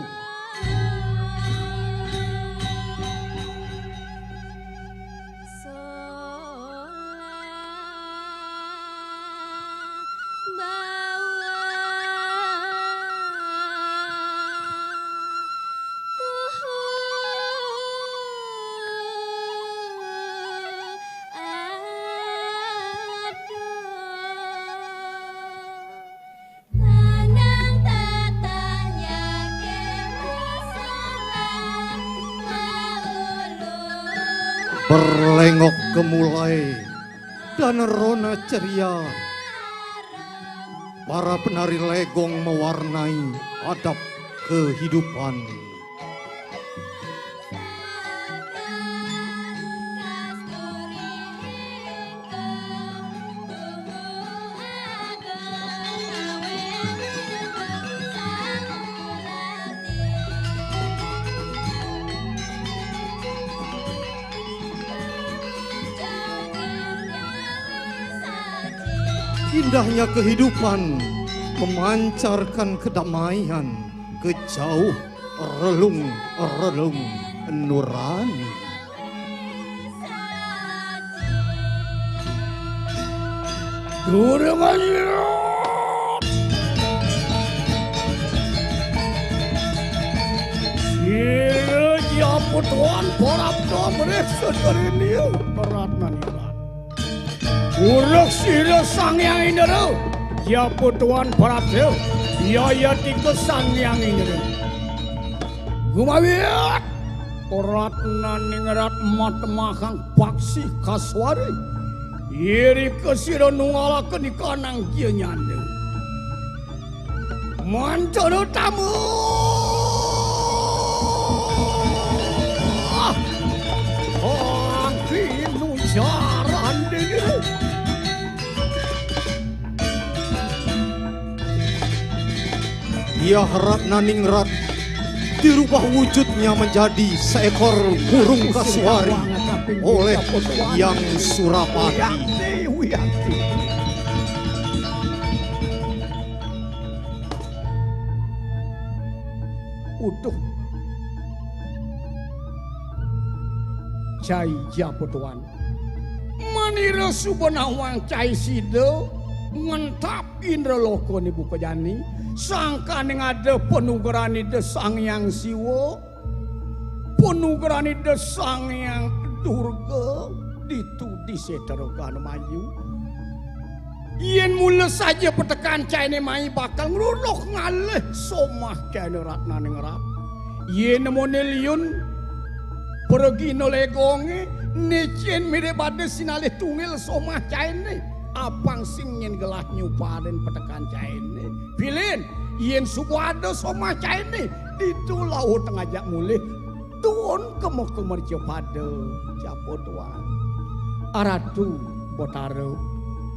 Nandang tatanya ke masalah maulu. Berlengok gemulai dan rona ceria. Para penari Legong mewarnai adab kehidupan. Indahnya kehidupan memancarkan kedamaian ke jauh relung-relung nurani. Durung aja. Sira japutuan parapta mrih sedarinia Ratnanirat. Uruk sira Sang Hyang Indra, japutuan parapta, yayatika Sang Hyang Indra. Gumawit Ratnaningrat matemahang paksi kaswari. Irika sira nunggalaken ikanang gianyanda. Mantara tamu. Angkinu jaran dene. Dia Ratnaningrat dirubah wujudnya menjadi seekor burung kasuari oleh Hyang Surapati. Uduh. Cai japutuan. Manira suba nawang cai sida ngentap Indraloka ni buka jani, sangkaning ada panugrahan Ida Sang Hyang Siwa, panugrahan Ida Sang Hyang Durga, ditu di Setra Gana Mayu. Yen mula saja petekan caine mai bakal ngruruh ngalih somah caine Ratnaningrat. Yen nemone liun pragina Legonge, nicen mirib ada sinalih tunggil somah caine. Apang sing nyen gelah nyuparin petekan caine. Pilin, yen suba ada somah caine, ditu lauh tengajak mulih. Tuun kema-kema mercapada, japutuan. Aratu Batara.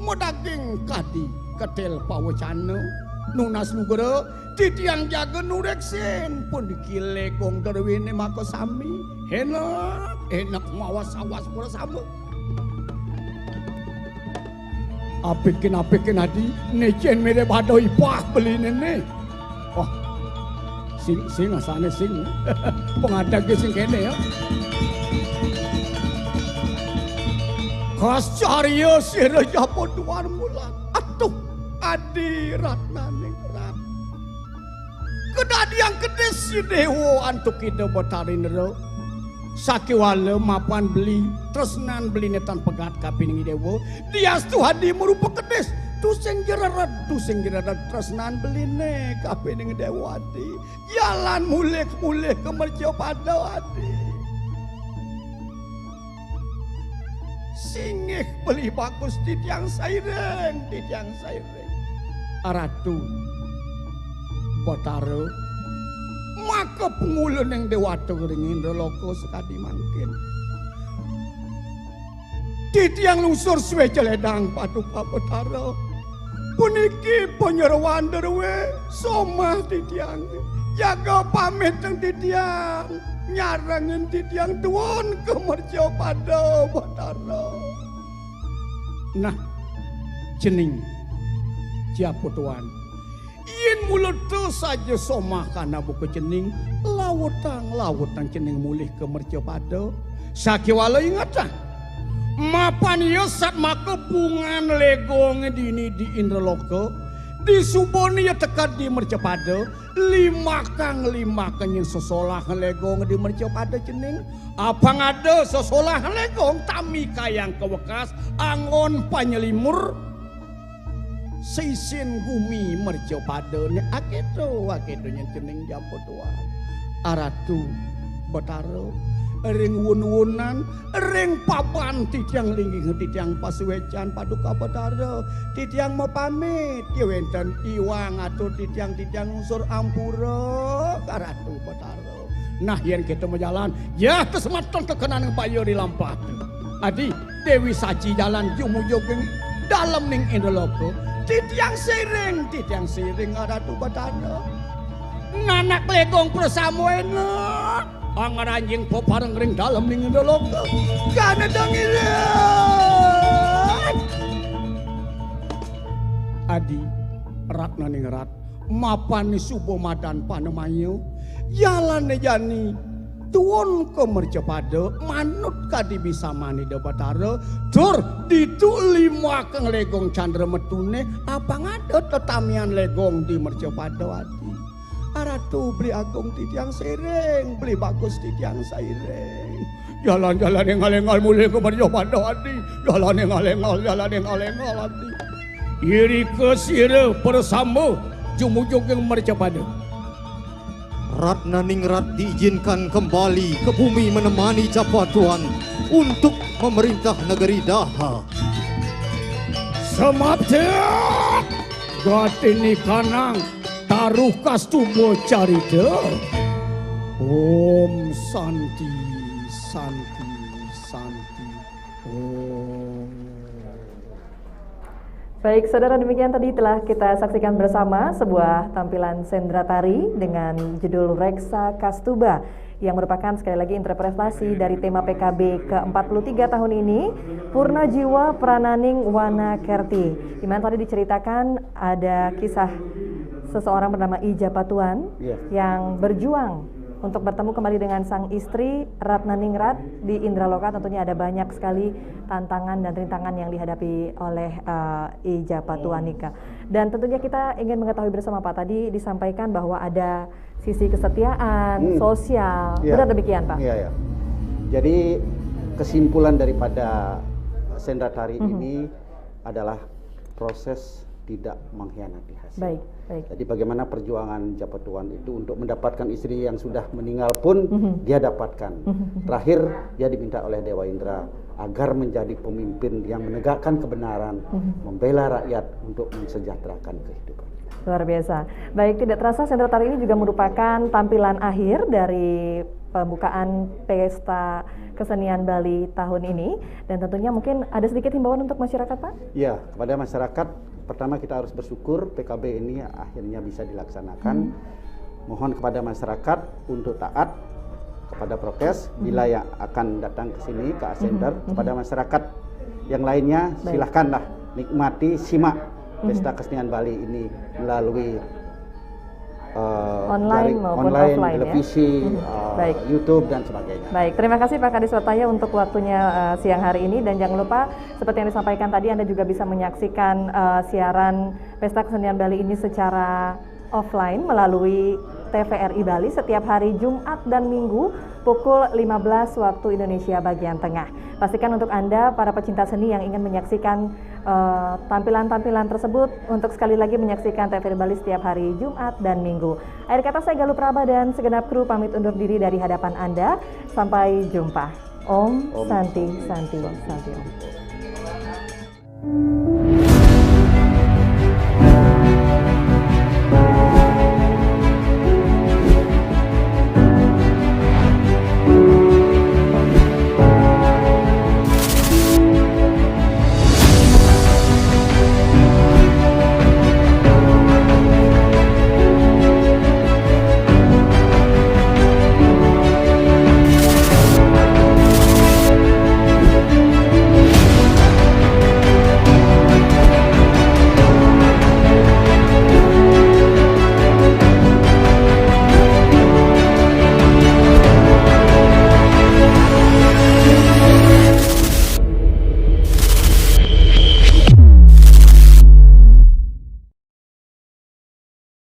Madaging kadi ketel pawecana, nunas nugra, titiang jaga nureksin, puniki legong druene makasami. Enak, enak mawas-awas prasama. Apikin, apikin adi, ne cen mere bada ipah beline ne. Wah, sing, sing asane sing. Pengadeg sing kene ya. Kascarya sira japa duar mulan. Atuh, adi ratnaning rat. Kedadiang kedis si dewa antuk Ida Batara Indra. Sakiwala mapan beli tresnan beline tan pegat kapining dewa. Diastu adi marupa kedis. Tusing jerered, tusing jerered tresnan beline kapining dewa adi. Jalan mulih-mulih ka mercapada adi. Singgih beli bagus titiang sairing, titiang sairing. Aratu Batara, maka pangulaning dewata ring Indraloka sakadi mangkin. Titiang lungsur sueca ledang Paduka Batara. Puniki panyeroan druwe somah titiang. Jaga pamit titiang. Nyarengin titiang tuun ka mercapada Batara. Nah, cening, japa tuan. Yen mula ta saja somah kana buka cening, lawetang, lawetang cening mulih ka mercapada. Sakiwala ingetang, mapan iya satmaka bungan legong dini di Indraloka, disubana iya teked di mercapada, limbakang, limbakang yen sesolahan legong di mercapada cening. Apang ada sesolahan legong, tami kayang kawekas, anggon panyelimur, sisin gumi mercapada ne aketo, aketo nyen cening japa tuan. Aratu Batara, ring wun-wunan, ring paban titiang linggih titiang pasuecan Paduka Batara, titiang mapamit, ya wenten iwang atur titiang, titiang ngusur ampura ka Ratu Batara. Nah, yen kita majalan, ya kesematan kekenan baya di lampah. Adi, Dewi Saji jalan jumujug ing dalem ning Indraloka. Titiang siring, titiang siring Ratu Batara. Nanak legong prasama enak. Angranjing pepareng ring dalem ning Indraloka. Kana dong ilang. Adi, Ratna ning Rat, mapan suba madan panamaya, jalane jani tuun ka mercapada, manut kadi bisaman Ida Batara, tur ditu limbakang legong candra metune, apang ada tetamian legong di mercapada adi. Aratu beli agung titiang siring, beli bagus titiang sairing. Jalan-jalan engal-engal mulih ka mercapada adi. Jalan engal-engal, jalan engal-engal adi. Irika sira prasama jumujug ing mercapada. Ratna Ningrat diizinkan kembali ke bumi menemani Japatuan untuk memerintah negeri Daha. Samapta! Gatini kanang taruh kastuba carita. Om Santi, Santi, Santi. Om. Baik, saudara, demikian tadi telah kita saksikan bersama sebuah tampilan sendra tari dengan judul Reksa Kastuba, yang merupakan sekali lagi interpretasi dari tema P K B ke empat puluh tiga tahun ini, Purna Jiwa Prananing Wana Kerti, di mana tadi diceritakan ada kisah seseorang bernama I Japatuan, iya, yang berjuang untuk bertemu kembali dengan sang istri Ratna Ningrat di Indraloka. Tentunya ada banyak sekali tantangan dan rintangan yang dihadapi oleh, eh, I Japatuan, oh, Nika. Dan tentunya kita ingin mengetahui bersama, Pak, tadi disampaikan bahwa ada sisi kesetiaan, hmm, sosial. Iya. Benar demikian, Pak? Iya, iya. Jadi kesimpulan daripada sendra tari, mhm, ini adalah proses tidak mengkhianati hasil. Baik, baik. Jadi bagaimana perjuangan Japatuan itu untuk mendapatkan istri yang sudah meninggal pun, mhm, dia dapatkan. Mhm. Terakhir dia diminta oleh Dewa Indra agar menjadi pemimpin yang menegakkan kebenaran, mhm, membela rakyat untuk mensejahterakan kehidupan. Luar biasa. Baik, tidak terasa Sentra Tari ini juga merupakan tampilan akhir dari pembukaan Pesta Kesenian Bali tahun ini. Dan tentunya mungkin ada sedikit himbauan untuk masyarakat, Pak? Ya, kepada masyarakat, pertama kita harus bersyukur P K B ini akhirnya bisa dilaksanakan. Hmm. Mohon kepada masyarakat untuk taat kepada prokes. Hmm. Bila yang akan datang ke sini, ke Art Center, hmm, kepada masyarakat yang lainnya, baik, silahkanlah nikmati, simak, hmm, Pesta Kesenian Bali ini melalui uh, online, maupun online, offline, televisi, ya? Hmm. Uh, baik. YouTube dan sebagainya. Baik, terima kasih Pak Kadis Wataya untuk waktunya uh, siang hari ini, dan jangan lupa seperti yang disampaikan tadi, Anda juga bisa menyaksikan uh, siaran Pesta Kesenian Bali ini secara offline melalui T V R I Bali setiap hari Jumat dan Minggu pukul lima belas waktu Indonesia bagian tengah. Pastikan untuk Anda, para pecinta seni yang ingin menyaksikan uh, tampilan-tampilan tersebut, untuk sekali lagi menyaksikan T V R I Bali setiap hari Jumat dan Minggu. Akhir kata, saya Galuh Praba dan segenap kru pamit undur diri dari hadapan Anda. Sampai jumpa. Om Santi, Santi, Santi Om.